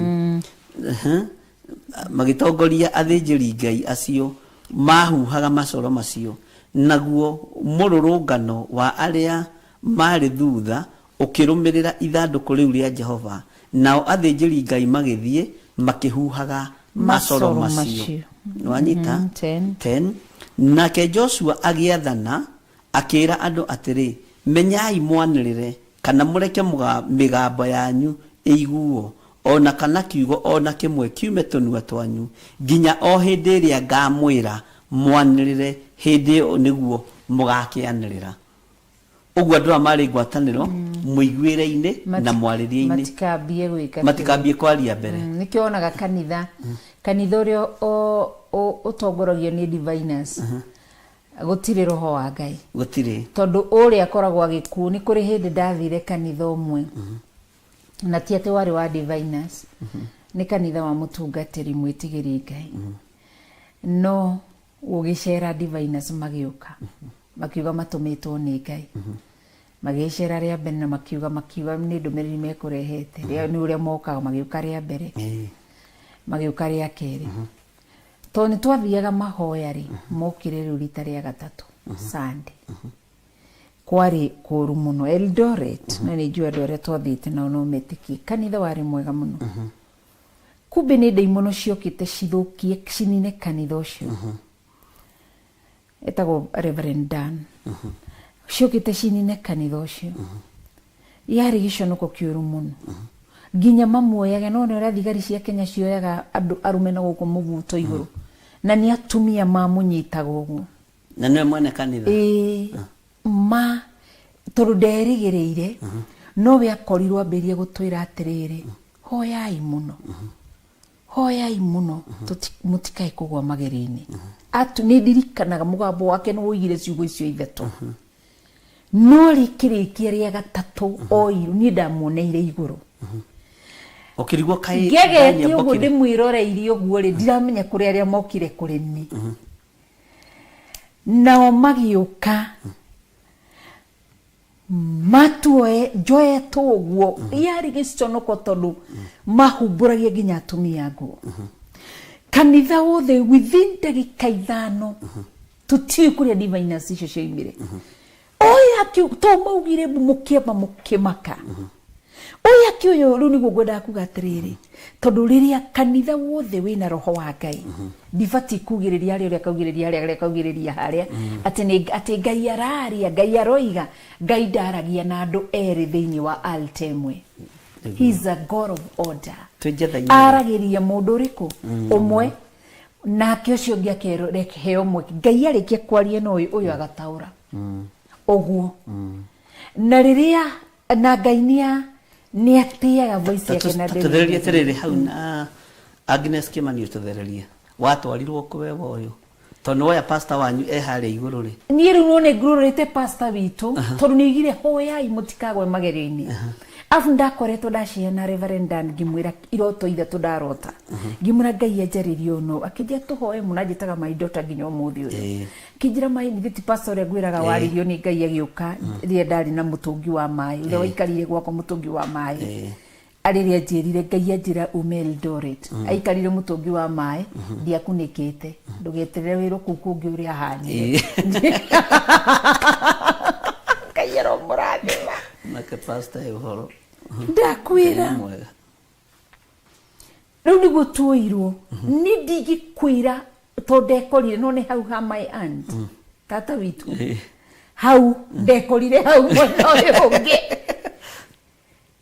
Magĩtongoria athĩnjĩri Ngai acio mahuhaga macoro macio, naguo mũrũrũngano wa arĩa marĩ thutha ũkĩrũmĩrĩra ithandũkũ rĩu rĩa Jehova, nao athĩnjĩri Ngai magĩthiĩ makĩhuhaga macoro Macoro macio. Macio. Nĩwanyita? 10. 10. Nake Joshua agĩathana akĩra andũ atĩrĩ, menyai mwanĩrĩre kana mũreke mĩgambo yanyu ĩiguo, ona kana kiugo ona kĩmwe kiume tũnua twanyu nginya o hĩndĩ ĩrĩa ngamwĩra mwanĩrĩre, hĩndĩ ĩyo nĩguo mũgakĩanĩrĩra. Ũguo andũ aya marĩ ngwatanĩro mũiguĩre-inĩ na mwarĩrie-inĩ. Matikambie gwĩka. Matikambie kwaria mbere. Nĩkĩo wonaga kanitha ũrĩa ũtongoragio nĩ diviners gũtirĩ roho wa Ngai. Gũtirĩ. Tondũ ũrĩa akoragwo agĩkuo. Nĩ kũrĩ hĩndĩ ndathire kanitha ũmwe, na ti atĩ warĩ wa diviners, nĩ kanitha wa mũtungatĩri mwĩtigĩri Ngai, no gũgĩcera diviners magĩũka makiuga matũmĩtwo nĩ Ngai. Magĩcera rĩa mbere na makiuga nĩ ndũmĩrĩri mekũrehete. Nĩ ũrĩa mokaga magĩũka rĩa mbere, magĩũka rĩa kerĩ. Tondũ nĩ twathiaga mahoya rĩ, mokire rĩu rita rĩa gatatũ Sunday, kwarĩ kũru mũno Eldoret. Na nĩ njũĩ andũ arĩa twathiĩte nao no metĩkie kanitha warĩ mwega mũno. Kumbe nĩ ndaimono ciokĩte cithũkie, cinine kanitha ũcio. Etagwo Reverend Dan. Ciokĩte cinine kanitha ũcio. Yarĩ gĩconoko kĩũru mũno, nginya mamuoyage no nĩ ũrĩa thigari cia Kenya cioyaga andũ arũme na gũkũ mũbuto igũrũ, na nĩ atumia mamũnyitaga ũguo. Na nĩwe mwene kanitha? Ĩĩ, ma tondũ nderĩgĩrĩire nowe akorirwo ambĩrĩrie gũtwĩra atĩrĩrĩ, hoyai mũno, hoyai mũno, mũtikae kũgwa magerio-inĩ. Atu nĩ ndirikanaga mũgambo wake nĩ woigire ciugo icio ithatũ, no rĩkĩrĩkia rĩa gatatũ oirwo niĩ ndamuoneire igũrũ. Ũkĩrigwo kaĩ ngegete Daniel ũguo Mbokire? Ndĩmwĩroreirie ũguo rĩ, ndiramenya kũrĩ arĩa mokire kũrĩ ni nao magĩũka matuoe njoetwo ũguo. Yarĩ gĩconoko tondũ mahumbũragia nginya atumia nguo kanitha wothe within ndagĩka 5. Tũtiũĩ kũrĩa diviners icio cioimire. Oya to maugire mũkĩamba mũkĩmaka oya kĩ ũyũ. Rĩu nĩguo ngwendaga kuga atĩrĩrĩ, tondũ rĩrĩa kanitha wothe wĩna roho wa Ngai, ndibatiĩ kugĩrĩria harĩa ũrĩa kaugĩrĩria harĩa, harĩa kaugĩrĩria harĩa, atĩ nĩ atĩ Ngai araria, Ngai aroiga. Ngai ndaragia na andũ erĩ thĩinĩ wa altar ĩmwe. He is a God of order. Twĩ njetha-inĩ. Aragĩria mũndũ ũrĩkũ ũmwe, nake ũcio ũngĩ akereheo mweke. Ngai arĩkia kwaria na ũyũ, ũyũ agataũra ũguo. Na rĩrĩa na Ngai nĩ atĩaga voice yake na Tũthererie atĩrĩrĩ hau na Agnes Kimani, ũtũthererie watwarirwo kũ we ũyũ, tondũ woya pastor wanyu e harĩa igũrũ rĩ? Niĩ rĩu no nĩ ngurũrĩte pastor witũ, tondũ nĩ oigire hoyai mũtikagwe magerio-inĩ. Arabu ndakoretwo ndaciana Reverend Dan, ngĩmwĩra iroto ithatũ ndarota, ngĩmwĩra Ngai anjarĩrie ũno, akĩnjĩra tũhoe mũno. Anjĩtaga my daughter nginya ũmũthĩ ũyũ. Kĩnjĩra maĩ nĩ ti pastor ũrĩa ngwĩraga waririo nĩ Ngai agĩũka rĩrĩa ndarĩ na mũtũngi wa maĩ, ũrĩa waikarire gwakwa mũtũngi wa maĩ. Rĩrĩa anjĩrire Ngai anjĩra ume Eldoret, aikarire mũtũngi wa maĩ ndiakunĩkĩte. Ndũgeterere wĩrwo kũu kũngĩ ũrĩa ahanire. Ngai aromũrathima. Nake pastor e ũhoro. Ndakwĩra. Ngai nĩ mwega. Rĩu nĩguo tuoirwo. Niĩ ndingĩkwĩra tondũ ndekorire no nĩ hau ha my aunt, tata witũ. Hau ndekorire hau mwena ũyũ ũngĩ,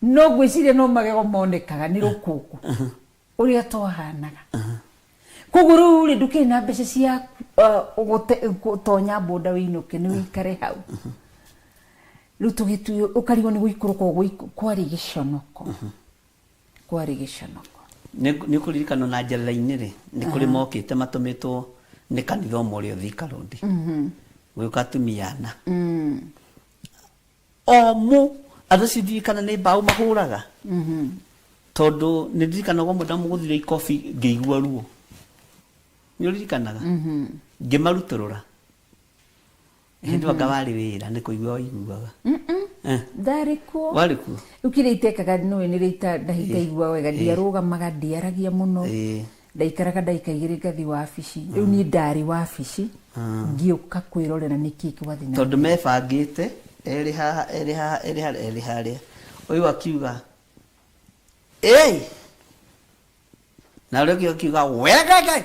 no ngwĩciria no magego monekaga nĩ rũkũngũ ũrĩa twahanaga. Koguo rĩu rĩ, ndũkĩrĩ na mbeca cia gũtonya boda wĩinũke, nĩ wĩikare hau. Rĩu tũgĩtuo ũkarigwo nĩ gũikũrũka kwarĩ gĩconoko, kwarĩ gĩconoko. Nĩ ũkũririkana na njerera-inĩ rĩ, nĩ kũrĩ mokĩte matũmĩtwo nĩ kanitha ũmwe ũrĩa Thika Road, gũgĩũka atumia ana omũ. Andũ acio ndirikana nĩ mbaũ mahũraga, tondũ nĩ ndirikanaga ũmwe ndamũgũthire ikobi ngĩigua ruo. Nĩ ũririkanaga ngĩmarutũrũra hĩndĩ anga warĩ wĩra nĩ kũigua waiguaga? Ndarĩ kuo. Warĩ kuo. Rĩu kĩrĩa itekaga nĩũĩ nĩ rĩita ndahitaigua wega, ndiarũgamaga, ndiaragia mũno. Ndaikaraga ndagĩka 2 ngathi wabici. Rĩu niĩ ndarĩ wabici, ngĩũka kwĩrorera nĩkĩ gwathiĩ na Tondũ mebangĩte erĩ haha, erĩ haha, erĩ harĩa, erĩ harĩa, ũyũ akiuga ĩĩ na ũrĩa ũngĩ akiuga wegege.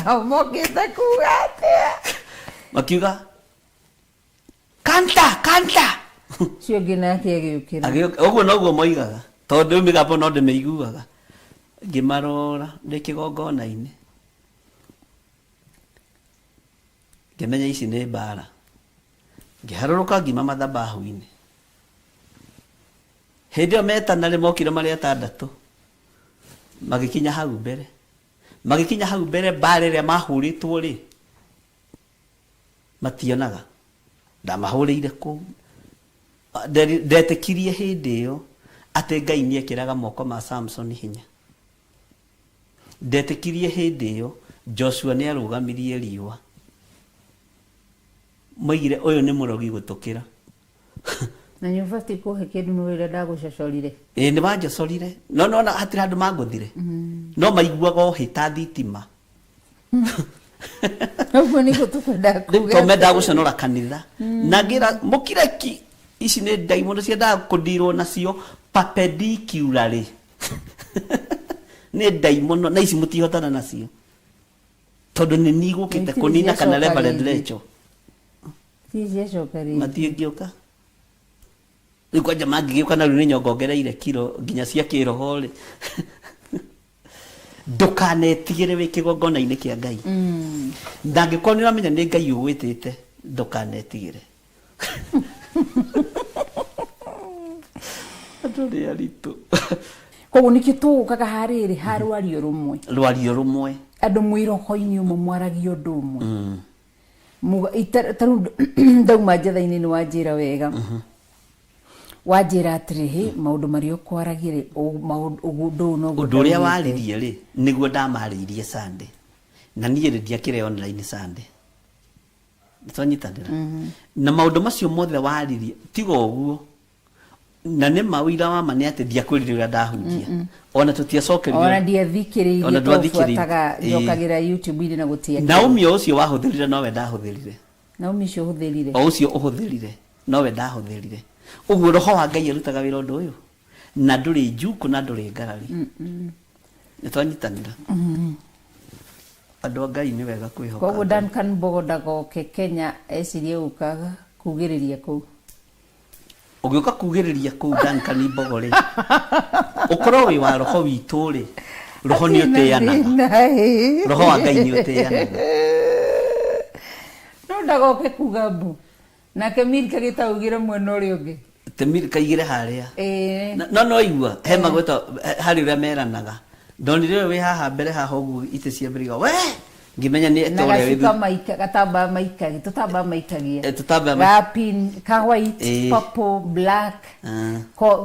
Nao mokĩte kuga atĩa? Makiuga kanta kanta. Ũcio ũngĩ nake agĩũkĩra. Ũguo noguo moigaga, tondũ rĩu mĩgambo no ndĩmĩiguaga. Ngĩmarora ndĩ kĩgongona-inĩ, ngĩmenya ici nĩ mbara. Ngĩharũrũka ngima mathabahu-inĩ. Hĩndĩ ĩyo metana rĩ, mokire marĩ atandatũ, magĩkinya hau mbere, magĩkinya hau mbere. Mbara ĩrĩa mahũrĩtwo rĩ, mationaga ndamahũrĩire kũu. Ndetĩkirie hĩndĩ ĩyo atĩ Ngai nĩekĩraga moko ma Samson hinya. Ndetĩkirie hĩndĩ ĩyo Joshua nĩarũgamirie riũa. Moigire ũyũ nĩ mũrogi gũtũkĩra. Na nĩ ũbatiĩ kũhe kĩndũ nĩ ũrĩa ndagũcocorire. Ĩĩ nĩ wanjocorire, no nona hatirĩ handũ mangũthire, no maiguaga ũhĩ ta thitima. Ũguo nĩguo tũkwendaga kuga. To mendaga gũconora kanitha na ngĩra mũkireki ici nĩ ndaimono ciendaga kũndirwo nacio perpendicularly, nĩ ndaimono na ici mũtihotana nacio tondũ nĩ nigũkĩte Itirĩ kũnina kana ciacoka Reverend rĩngĩ. Rachel. Itirĩ ciacoka rĩngĩ. Matiĩngĩũka rĩu kwanja mangĩgĩũka na rĩu nĩ nyongongereire kiro nginya cia kĩroho rĩ. Ndũkanetigĩre wĩ kĩgongona-inĩ kĩa Ngai, na angĩkorwo nĩ ũramenya nĩ Ngai ũgwĩtĩte, ndũkanetigĩre. Andũ nĩ aritũ. Koguo nĩkĩo tũgũkaga harĩrĩ ha rwario rũmwe. Rwario rũmwe. Andũ mwĩ roho-inĩ ũmwe, mwaragia ũndũ ũmwe. Ta rĩu ndauma njetha-inĩ nĩ wanjĩra wega, wanjĩra atĩrĩ, hĩ, maũndũ marĩa ũkwaragia rĩ, ũndũ ũyũ noguo Ũndũ ũrĩa ndaugĩte. Waririe rĩ, nĩguo ndamarĩirie Sunday, na niĩ rĩ ndiakĩrĩ online Sunday, nĩtwanyitanĩra na maũndũ macio mothe waririe tiga ũguo. Na nĩ ma ũira wa ma nĩ atĩ ndiakwĩrire ũrĩa ndahunjia, ona tũtiacokeririo. Ona ndiathikĩrĩirie. Ona ndwathikĩrĩirie. Tondũ buataga njokagĩra YouTube-inĩ na gũtiakĩrĩ. Naomi o ũcio wahũthĩrire nowe ndahũthĩrire. Naomi ũcio ũhũthĩrire. O ũcio ũhũthĩrire nowe ndahũthĩrire. Ũguo roho wa Ngai arutaga wĩra ũndũ ũyũ na ndũrĩ njukũ na ndũrĩ ngarari. Nĩ twanyitanĩra, andũ a Ngai, nĩ wega kwĩhoka Koguo Ngai. Duncan Mbogo ndagoke Kenya ecirie gũka kugĩrĩria kũu. Ũgĩũka kugĩrĩria kũu Duncan Mbogo rĩ, ũkorwo wĩ wa roho witũ rĩ, roho nĩ ũtĩanaga, roho wa Ngai nĩ ũtĩanaga. No ndagoke kuga mbu nake Milka gĩtaugire mwena ũrĩa ũngĩ. Temiri kaigĩre harĩa. Ĩĩ. No no igua he magweta harĩ ũrĩa meranaga, ndonire ũyũ wĩ haha mbere haha ũguo itĩ cia mbere iga we ngĩmenya nĩ Na ta ũrĩa wĩ gacuka maika gatambaya maikagia, tũtambaya maikagia. Eh, tũtambaya ga pin ka white, purple, black,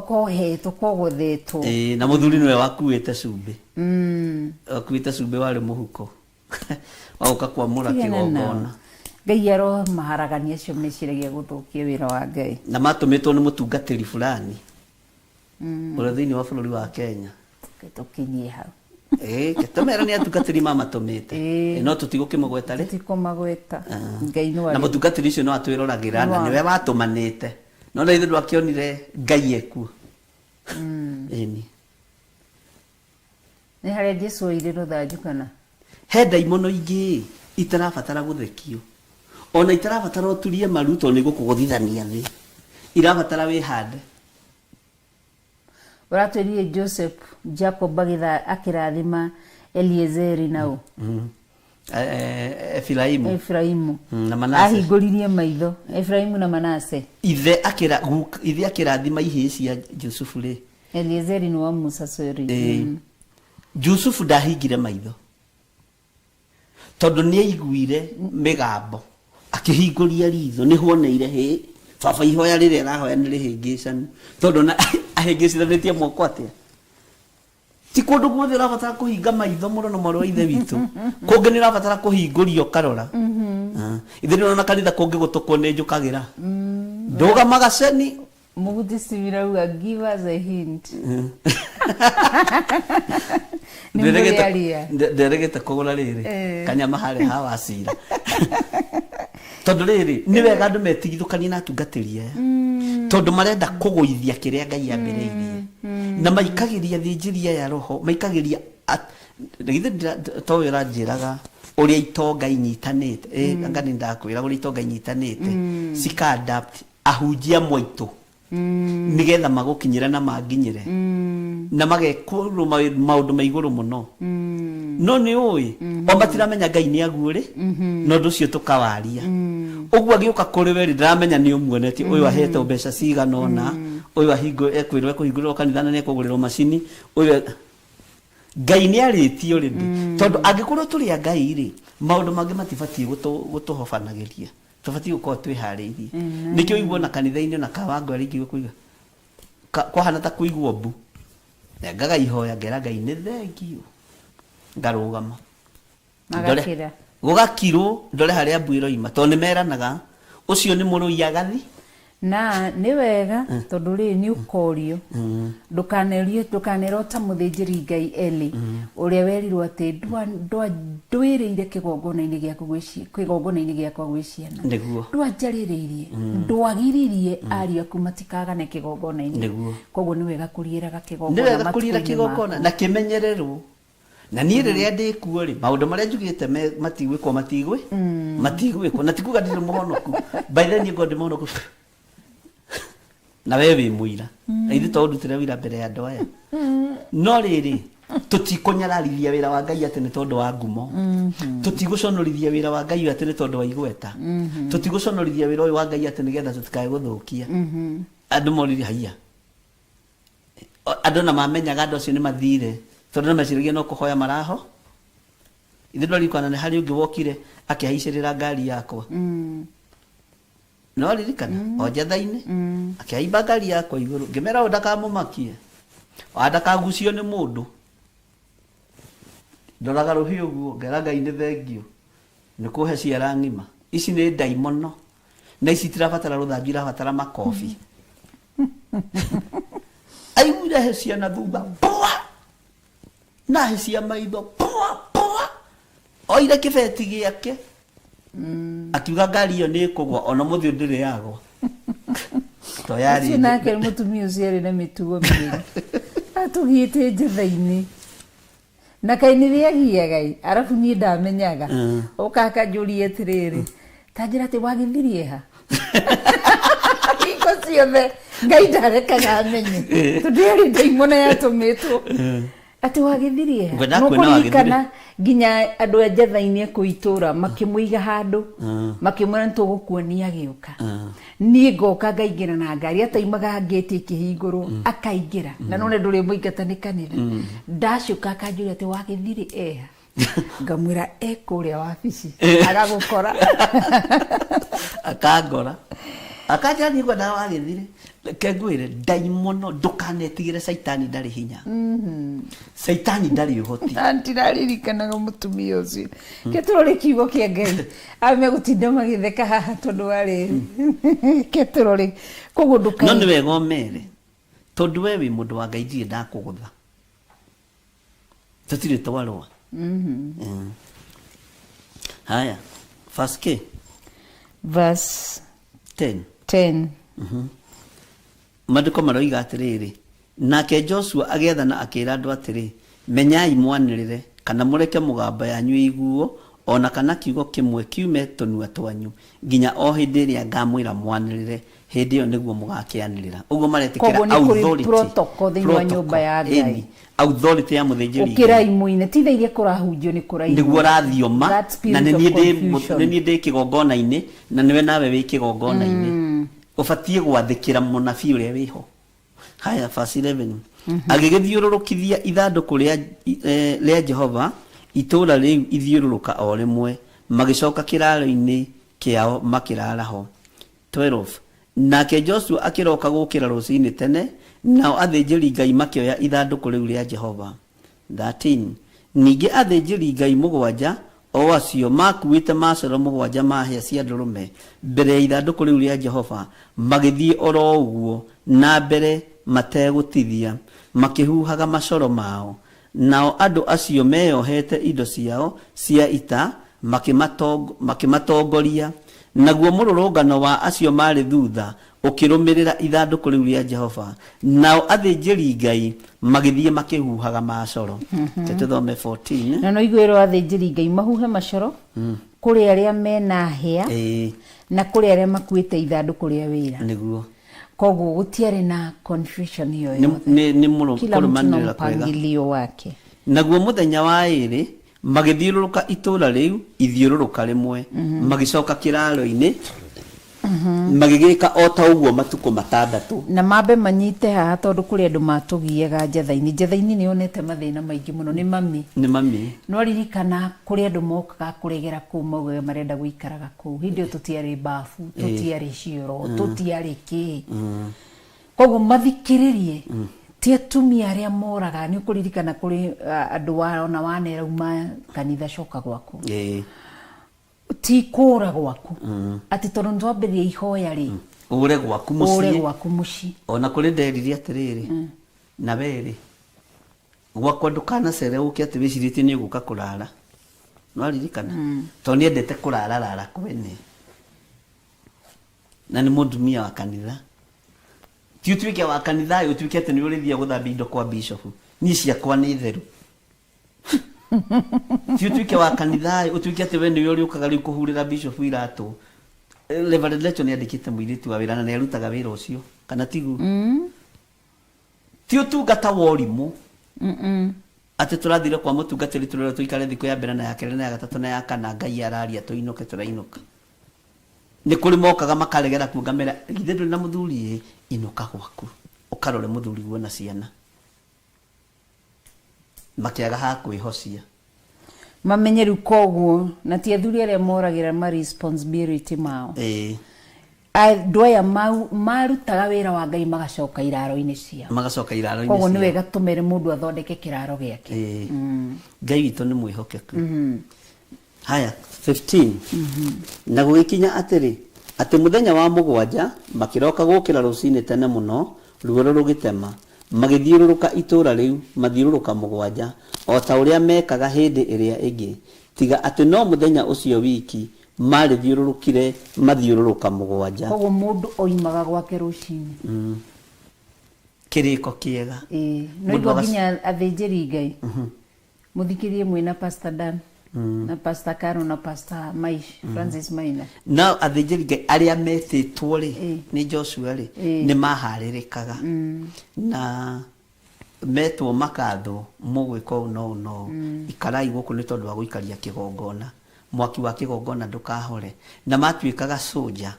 kohetwo kogothetwo. Ĩĩ, na mũthuri nĩwe wakuĩte cumbĩ, wakuĩte cumbĩ warĩ mũhuko wagoka kwamũra Tigana nao. kĩgongona. Ngai aromaharagania acio meciragia gũthũkia wĩra wa Ngai. Na matũmĩtwo nĩ mũtungatĩri fulani ũrĩa thĩinĩ wa bũrũri wa Kenya. Tũkinyie hau. Ĩĩ, tũmera nĩ atungatĩri mamatũmĩte. Ĩĩ. Ĩ, no tũtigũkĩmũgweta rĩ. Tũtikũmagweta. Ngai no Na arĩ mũtungatĩri ũcio no atwĩroragĩra na nĩwe watũmanĩte, no na ithuĩ ndwakĩonire Ngai ekuo. Ĩni. Nĩ harĩa Jesu oire rũthanju kana He ndaimono ingĩ itarabatara gũthekio, ona itarabatara ũturie maru tondũ nĩ gũkũgũthithania thĩ, irabatara wĩhande. Ũratwĩrire Joseph Jacob akĩrathima Eliezeri nau. Efiraimu. Efraimu. Na Manase. Ahingũririe maitho Efraimu na Manase. Ithe akĩra ithe akĩrathima ihĩĩ cia Jusufu rĩ. Eliezeri nĩ wa Musa, sorry. Ĩĩ. Jusufu ndahingire maitho tondũ nĩ aiguire mĩgambo, akĩhingũria ritho nĩho oneire hĩ baba ihoya rĩrĩa arahoya nĩ rĩhĩngĩcanu, tondũ na ahĩngĩcithanĩtie moko atĩa. Ti kũndũ guothe ũrabatara kũhinga maitho mũno na mwarĩ wa ithe witũ, kũngĩ nĩ ũrabatara kũhingũria ũkarora. Ah, ithe nĩ ũrona kanitha kũngĩ gũtũkwo nĩ njũkagĩra ndũgamaga ceni. Mũguti Simirauga, give us a hint. Nĩ mũrĩaria. Nderegete kũgũra rĩrĩ Eh. kanyama harĩa ha wacira, tondũ rĩrĩ nĩ wega andũ metigithũkanie na atungatĩri aya, tondũ marenda kũgũithia kĩrĩa Ngai ambĩrĩirie, na maikagĩria thĩnjĩri aya roho maikagĩria na githĩ to we ũranjĩraga ũrĩa itonga inyitanĩte. Ĩ, anga nĩ ndakwĩra ũrĩa itonga inyitanĩte cika adapt ahunjia mwaitũ nigetha magũkinyĩre na manginyĩre na magekũrwo maũndũ ma igũrũ mũno, no nĩ ũĩ o matiramenya Ngai nĩ aguũrĩ, na ũndũ ũcio tũkawaria ũguo agĩũka kũrĩ we rĩ, ndaramenya nĩ ũmuonetie ũyũ ahetwo mbeca cigana ũna, ũyũ ahingo ekwĩrwo ekũhingũrĩrwo kanitha na nĩ ekũgũrĩrwo macini ũyũ Ngai nĩ arĩtie already, tondũ angĩkorwo tũrĩ a Ngai rĩ, maũndũ mangĩ matibatiĩ gũtũhobanagĩria, tũbatiĩ gũkorwo twĩharĩirie. Nĩkĩo ũigua na kanitha-inĩ na kawango arĩa ingĩ kũiga kwahana ta kũigua mbu ngaga ihoya ngera Ngai nĩ thengiũ ngarũgama. Magakira. Gũgakirwo ndore harĩa mbu ĩroima, tondũ nĩ meranaga ũcio nĩ mũrũi agathi. Na nĩ wega tondũ rĩ nĩ ũkorio, ndũkanerio, ndũkanerwo ta mũthĩnjĩri Ngai Eli ũrĩa werirwo atĩ ndwĩrĩire kĩgongona-inĩ gĩaku kĩgongona-inĩ gĩakwa gwĩ ciana. Ndwanjarĩrĩirie, ndwagiririe ariũ aku matikagane kĩgongona-inĩ. Koguo nĩ wega kũriĩraga Nĩ kĩgongona wega kũriĩra matukũ-inĩ kĩgongona maku. Na kĩmenyererwo. Na niĩ rĩrĩa ndĩkuo rĩ, maũndũ marĩa njugĩte matigwĩkwo, matigwĩkwo, na tikuga ndirĩ mũhonoku. By then niĩ ngorwo ndĩ mũhonoku na we wĩ mũira, na ithuĩ to ũndutĩre wĩra mbere ya andũ aya. No rĩrĩ, tũtikũnyararithia wĩra wa Ngai atĩ nĩ tondũ wa ngumo, tũtigũconorithia wĩra wa Ngai atĩ nĩ tondũ wa igweta, tũtigũconorithia wĩra ũyũ wa Ngai atĩ nĩgetha tũtikae gũthũkia andũ. Moririe haiya, andũ na mamenyaga andũ acio nĩ mathire, tondũ nĩ meciragia no kũhoya maraho. Ithe ndwaririkana nĩ harĩ ũngĩ wokire akĩhaicĩrĩra ngari yakwa? No ririkana o njatha-inĩ akĩhaimba ngari yakwa igũrũ, ngĩmera ũyũ ndakamũmakie wa ndakagucio nĩ mũndũ. Ndoraga rũhiũ ũguo, ngera Ngai nĩ thengio nĩ kũhe ciara ng'ima. Ici nĩ ndaimono na ici itirabatara rũthanju, irabatara makobi. Aiguire he ciana thutha pua, na hĩ cia maitho pua pua. Oire kĩbeti gĩake, akiuga ngari ĩyo nĩ ĩkũgwa. Ona mũthĩ ndĩrĩ yagwa to yarĩ Ũcio nake mũtumia ũcio arĩ na mĩtugo mĩũru, atũgiĩte njatha-inĩ na kaĩ nĩ rĩagiaga ĩ, arabu niĩ ndamenyaga. Ũka akanjũria atĩrĩrĩ, ta njĩra atĩ wagĩthirie ha hingo ciothe. Ngai ndarekaga amenye tondũ yarĩ ndaimono yatũmĩtwo atĩ wagĩthirie ha. Ngwenda kuona. Nũkũririkana nginya andũ a njatha-inĩ kũu itũra makĩmũiga handũ, makĩmwĩra nĩ tũgũkuonia agĩũka. Niĩ ngoka ngaingĩra na ngari, ataimaga ngĩti ĩkĩhingũrwo akaingĩra, na none ndũrĩ mũingata nĩ kanitha. Ndacoka akanjũria atĩ wagĩthirĩ eha, ngamwĩra e kũrĩa wabici agagũkora. Akangora, akanjĩra niĩ ngwendaga wagĩthire. Reke ngwĩre, ndaimono, ndũkanetigĩre. Caitani ndarĩ hinya, caitani ndarĩ ũhoti. Na ndiraririkanaga mũtumia ũcio. Ke tũrore kiugo kĩa Ngai, aya megũtinda magĩtheka haha tondũ warĩ ke tũrore koguo No ndũkae. Nĩ wega ũmere, tondũ we wĩ mũndũ wa Ngai, ndirĩ ndakũgũtha, tũtirĩ twarũa. Haya, verse K. Verse 10. 10. Maandĩko maroiga atĩrĩrĩ, nake Joshua agĩathana akĩĩra andũ atĩrĩ, menyai mwanĩrĩre kana mũreke mũgambo yanyu ĩiguo, o na kana kiugo kĩmwe kiume tũnua twanyu, nginya o hĩndĩ ĩrĩa ngamwĩra mwanĩrĩre, hĩndĩ ĩyo nĩguo mũgakĩanĩrĩra. Ũguo maretĩkĩra Koguo nĩ kũrĩ authority. protocol thĩinĩ wa nyũmba ya Ngai. Ĩni, authority ya mũthĩnjĩri Ngai. Ũkĩrai mũine, ti thaa iria kũrahunjio nĩ kũrainwo. Nĩguo rathioma. That spirit Na nĩ of niĩ ndĩ confusion. nĩ niĩ ndĩ kĩgongona-inĩ, na nĩwe nawe wĩ kĩgongona-inĩ, ũbatiĩ gwathĩkĩra mũnabii ũrĩa wĩho. Haya, verse 11. Agĩgĩthiũrũrũkithia ithandũkũ rĩa Jehova itũũra rĩu ithiũrũrũka o rĩmwe, magĩcoka kĩraaro-inĩ kĩao makĩrara ho. 12 nake Joshua akĩroka gũkĩra rũcinĩ tene, nao athĩnjĩri Ngai makĩoya ithandũkũ rĩu rĩa Jehova. 13 ningĩ athĩnjĩri Ngai mũgwanja, o acio makuĩte macoro mũgwanja ma hĩa cia ndũrũme mbere ya ithandũkũ rĩu rĩa Jehova, magĩthiĩ o ro ũguo na mbere mategũtithia, makĩhuhaga macoro mao, nao andũ acio meyohete indo ciao cia ita makĩmatongoria. Naguo mũrũrũngano wa acio maarĩ thutha ũkĩrũmĩrĩra ithandũkũ rĩu rĩa Jehova, nao athĩnjĩri Ngai magĩthiĩ makĩhuhaga macoro. Reke tũthome 14. Na no iguĩrwo athĩnjĩri Ngai mahuhe macoro kũrĩ arĩa mena hĩa na kũrĩ arĩa makuĩte ithandũkũ rĩa wĩra. Koguo gũtiarĩ na confusion ĩyo yothe. Nĩ Kila mtu na kũrũmanĩrĩra kwega. mpangilio wake. Naguo mũthenya wa ĩrĩ magĩthiũrũrũka itũũra rĩu ithiũrũrũka rĩmwe, magĩcoka kĩraaro-inĩ, magĩgĩka o ta ũguo matukũ 6. Na mambe manyite haha, tondũ kũrĩ andũ matũgiaga njatha-inĩ. Njatha-inĩ nĩ yonete mathĩna maingĩ mũno nĩ mami. Nĩ mami. No ririkana kũrĩ andũ mokaga kũregera kũu, maugaga marenda gũikaraga kũu. Hĩndĩ ĩyo tũtiarĩ bafu, tũtiarĩ cioro, tũtiarĩ kĩ. Koguo mathikĩrĩrie ti atumia arĩa moraga. Nĩ ũkũririkana kũrĩ andũ wa ona wanerauma kanitha, coka gwaku. Ti kũra gwaku atĩ tondũ nĩ twambĩrĩria ihoya rĩ. Ũre gwaku Ũre mũciĩ. Gwaku mũciĩ. Ona kũrĩ nderire atĩrĩrĩ, na werĩ gwakwa ndũkanacere ũke atĩ wĩcirĩtie nĩ ũgũka kũrara, nĩwaririkana? Tondũ nĩendete kũrara rara kwene, na nĩ mũndumia wa kanitha. Ti ũtuĩke wa kanitha ĩ, ũtuĩke atĩ nĩ ũrĩthiĩ gũthambia indo kwa bishop. Niĩ ciakwa nĩ theru. Ti ũtuĩke wa kanitha ĩ, ũtuĩke atĩ we nĩwe ũrĩũkaga rĩu kũhurĩra bishop iratũ. Reverend Lecho nĩ andĩkĩte mũirĩtu wa wĩra na nĩ arutaga wĩra ũcio, kana tiguo? Ti ũtungata wa ũrimũ atĩ tũrathire kwa mũtungatĩri tũrerwo tũikare thikũ ya mbere na ya kerĩ na ya gatatũ na ya kana, Ngai araria tũinũke, tũrainũka. Nĩ kũrĩ mokaga makaregera kuo, ngamera, githĩ ndũrĩ na mũthuri? Ĩ, inũka gwaku ũkarore mũthuri guo na ciana, makĩaga ha kwĩhocia. Mamenye rĩu koguo na ti athuri arĩa moragĩra ma responsibility mao. Andũ aya marutaga wĩra wa Ngai magacoka iraro-inĩ ciao. Magacoka iraro-inĩ Koguo nĩ ciao. Wega tũmere mũndũ athondeke kĩraro gĩake. Ĩĩ. Ngai witũ nĩ mwĩhokeku. Haya, 15. Na gũgĩkinya atĩrĩ, atĩ mũthenya wa mũgwanja makĩroka gũũkĩra rũcinĩ tene mũno, ruoro rũgĩtema, magĩthiũrũrũka itũũra rĩu mathiũrũrũka 7, o ta ũrĩa mekaga hĩndĩ ĩrĩa ĩngĩ, tiga atĩ no mũthenya ũcio wiki maarĩthiũrũrũkire mathiũrũrũka 7. Koguo mũndũ oimaga gwake rũcinĩ. Kĩrĩko kĩega. Ĩĩ, no Mũndũ igua nginya athĩnjĩri Ngai mũthikĩrie mwĩna Pastor Dan na Pastor Caro na Pastor Maish, Francis Maina. Nao athĩnjĩri Ngai arĩa metĩtwo rĩ, nĩ Joshua rĩ, nĩ maharĩrĩkaga na metwo makathwo, mũgwĩka ũũ na ũũ na ũũ, ikarai gũkũ nĩ tondũ wa gũikaria kĩgongona, mwaki wa kĩgongona ndũkahore, na matuĩkaga soldier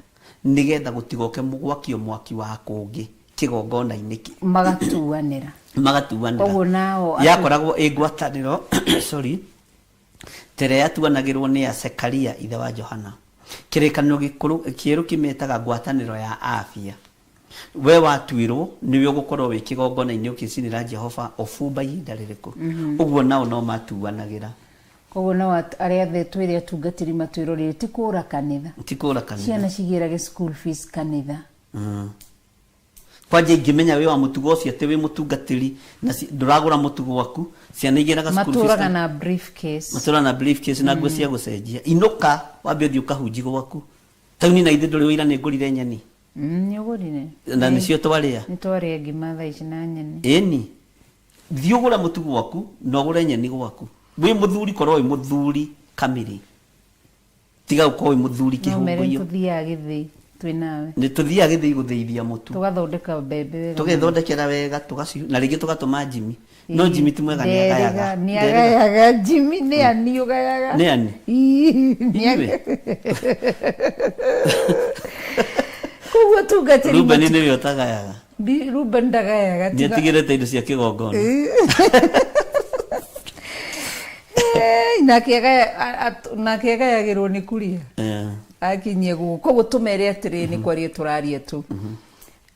nĩgetha gũtigoke gwakio mwaki wa kũngĩ kĩgongona-inĩ Magatuanĩra. Magatuanĩra. Koguo nao Yakoragwo ĩ ngwatanĩro, sorry, tere yatuanagĩrwo nĩ ya Sekaria ithe wa Johana. Kĩrĩkanĩro gĩkũrũ kĩerũ kĩmĩtaga ngwatanĩro ya afia. We watuĩrwo nĩwe ũgũkorwo wĩ kĩgongona-inĩ ũkĩcinĩra Jehova ũbumba ihinda rĩrĩkũ. Ũguo nao no matuanagĩra. Koguo nao arĩa othe twĩre atungatĩri matwĩrwo rĩrĩ ti kũra kanitha. Ti kũra kanitha. Ciana cigĩrage school fees kanitha. Kwanja ingĩmenya wĩ wa mũtugo ũcio atĩ wĩ mũtungatĩri na ndũragũra mũtu gwaku, ciana igĩraga school fees. Matũraga na briefcase. Matũraga na briefcase na nguo cia gũcenjia. Inũka wambe ũthiĩ ũkahunji gwaku. Tauni na ithe ndũrĩ wĩira nĩ ngũrire nyeni. Nĩ ũgũrire. Na nĩcio twarĩa. Nĩ twarĩa ngima thaa ici na nyeni. Ĩni, thiĩ ũgũre mũtu gwaku na ũgũre nyeni gwaku. Wĩ mũthuri, korwo wĩ mũthuri kamiri, tiga gũkorwo wĩ mũthuri No mere. Kĩhũngũyũ. Tũthiaga gĩthĩi twĩ nawe. Nĩ tũthiaga gĩthĩi gũthĩithia mũtu. Tũgathondeka mbembe wega. Tũgethondekera wega, tũgaci na rĩngĩ tũgatũma Jimmy, no Jimmy ti mwega, nĩ agayaga. Nĩ agayaga. Jimmy nĩ ani ũgayaga. Nĩ ani? Ii, nĩ Inyuĩ? Koguo tungatĩri Ruben nĩwe ũtagayaga. Ruben ndagayaga. Nĩ atigĩrĩte indo cia kĩgongona. Nake nake agayagĩrwo nĩ kuria. Akinyie gũkũ, koguo tũmere atĩrĩrĩ, nĩ kwaria tũraria tu,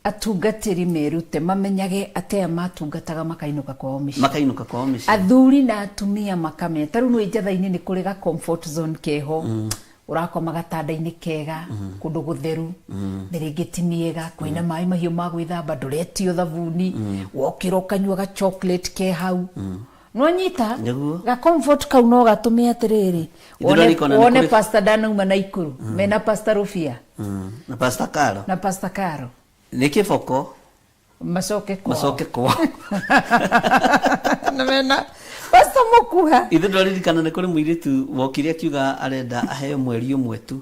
atungatĩri merute mamenyage atĩ aya matungataga makainũka kwao mĩciĩ. Makainũka kwao mĩciĩ. Athuri na atumia makamenya ta rĩu nĩ njatha-inĩ nĩ kũrĩ ga comfort zone keho, ũrakoma gatanda-inĩ kega, kũndũ gũtheru, mĩrĩngĩti ti mĩega, kwĩna maĩ mahiũ ma gwĩthamba, ndũretio thabuni, wokĩra ũkanyua ga chocolate ke hau, nwanyita. Nĩguo. Ga comfort kau no gatũme atĩrĩrĩ, Ithuĩ ndarikona nĩ wone pastor ndanauma na ikuru mena Pastor Rufia. Na Pastor Karo. Na Pastor Karo. Nĩ kĩboko. Macoke kwao. Macoke kwao. Na mena Pastor Mukuha. Ithuĩ ndwaririkana nĩ kũrĩ mũirĩtu wokire akiuga arenda aheo mweri ũmwe tu,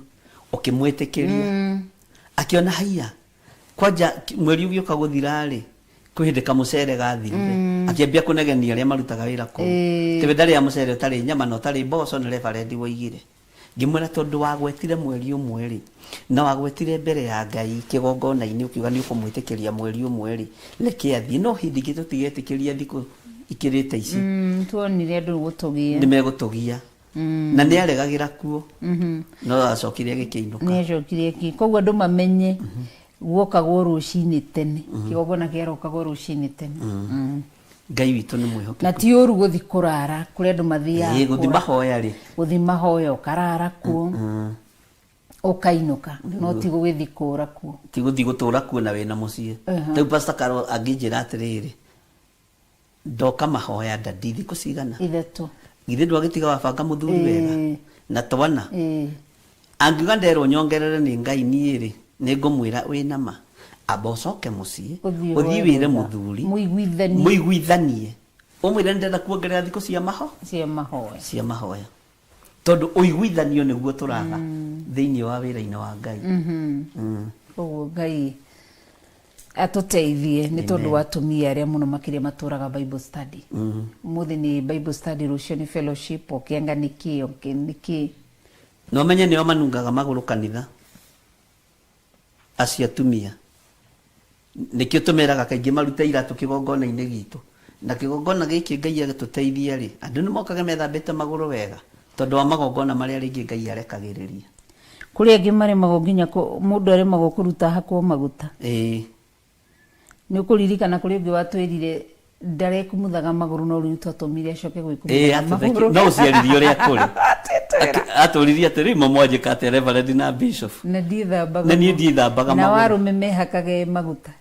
ũkĩmwĩtĩkĩria, akĩona haiya kwanja mweri ũgĩũka gũthira rĩ, kwĩ hĩndĩ kamũcere gathirire, akĩambia kũnegenia arĩa marutaga wĩra kũu. Tiwe ndarĩa mũcere ũtarĩ nyama na ũtarĩ mboco, nĩ reverend woigire. Ngĩmwĩra tondũ wagwetire mweri ũmwe rĩ, na wagwetire mbere ya Ngai kĩgongona-inĩ ũkiuga nĩ ũkũmwĩtĩkĩria mweri ũmwe rĩ, reke athiĩ. No hĩndĩ ĩngĩ tũtigetĩkĩria thikũ ikĩrĩte ici. Tuonire andũ gũtũgia. Nĩ megũtũgia. Na nĩ aregagĩra kuo, no acokire agĩkĩinũka. Nĩ acokire ki. Koguo andũ mamenye guokagwo rũcinĩ tene, kĩgongona kĩarokagwo rũcinĩ tene. Ngai witũ nĩ mwĩhokeku. Na ti ũru gũthi kũrara kũrĩa andũ mathiaga. Ĩĩ, gũthi mahoya rĩ. Gũthi mahoya ũkarara kuo. Ũkainũka no ti gũgĩthiĩ kũũra kuo. Ti gũthiĩ gũtũra kuo na wĩna mũciĩ. Rĩu Pastor Carol angĩnjĩra atĩrĩrĩ, ndoka mahoya ndadi thikũ cigana? 3. Githĩ ndwagĩtiga wabanga mũthuri wega na twana? Ĩĩ. Angiuga nderwo nyongerere nĩ Ngai niĩ rĩ, nĩ ngũmwĩra wĩna ma. Amba ũcoke mũciĩ, Ũthiĩ ũthiĩ ũhoe wĩre rũtha. Mũthuri. Mũiguithanie. Mũiguithanie. Ũmwĩre nĩndĩrenda kuongerera thikũ cia maho? Cia mahoya. Cia mahoya. Tondũ ũiguithanio nĩguo tũraga thĩinĩ wa wĩra-inĩ wa Ngai. Koguo Ngai atũteithie nĩ tondũ wa atumia arĩa mũno makĩria matũraga Bible study. Ũmũthĩ nĩ Bible study, rũciũ nĩ fellowship, ũkĩanga nĩ kĩ, ũkĩ nĩ kĩ. Na ũmenye nĩo manungaga magũrũ kanitha. Acio atumia. Nĩkĩo tũmeraga kaingĩ marute iratũ kĩgongona-inĩ gitũ. Na kĩgongona gĩkĩ Ngai agĩtũteithia rĩ, andũ nĩ mokaga methambĩte magũrũ wega tondũ wa magongona marĩa rĩngĩ Ngai arekagĩrĩria. Kũrĩ angĩ maremagwo nginya mũndũ aremagwo kũruta hakwo maguta. Ĩĩ. Nĩ ũkũririkana kũrĩ ũngĩ watwĩrire ndarekumuthaga magũrũ no rĩu twatũmire acoke gwĩkumuthaga magũrũ. No ũciaririe ũrĩa kũrĩ. Atũririe atĩrĩ, mamwanjĩka atĩa Reverend na Bishop? Na ndiĩthambaga. Na niĩ ndiĩthambaga Na magũrũ. Warũme mehakage maguta.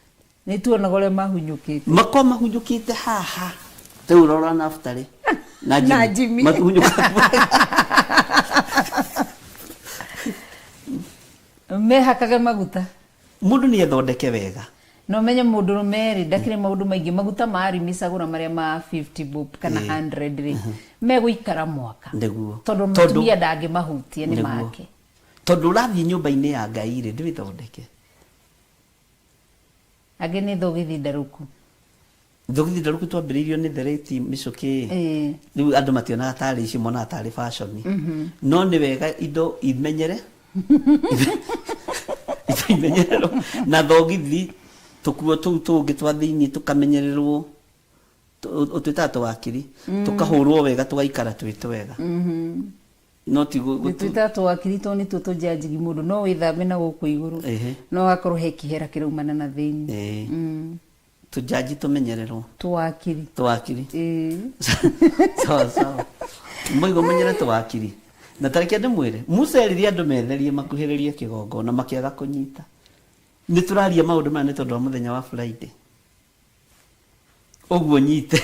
Nĩ tuonaga ũrĩa mahunyũkĩte. Makorwo mahunyũkĩte haha. Rĩu rora Naftali na Na Jimmy. Jimmy. Mahunyũkaga. Mehakage maguta. Mũndũ nĩ ethondeke wega. Na ũmenye mũndũrũme rĩ ndakĩrĩ maũndũ maingĩ, maguta ma arimicagũra marĩa ma 50 bob kana 100 rĩ megũikara mwaka. Nĩguo. Tondũ mũtumia ndangĩmahutia nĩ make. Tondũ ũrathiĩ nyũmba-inĩ ya Ngai rĩ, ndwĩthondeke. Angĩ nĩ thogithi ndarũku. Thogithi ndarũku twambĩrĩirio nĩ thereti mĩcũkĩ. Rĩu andũ mationaga tarĩ icio, monaga tarĩ fashion. No nĩ wega indo imenyere. Indo imenyererwo. Na thogithi tũkuo tũu tũngĩ twa thĩinĩ tũkamenyererwo. Ũtwĩtaga tũwakiri. Tũkahũrwo wega tũgaikara twĩ twega. No ti Twĩtaga tũwakiri tondũ nĩtuo tũnjanjigi mũndũ no wĩthambe na gũkũ igũrũ. No hakorwo he kĩhera kĩraumana na thĩinĩ. Tũnjanji tũmenyererwo. Tũwakiri. Tũwakiri. Sawa sawa. Mũigo menyere tũwakiri. Na tareke ndĩmwĩre, Musa erire andũ metherie makuhĩrĩrie kĩgongona makĩaga kũnyita. Nĩ tũraria maũndũ maya nĩ tondũ wa mũthenya wa Friday. Ũguo nyite.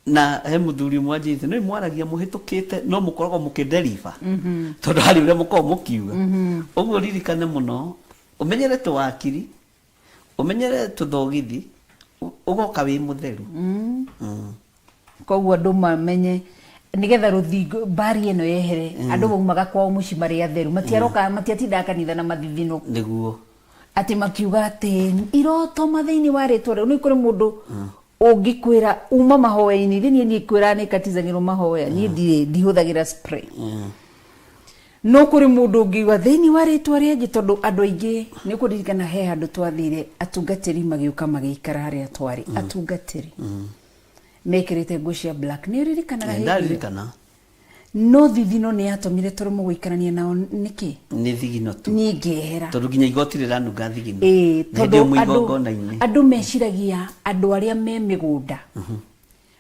Na he mũthuri ũmwe anjĩrĩte, nĩ mwaragia mũhĩtũkĩte no mũkoragwo mũkĩdeliver. Tondũ harĩ ũrĩa mũkoragwo mũkiuga. Ũguo ririkane mũno, ũmenyere tũwakiri, ũmenyere tũthogithi, ũgoka wĩ mũtheru. Koguo andũ mamenye nigetha rũthingo mbari ĩno yehere, andũ maumaga kwao mũciĩ marĩ atheru, matiaroka matiatindaga kanitha na mathithino. Nĩguo. Atĩ makiuga atĩ iroto mathĩinĩ wa rĩtwa rĩu. Nĩ kũrĩ mũndũ ũngĩkwĩra uma mahoya-inĩ, ithe niĩ ndikwĩra nĩ katizagĩrwo mahoya, niĩ ndihũthagĩra spray. No kũrĩ mũndũ ũngiuga thĩinĩ wa rĩtwa rĩa Jesũ, tondũ andũ aingĩ nĩ ũkũririkana he handũ twathire atungatĩri magĩũka magĩikara harĩa twarĩ. Atungatĩri mekĩrĩte nguo cia black, nĩ ũririkanaga hĩndĩ ĩyo? Ndaririkana. No thithino nĩ yatũmire tũremwo gũikarania nao nĩkĩ? Nĩ thigino tu. Niĩ ngĩehera. Tondũ nginya igoti rĩranunga thigino. Ĩĩ, Na hĩndĩ tondũ ĩyo mwĩ igongona-inĩ. andũ meciragia andũ arĩa me mĩgũnda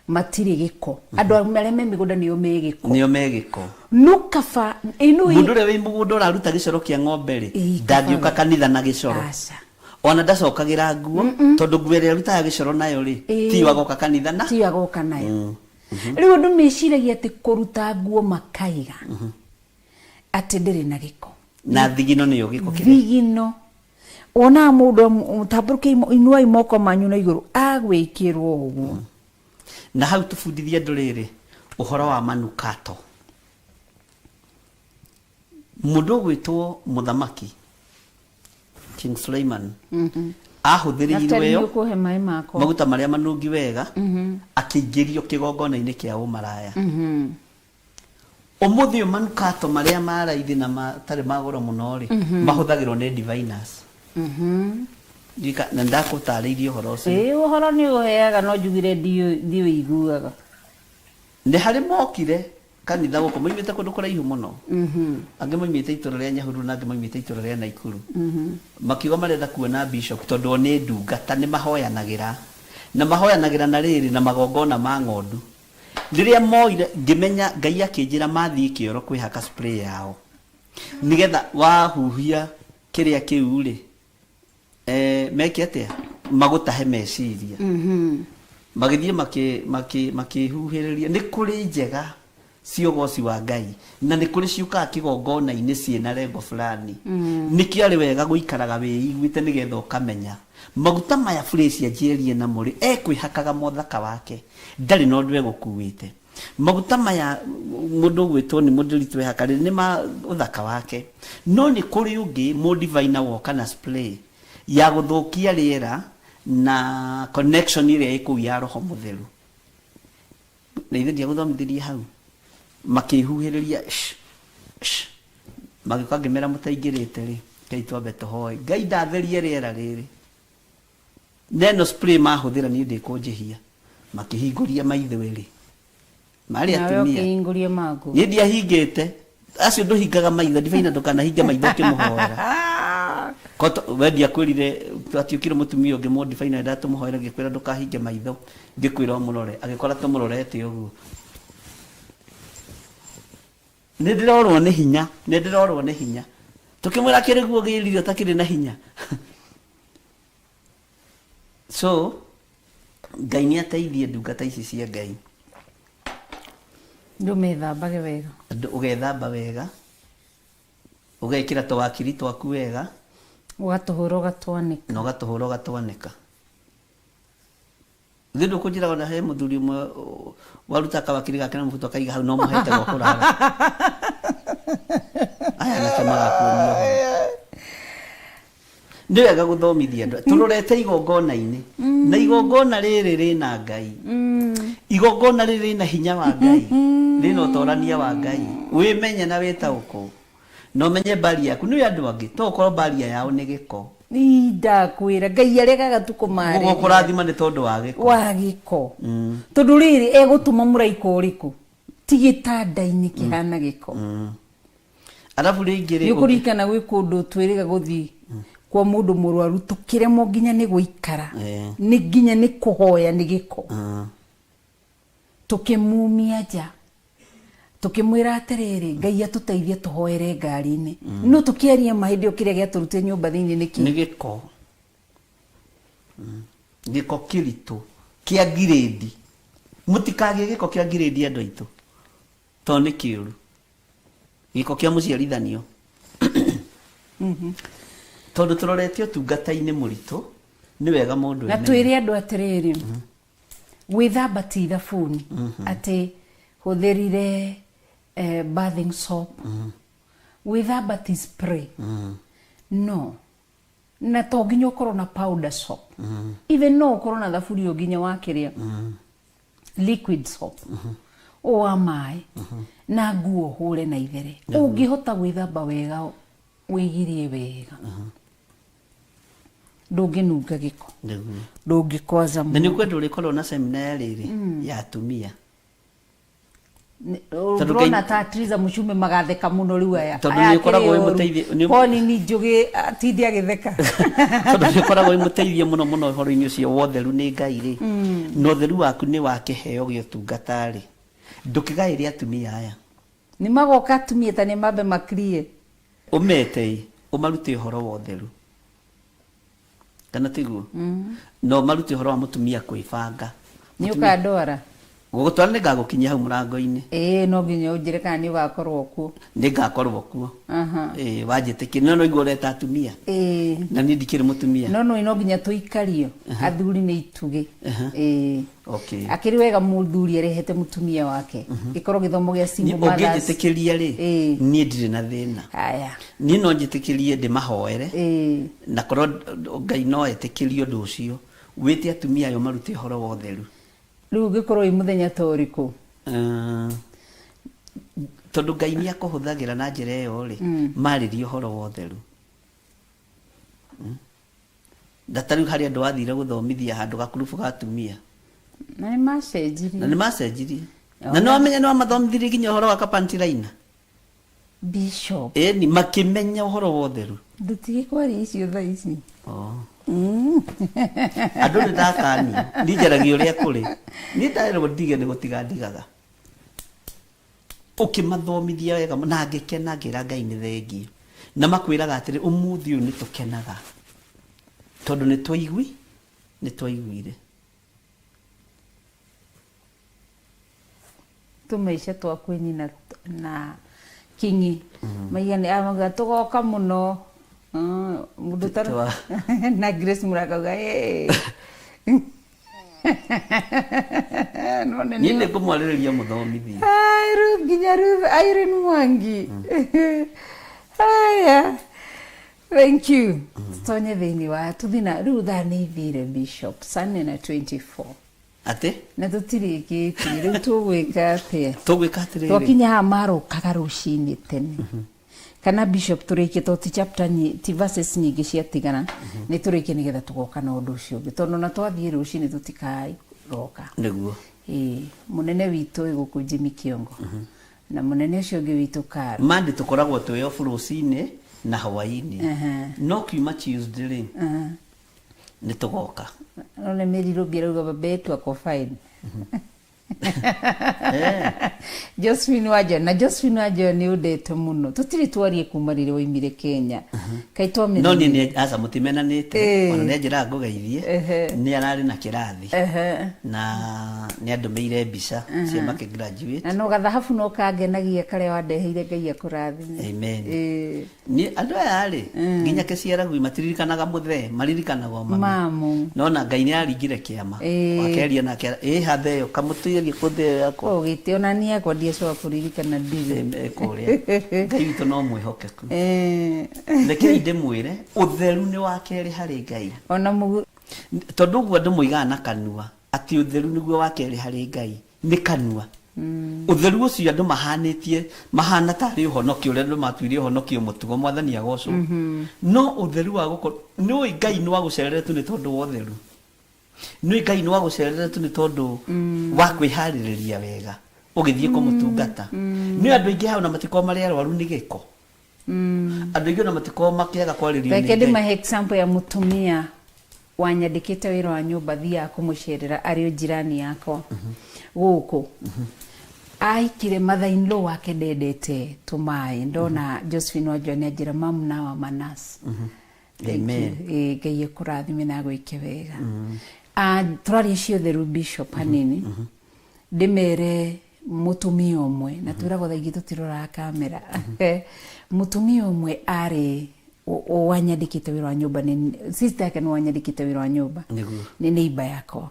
matirĩ gĩko. Andũ arĩa me mĩgũnda nĩo me gĩko. Nĩo me gĩko. No kaba, ĩno ĩ- Mũndũ ũrĩa wĩ mũgũnda ũraruta gĩcoro kĩa ng'ombe rĩ, Ĩĩ, kaba ndangĩũka we. kanitha na gĩcoro. Aca. Ona ndacokagĩra nguo, tondũ nguo ĩrĩa arutaga gĩcoro nayo rĩ, tiyo agoka kanitha na? Tiyo agoka nayo. Rĩu andũ meciragia atĩ kũruta nguo makaiga atĩ ndĩrĩ na gĩko. Na thigino nĩyo gĩko kĩrĩa. Thigino. Wonaga mũndũ tambũrũkia inuai moko manyu na igũrũ, agwĩkĩrwo ũguo. Na hau tũbundithie andũ rĩrĩ, ũhoro wa manukato. Mũndũ ũgwĩtwo mũthamaki King Suleiman ahũthĩrĩirwo Naftali, ĩyo nĩ ũkũhe maĩ makwa. maguta marĩa manungi wega, akĩingĩrio kĩgongona-inĩ kĩa ũmaraya. Ũmũthĩ ũyũ manukato marĩa ma raithi na matarĩ ma goro mũno rĩ, mahũthagĩrwo nĩ diviners. Na ndakũtarĩirie ũhoro ũcio. Ĩĩ, ũhoro nĩ ũheaga no njugire ndiũiguaga. Nĩ harĩ mokire kanitha gũkũ moimĩte kũndũ kũraihu mũno. Angĩ moimĩte itũũra rĩa Nyahururu na angĩ moimĩte itũũra rĩa Naikuru. Makiuga marenda kuona bishop tondũ o nĩ ndungata, nĩ mahoyanagĩra. Na mahoyanagĩra na rĩrĩ na magongona ma ng'ondu. Rĩrĩa moire ngĩmenya Ngai akĩnjĩra mathiĩ kĩoro kwĩhaka spray yao. Nĩgetha wahuhia kĩrĩa kĩu rĩ, meke atĩa? Magũtahe meciria. Magĩthiĩ makĩhuhĩrĩria. Nĩ kũrĩ njega cia ũgoci wa Ngai na nĩ kũrĩ ciũkaga kĩgongona-inĩ ciĩna lengo fulani. Nĩkĩo arĩ wega gũikaraga wĩiguĩte nĩgetha ũkamenya maguta maya Furacia Njeri namo rĩ, ekwĩhakaga mothaka wake, ndarĩ na ũndũ egũkuĩte. Maguta maya mũndũ ũgwĩtwo nĩ mũndĩri twehaka rĩ, nĩ ma ũthaka wake. No nĩ kũrĩ ũngĩ mũndivaina woka na spray ya gũthũkia rĩera na connection ĩrĩa ĩ kũu ya roho mũtheru. Na ithe ndiagũthomithirie hau. Makĩhuhĩrĩria sh sh. Magĩũka ngĩmera mũtaingĩrĩte rĩ, Ngai twambe tũhoe. Ngai ndatherie rĩera rĩrĩ. Neno spray mahũthĩra niĩ ndĩkũnjĩhia. Makĩhingũria maitho ĩrĩ. Marĩ Nawe atumia. ũkĩhingũria maku. Niĩ ndiahingĩte. Acio ndũhingaga maitho, ndibaina ndũkanahinge maitho ũkĩmũhoera. Koto we ndiakwĩrire atiũkire mũtumia ũngĩ mũndibaina ndatũmũhoera ngĩkwĩra ndũkahinge maitho, ngĩkwĩra ũmũrore, agĩkora tũmũrorete ũguo. Nĩ ndĩrorwo nĩ hinya, nĩ ndĩrorwo nĩ hinya. Tũkĩmwĩra kĩrĩ guo gĩrire ũtakĩrĩ na hinya. So Ngai nĩ ateithie ndungata ici cia Ngai. Andũ methambage wega. Andũ ũgethamba wega, ũgekĩra tũwakiri twaku wega, Ũgatũhũra ũgatwanĩka. Na ũgatũhũra ũgatwanĩka. Thĩ ndũkũnjĩra ona he mũthuri ũmwe waruta kawakiri gake na mũbuto akaiga hau no mũhete gwa kũrara. Aya anake magakuonia ũhoro. Nĩ wega gũthomithia andũ. Tũrorete igongona-inĩ. Na igongona rĩrĩ rĩna Ngai. Igongona rĩrĩ rĩna hinya wa Ngai. Rĩna ũtorania wa Ngai. Wĩmenye na wĩtaũkwo. Na ũmenye mbari yaku. Nĩũĩ andũ angĩ, to ũkorwo mbaria yao nĩ gĩko. Ndakwĩra Ngai aregaga tu kũmarĩria. Gũkũrathima nĩ tondũ wa gĩko. Wa gĩko. Tondũ rĩrĩ egũtũma mũraika ũrĩkũ? Ti gĩtanda-inĩ kĩhana gĩko. Arabu rĩngĩ rĩ, Nĩ ũkũririkana gwĩ kũndũ twĩrĩga gũthiĩ kwa mũndũ mũrwaru tũkĩremwo nginya nĩ gũikara, nĩ nginya nĩ kũhoya nĩ gĩko. Tũkĩmumia nja tũkĩmwĩra atĩrĩrĩ, Ngai atũteithie tũhoere ngari-inĩ. No tũkĩaria ma hĩndĩ ĩyo kĩrĩa gĩatũrutire nyũmba thĩinĩ nĩ kĩ? Nĩ gĩko. Gĩko kĩritũ kĩa ngirĩndi. Mũtikagĩe gĩko kĩa ngirĩndi andũ aitũ, tondũ nĩ kĩũru. Gĩko kĩa mũciarithanio. Tondũ tũrorete ũtungata-inĩ mũritũ, nĩ wega mũndũ Na emenye. twĩre andũ atĩrĩrĩ, gwĩthamba ti thabuni, atĩ hũthĩrire bathing soap. Gwĩthamba ti spray. No. Na to nginya ũkorwo na powder soap. Even no ũkorwo na thaburi o nginya wa kĩrĩa. Liquid soap. O wa maĩ. Na nguo ũhũre na ithere. Ũngĩhota gwĩthamba wega, wĩgirie wega. Ndũngĩnunga gĩko. Ndũngĩkwaza Na nĩ ũkwenda ũrĩkorwo na semina ya rĩrĩ ya atumia. Tondũ Ndĩrona ta Triza Muchume magatheka mũno rĩu aya. Tondũ nĩ ũkoragwo wĩ mũteithio- Poni ni Njũgĩ atinde agĩtheka. Tondũ nĩ ũkoragwo wĩ mũteithio mũno mũno ũhoro-inĩ ũcio wa ũtheru nĩ Ngai rĩ. Na ũtheru waku nĩ wa kĩheo gĩa ũtungata rĩ. Ndũkĩgaĩre atumia aya. Nĩ magoka atumia ta nĩ mambe makirie. Ũmete ĩ, ũmarute ũhoro wa ũtheru. Kana tiguo? Na ũmarute ũhoro wa mũtumia kwĩbanga. Nĩ ũkandwara? Gũgũtwara nĩ ngagũkinyia hau mũrango-inĩ. Ĩĩ, no nginya ũnjĩre kana nĩ ũgakorwo kuo. Nĩ ngakorwo kuo. Ĩĩ, wanjĩtĩkĩria. No no igua ũreta atumia. Ĩĩ. Na niĩ ndikĩrĩ mũtumia. No no no nginya tũikario. Athuri nĩ itugĩ. Ĩĩ. Okay. Akĩrĩ wega mũthuri arehete mũtumia wake. Gĩkorwo gĩthomo gĩa single mothers. Ũngĩnjĩtĩkĩria rĩ, niĩ ndirĩ na thĩna. Haya. Niĩ no njĩtĩkĩrie ndĩmahoere. Na korwo Ngai no etĩkĩrie ũndũ ũcio, wĩte atumia ayo marute ũhoro wa ũtheru. Rĩu ũngĩkorwo wĩ mũthenya ta ũrĩkũ? Tondũ Ngai nĩ akũhũthagĩra na njĩra ĩyo rĩ, marĩrie ũhoro wa ũtheru. Na ta rĩu harĩ andũ wathire gũthomithia handũ gakurubu ga atumia. Na nĩ macenjirie. Na nĩ macenjirie. Na nĩ wamenya nĩ wamathomithirie nginya ũhoro wa kapanti-raina. Bishop. Ĩni, makĩmenya ũhoro wa ũtheru. Ndũtige kwaria icio thaa ici. Andũ nĩ ndakanio, niĩ njaragia ũrĩa kũrĩ. Niĩ ndarerwo ndige nĩ gũtiga ndigaga. Ũkĩmathomithia wega na ngĩkena ngĩra Ngai nĩ thengiũ. Na makwĩraga atĩrĩ ũmũthĩ ũyũ nĩ tũkenaga tondũ nĩ twaigui nĩ twaiguire. Tũmaica twa kwĩnyina na kingi maigane amauga tũgoka mũno. Mũndũ ũtarĩ na Grace mũrakauga "Ĩĩ." None Niĩ nĩ ngũmwarĩrĩria mũthomithie. Ai, Ruth, nginya Ruth Irene Mwangi. Haya. Thank you. Tutonye thĩinĩ wa tũthiĩ na rĩu thaa nĩ ithire Bishop saa nne na 24 Atĩ na tũtirĩkĩtie rĩu tũgwĩka atĩa? Tũgwĩka atĩrĩrĩ. Twakinya haha marokaga rũcinĩ tene kana Bishop tũrĩkie to ti chapter ti verses nyingĩ ciatigara nĩ tũrĩkie nĩgetha tũgoka na ũndũ ũcio ũngĩ tondũ na twathiĩ rũcinĩ tũtikaroka. Nĩguo. Ĩĩ, mũnene witũ wĩ gũkũ Jimmy Kiongo na mũnene ũcio ũngĩ witũ Karo. Monday tũkoragwo twĩ off rũcinĩ na hwaĩ-inĩ. No kiuma Tuesday rĩ nĩ tũgoka. No nĩ Mary Rũbi arauga baba yetu ako fine. Josephine Wanjoya na Josephine Wanjoya nĩ ũndete mũno tũtirĩ twarie kuma rĩrĩa waimire Kenya kaĩ twamenyanire. No niĩ nĩ aca mũtimenanĩte ona nĩ anjĩraga ngũgeithie nĩ ararĩ na kĩrathi na nĩ andũmĩire mbica cia makĩ graduate. Na no gathahabu no kangenagia karĩa wandeheire Ngai akũrathime. Amen. Niĩ andũ aya rĩ nginya kĩciaragwi matiririkanaga mũthee maririkanaga o mami. Mamu. Nona Ngai nĩ aringire kĩama. Akeria nake ĩ hatheo kamũtĩrie kũtheo yakwa. Ũgĩte ona niĩ yakwa ndiacoka kũririkana ndirĩ. Kũrĩa Ngai witũ no mwĩhokeku. Rekei ndĩmwĩre ũtheru nĩ wa kerĩ harĩ Ngai. Ona mũgu Tondũ ũguo andũ moigaga na kanua atĩ ũtheru nĩguo wa kerĩ harĩ Ngai nĩ kanua. Ũtheru ũcio andũ mahanĩtie mahana tarĩ ũhonokio ũrĩa andũ matuire ũhonokio mũtugo mwathani agocwo. No ũtheru wa gũkorwo nĩ ũĩ Ngai nĩ wagũcerere tu nĩ tondũ wa ũtheru. Nĩ ũĩ Ngai nĩ wagũcerere tu nĩ tondũ wa kwĩharĩrĩria wega ũgĩthiĩ kũmũtungata. Nĩ ũĩ andũ aingĩ hau na matikoragwo marĩ arwaru nĩ gĩko. Andũ aingĩ ona matikoragwo makĩaga kwarĩrio nĩ Reke Ngai. ndĩmahe example ya mũtumia wanyandĩkĩte wĩra wa nyũmba thiaga kũmũcerera arĩ o jirani yakwa gũkũ. Ahikire mother in law wake ndendete tũmaĩ ndona Josephine Wanjoya nĩ anjĩra mamu nawa manas. Thank Amen. you. Ĩĩ, Ngai akũrathime na agwĩke wega. Ah, tũraria ciothe Bishop hanini ndĩmere mũtumia ũmwe na twĩragwo thaa ingĩ tũtiroraga kamera. Mũtumia ũmwe arĩ wanyandĩkĩte wĩra wa nyũmba nĩ sister yake nĩ wanyandĩkĩte wĩra wa nyũmba Nĩguo. nĩ neighbor yakwa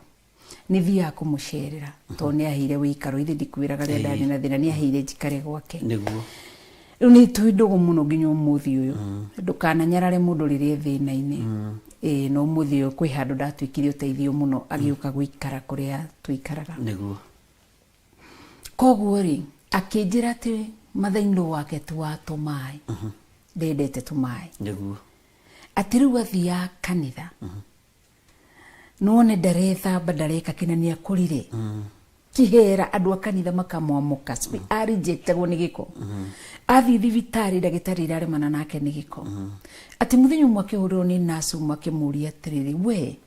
nĩ thiaga kũmũcerera tondũ nĩ aheire wĩikaro ithe ndikwĩraga rĩrĩa ndarĩ na thĩna nĩ aheire njikare gwake. Nĩguo. Rĩu nĩ twĩ ndũgũ mũno nginya ũmũthĩ ũyũ ndũkananyarare mũndũ rĩrĩa e thĩna-inĩ. Ĩĩ na ũmũthĩ ũyũ kwĩ handũ ndatuĩkire ũteithio mũno agĩũka gũikara kũrĩa tũikaraga. Nĩguo. Koguo rĩ akĩnjĩra atĩ mother in law wake ti wa tũmaĩ ndendete tũmaĩ. Nĩguo. Atĩ rĩu athiaga kanitha nĩwone ndarethamba ndareka kĩna nĩ akũrire kĩhera andũ a kanitha makamwamũka arejectagwo nĩ gĩko. Athiĩ thibitarĩ ndagĩtarĩ iraremana nake nĩ gĩko. Atĩ mũthenya ũmwe akĩhũrĩrwo nĩ nurse ũmwe akĩmũria atĩrĩrĩ we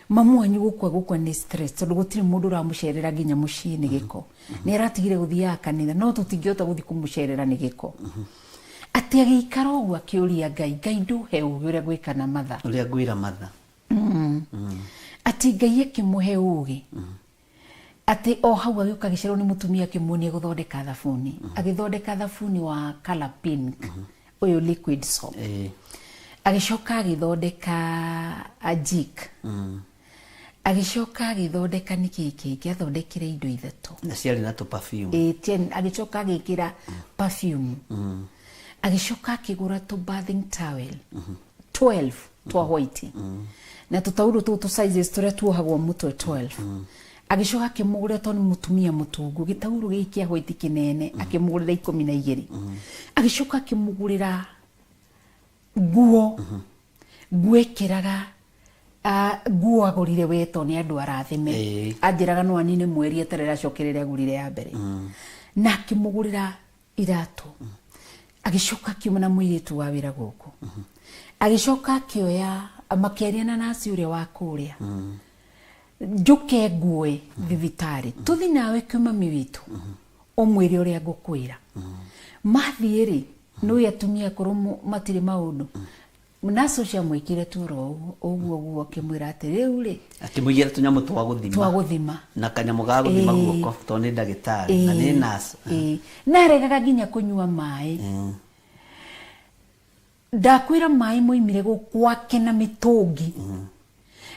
mamu wanyu gũkua gũkua nĩ stress tondũ gũtirĩ mũndũ ũramũcerera nginya mũciĩ nĩ gĩko. Nĩ aratigire gũthiaga kanitha no tũtingĩhota gũthiĩ kũmũcerera nĩ gĩko. Atĩ agĩikara ũguo akĩũria Ngai, Ngai ndũhe ũgĩ ũrĩa ngwĩka na matha. Ũrĩa ngwĩra matha. Atĩ Ngai akĩmũhe ũgĩ. Atĩ o hau agĩũka agĩcerwo nĩ mũtumia akĩmuonia gũthondeka thabuni. Agĩthondeka thabuni wa color pink ũyũ liquid soap. Agĩcoka agĩthondeka Jik. Agĩcoka agĩthondeka nĩkĩ kĩngĩ athondekire indo ithatũ. Na ciarĩ na tũ perfume. Ĩĩ, agĩcoka agĩkĩra perfume. Agĩcoka akĩgũra tũ bathing towel 12 twa white. Na tũtaurũ tũu tũ sizes tũrĩa tuohagwo mũtwe 12. Agĩcoka akĩmũgũrĩra tondũ nĩ mũtumia mũtungu gĩtaurũ gĩkĩ kĩa white kĩnene akĩmũgũrĩra 12. Agĩcoka akĩmũgũrĩra nguo nguo ĩkĩraga nguo agũrire we tondũ nĩ andũ arathime. Anjĩraga no anine mweri eterere acokerere agũrire ya mbere. Na akĩmũgũrĩra iratũ. Agĩcoka akiuma na mũirĩtu wa wĩra gũkũ. Agĩcoka akĩoya makĩaria na nasi ũrĩa wa kũrĩa. Njũke nguoe thibitarĩ tũthi nawe kwĩ mami witũ. Ũmwĩre ũrĩa ngũkwĩra. Mathiĩ rĩ, nĩũĩ atumia akũrũ matirĩ maũndũ. Nurse ũcio amwĩkire tu oro ũguo ũguo ũguo akĩmwĩra atĩ rĩu rĩ, Akĩmũigĩra tũnyamũ twa gũthima. Twa gũthima. Na kanyamũ ga gũthima guoko tondũ nĩ ndagĩtarĩ na nĩ nurse. Ĩĩ. Na aregaga nginya kũnyua maĩ. Ndakwĩra maĩ moimire gwake na mĩtũngi.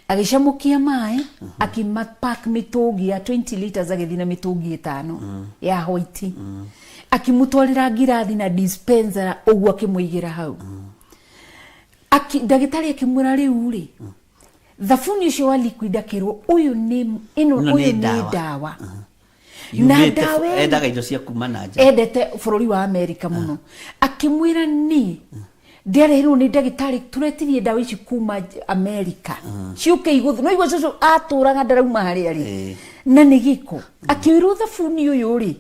Agĩcamũkia maĩ, akĩma pack mĩtũngi ya 20 liters agĩthiĩ na mĩtũngi ĩtano ya white. Akĩmũtwarĩra ngirathi na dispenser ũguo akĩmũigĩra hau. Ndagĩtarĩ akĩmwĩra rĩu rĩ, thabuni ũcio wa liquid akĩrwo ũyũ nĩ ĩno Ĩno nĩ ũyũ nĩ ndawa. ndawa. Na Yumĩte ndawa ĩno endaga indo cia kuma na nja. Endete bũrũri wa Amerika mũno. Akĩmwĩra niĩ ndiareherwo nĩ ndagĩtarĩ tũretirie ndawa ici kuma Amerika ciũke igũthũ no igua cũcũ atũraga ndarauma harĩa rĩ na nĩ gĩko. Akĩwĩrwo thabuni ũyũ rĩ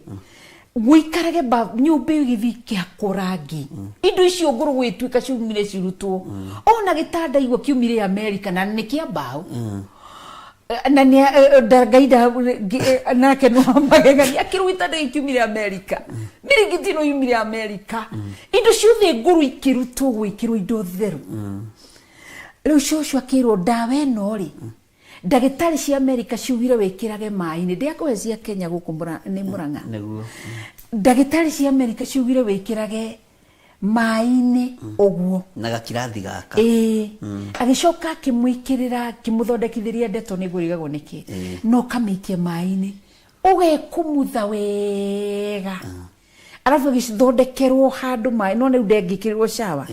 wĩikarage nyũmba ĩyo ĩgĩthiĩ ĩkĩhakwo rangi indo icio ngũrũ gwĩtuĩka ciumire cirutwo ona gĩtanda igua kiumire Amerika na nĩ kĩa mbaũ na nĩ ngai nake no magegania akĩrwo gĩtanda gĩkĩ kiumire Amerika mĩrĩngĩti ĩno yumire Amerika indo ciothe ngũrũ ikĩrutwo gwĩkĩrwo indo theru. Rĩu cũcũ akĩrwo ndawa ĩno rĩ ndagĩtarĩ cia Amerika ciugire wĩkĩrage maĩ-inĩ ndĩakũhe cia Kenya gũkũ nĩ Mũrang'a. Nĩguo. Ndagĩtarĩ cia Amerika ciugire wĩkĩrage maĩ-inĩ ũguo na gakirathi gaka. Ĩĩ. Agĩcoka akĩmwĩkĩrĩra akĩmũthondekithĩria ndeto nĩ ngũrigagwo nĩkĩ na ũkamĩikia maĩ-inĩ ũgekumutha wega arabu agĩthondekerwo handũ maĩ no rĩu ndengĩkĩrĩrwo cawa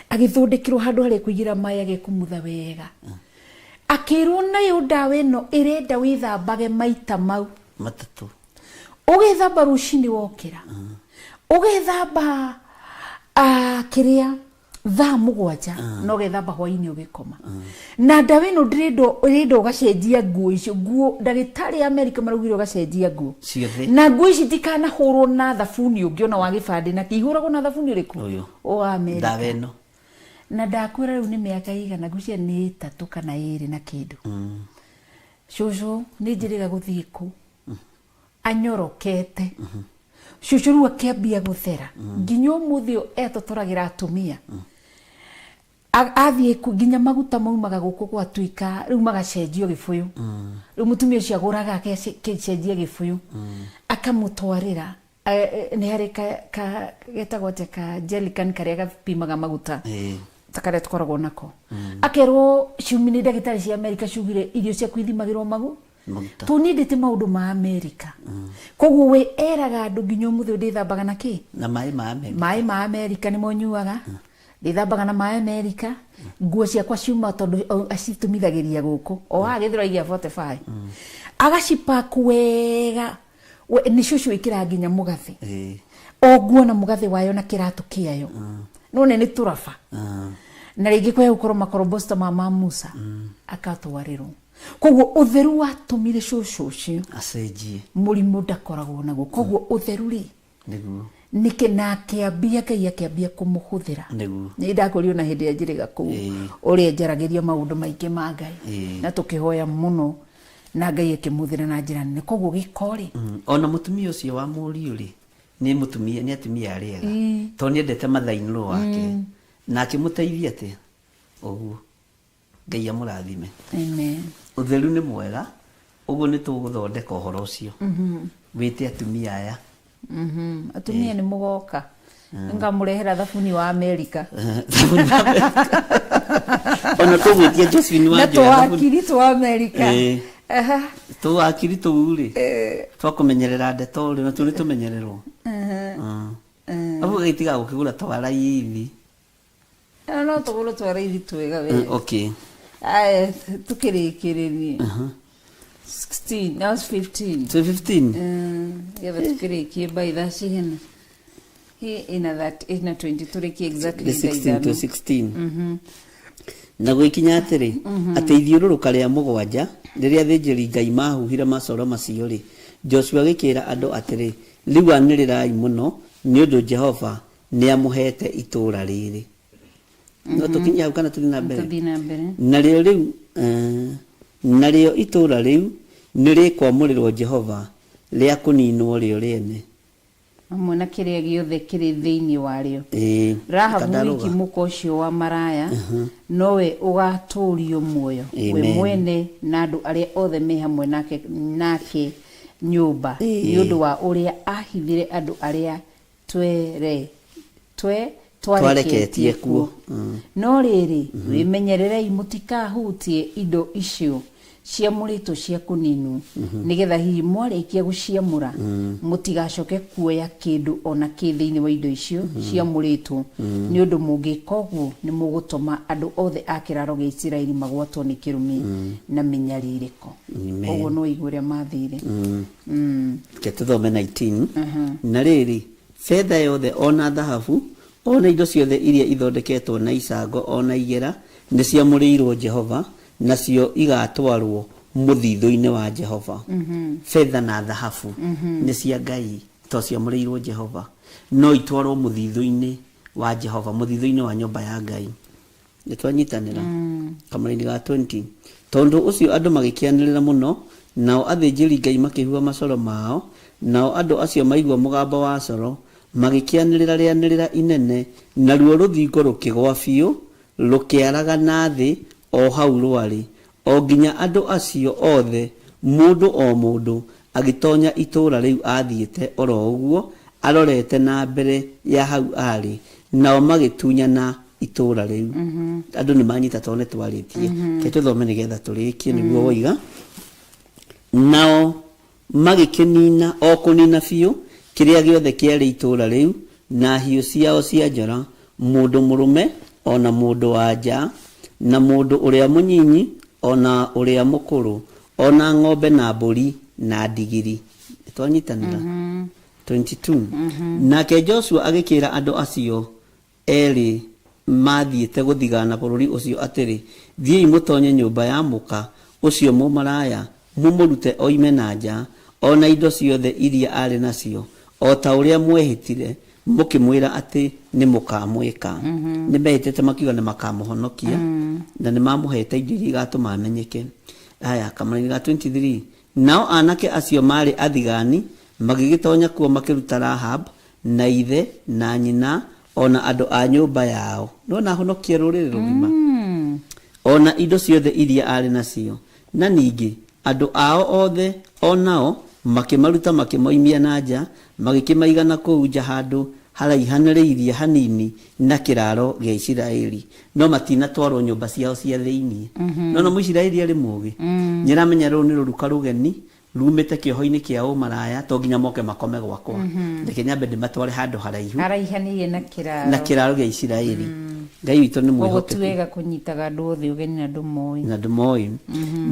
agĩthondekerwo handũ harĩa kũigĩra maĩ agekumutha wega akĩrwo nayo ndawa ĩno ĩrenda wĩthambage maita mau matatũ. Ũgethamba rũcinĩ wokĩra ũgethamba kĩrĩa thaa 7 na ũgethamba hwainĩ ũgĩkoma na ndawa ĩno ndĩrenda ĩrenda ũgacenjia nguo icio nguo ndagĩtarĩ a Amerika maraugire ũgacenjia nguo ciothe na nguo ici itikanahũrwo na thabuni ũngĩ ona wa gĩbandĩ na kĩihũragwo na thabuni ũrĩkũ Ũyũ. wa Amerika. Ndawa ĩno. Na ndakwĩra rĩu nĩ mĩaka igana ngwĩciria nĩ 3 kana 2 na kĩndũ cũcũ nĩ njĩrĩga gũthiĩ kũ anyorokete cũcũ rĩu akĩambia gũthera nginya ũmũthĩ ũyũ etotoragĩra atumia athiĩ nginya maguta maumaga gũkũ gwatuĩka rĩu magacenjio gĩbũyũ rĩu mũtumia ũcio agũraga agacenjia gĩbũyũ akamũtwarĩra nĩ harĩ getagwo atĩa ka jerrycan karĩa gapimaga maguta ta karĩa tũkoragwo nako akerwo ciumi nĩ ndagĩtarĩ cia Amerika ciugire irio ciaku ithimagĩrwo magu Maguta. To niĩ ndĩte maũndũ ma Amerika koguo we eraga andũ nginya ũmũthĩ ũyũ ndĩthambaga na kĩ na maĩ ma Amerika. Maĩ ma Amerika nĩmo nyuaga ndĩthambaga na maĩ Amerika nguo ciakwa ciuma tondũ acitũmithagĩria gũkũ o haha Gĩthũrai gĩa 45 agacipack wega nĩ cũcũ ĩkĩraga nginya mũgathĩ o nguo na mũgathĩ wayo na kĩratũ kĩayo no nĩ tũraba na rĩngĩ kwaya gũkorwo makorombosta ma Musa akatwarĩrwo koguo ũtheru watũmire cũcũ ũcio acenjie mũrimũ ndakoragwo naguo koguo ũtheru rĩ nĩguo nĩkĩ na akĩambia Ngai akĩambia kũmũhũthĩra nĩguo nĩ ndakũrio na hĩndĩ ĩrĩa njĩrĩga kũu ũrĩa njaragĩria maũndũ maingĩ ma Ngai na tũkĩhoya mũno na Ngai akĩmũhũthĩra na njĩra nene koguo gĩko rĩ Ona mũtumia ũcio wa mũriũ rĩ nĩ mũtumia nĩ atumia arĩa ega tondũ nĩ endete mother-in-law wake na akĩmũteithia atĩa ũguo Ngai amũrathime. Amen. Ũtheru nĩ mwega ũguo nĩ tũgũthondeka ũhoro ũcio wĩte atumia aya. Atumia nĩ mũgoka ngamũrehera thabuni wa Amerika. Ona tũgwĩtia Josephine na wa Njoya thabuni. tũwakiri twa Amerika. Tũwakiri tũu rĩ twakũmenyerera ndeto rĩ natuo nĩ tũmenyererwo abu gagĩtiga gũkĩgũra twa raithi. No tũgũrũ twa raithi twega we. Okay. Aya tukĩrĩkĩrĩrie 16 that was 15. So 15. Getha tukĩrĩkie by thaa cigana hi ina that ina 20 tũrĩkie exactly the thaa 16 to ithano. 16 na gwĩkinya atĩrĩ atĩ ithiũrũrũka rĩa mũgwanja rĩrĩa athĩnjĩri Ngai mahuhire macoro macio rĩ Joshua agĩkĩra andũ atĩrĩ rĩu anĩrĩrai mũno nĩ ũndũ Jehova nĩamũheete itũũra rĩrĩ no tũkinye hau kana tũthiĩ na mbere? Tũthiĩ na mbere. Narĩo rĩu narĩo itũũra rĩu nĩ rĩkwamũrĩrwo Jehova rĩa kũninwo rĩo rĩene. Hamwe na kĩrĩa gĩothe kĩrĩ thĩinĩ warĩo. Ĩĩ, Rahabu kandarũga. wiki mũka ũcio wa maraya nowe ũgatũũrio muoyo we Amen. mwene na andũ arĩa othe me hamwe nake, nake nyũmba Ĩĩ. nĩ ũndũ wa ũrĩa ahithire andũ arĩa twere twe Twareketie twareketie kuo. kuo no rĩrĩ wĩmenyererei mũtikahutie indo icio ciamũrĩtwo cia kũninwo nĩgetha hihi mwarĩkia gũciamũra mũtigacoke kuoya kĩndũ ona kĩ thĩinĩ wa indo icio ciamũrĩtwo nĩ ũndũ mũngĩka ũguo nĩ mũgũtũma andũ othe a kĩraro gĩa Isiraeli magwatwo nĩ kĩrumi na mĩnyarirĩko. Amen. Ũguo no igue ũrĩa mathire. Reke tũthome 19. Na rĩrĩ, betha yothe ona thahabu ona indo ciothe iria ithondeketwo na icango ona igera nĩ ciamũrĩirwo Jehova, nacio igatwarwo mũthithũ-inĩ wa Jehova. Betha na thahabu nĩ cia Ngai to ciamũrĩirwo Jehova, no itwarwo mũthithũ-inĩ wa Jehova, mũthithũ-inĩ wa nyũmba ya Ngai. Nĩ twanyitanĩra kamũraini ga 20. Tondũ ũcio andũ magĩkĩanĩrĩra mũno, nao athĩnjĩri Ngai makĩhuha macoro mao, nao andũ acio maigua mũgambo wa coro magĩkĩanĩrĩra rĩanĩrĩra inene, naruo rũthingo rũkĩgwa biũ, rũkĩaragana thĩ o hau rwarĩ, o nginya andũ acio othe mũndũ o mũndũ agĩtonya itũũra rĩu athiĩte oro ũguo arorete na mbere ya hau arĩ, nao magĩtunyana itũũra rĩu. Andũ nĩ manyita tondũ nĩ twarĩtie. Reke tũthome nĩgetha tũrĩkie nĩguo woiga. Nao magĩkĩnina o kũnina biũ kĩrĩa gĩothe kĩarĩ itũũra rĩu na hiũ ciao cia njora, mũndũ mũrũme ona mũndũ wa nja, na mũndũ ũrĩa mũnyinyi ona ũrĩa mũkũrũ, ona ng'ombe na mbũri na ndigiri. Nĩ twanyitanĩra? 22. Nake Joshua agĩkĩra andũ acio erĩ mathiĩte gũthigana bũrũri ũcio atĩrĩ, thiĩi mũtonye nyũmba ya mũka ũcio mũmaraya, mũmũrute oime na nja, ona indo ciothe iria arĩ nacio, o ta ũrĩa mwehĩtire mũkĩmwĩra atĩ nĩ mũkamwĩka. Nĩ mehĩtĩte makiuga nĩ makamũhonokia, na nĩ mamũhete indo iria igatũma amenyeke. Haya, kamũraini ga 23. Nao anake acio marĩ athigani magĩgĩtonya kuo makĩruta Rahab na ithe na nyina ona andũ a nyũmba yao. Nĩwona ahonokia rũrĩrĩ rũgima. Ona indo ciothe iria arĩ nacio. Na ningĩ andũ ao othe onao makĩmaruta makĩmoimia na nja, magĩkĩmaiga na kũu nja handũ haraihanĩrĩirie hanini na kĩraro gĩa Isiraeli. No matinatwarwo nyũmba ciao cia thĩinĩ. No no Mũisiraeli arĩ mũũgĩ. Nĩaramenya rũrũ nĩ rũruka rũgeni rumĩte kĩoho-inĩ kĩa ũmaraya, to nginya moke makome gwakwa. Reke nyambe ndĩmatware handũ haraihu Haraihanĩirie na kĩraro. na kĩraro gĩa Isiraeli. Ngai witũ nĩ Koguo ti mwĩhokeku wega kũnyitaga andũ othe ũgeni na ndũmoĩ. na ndũmoĩ.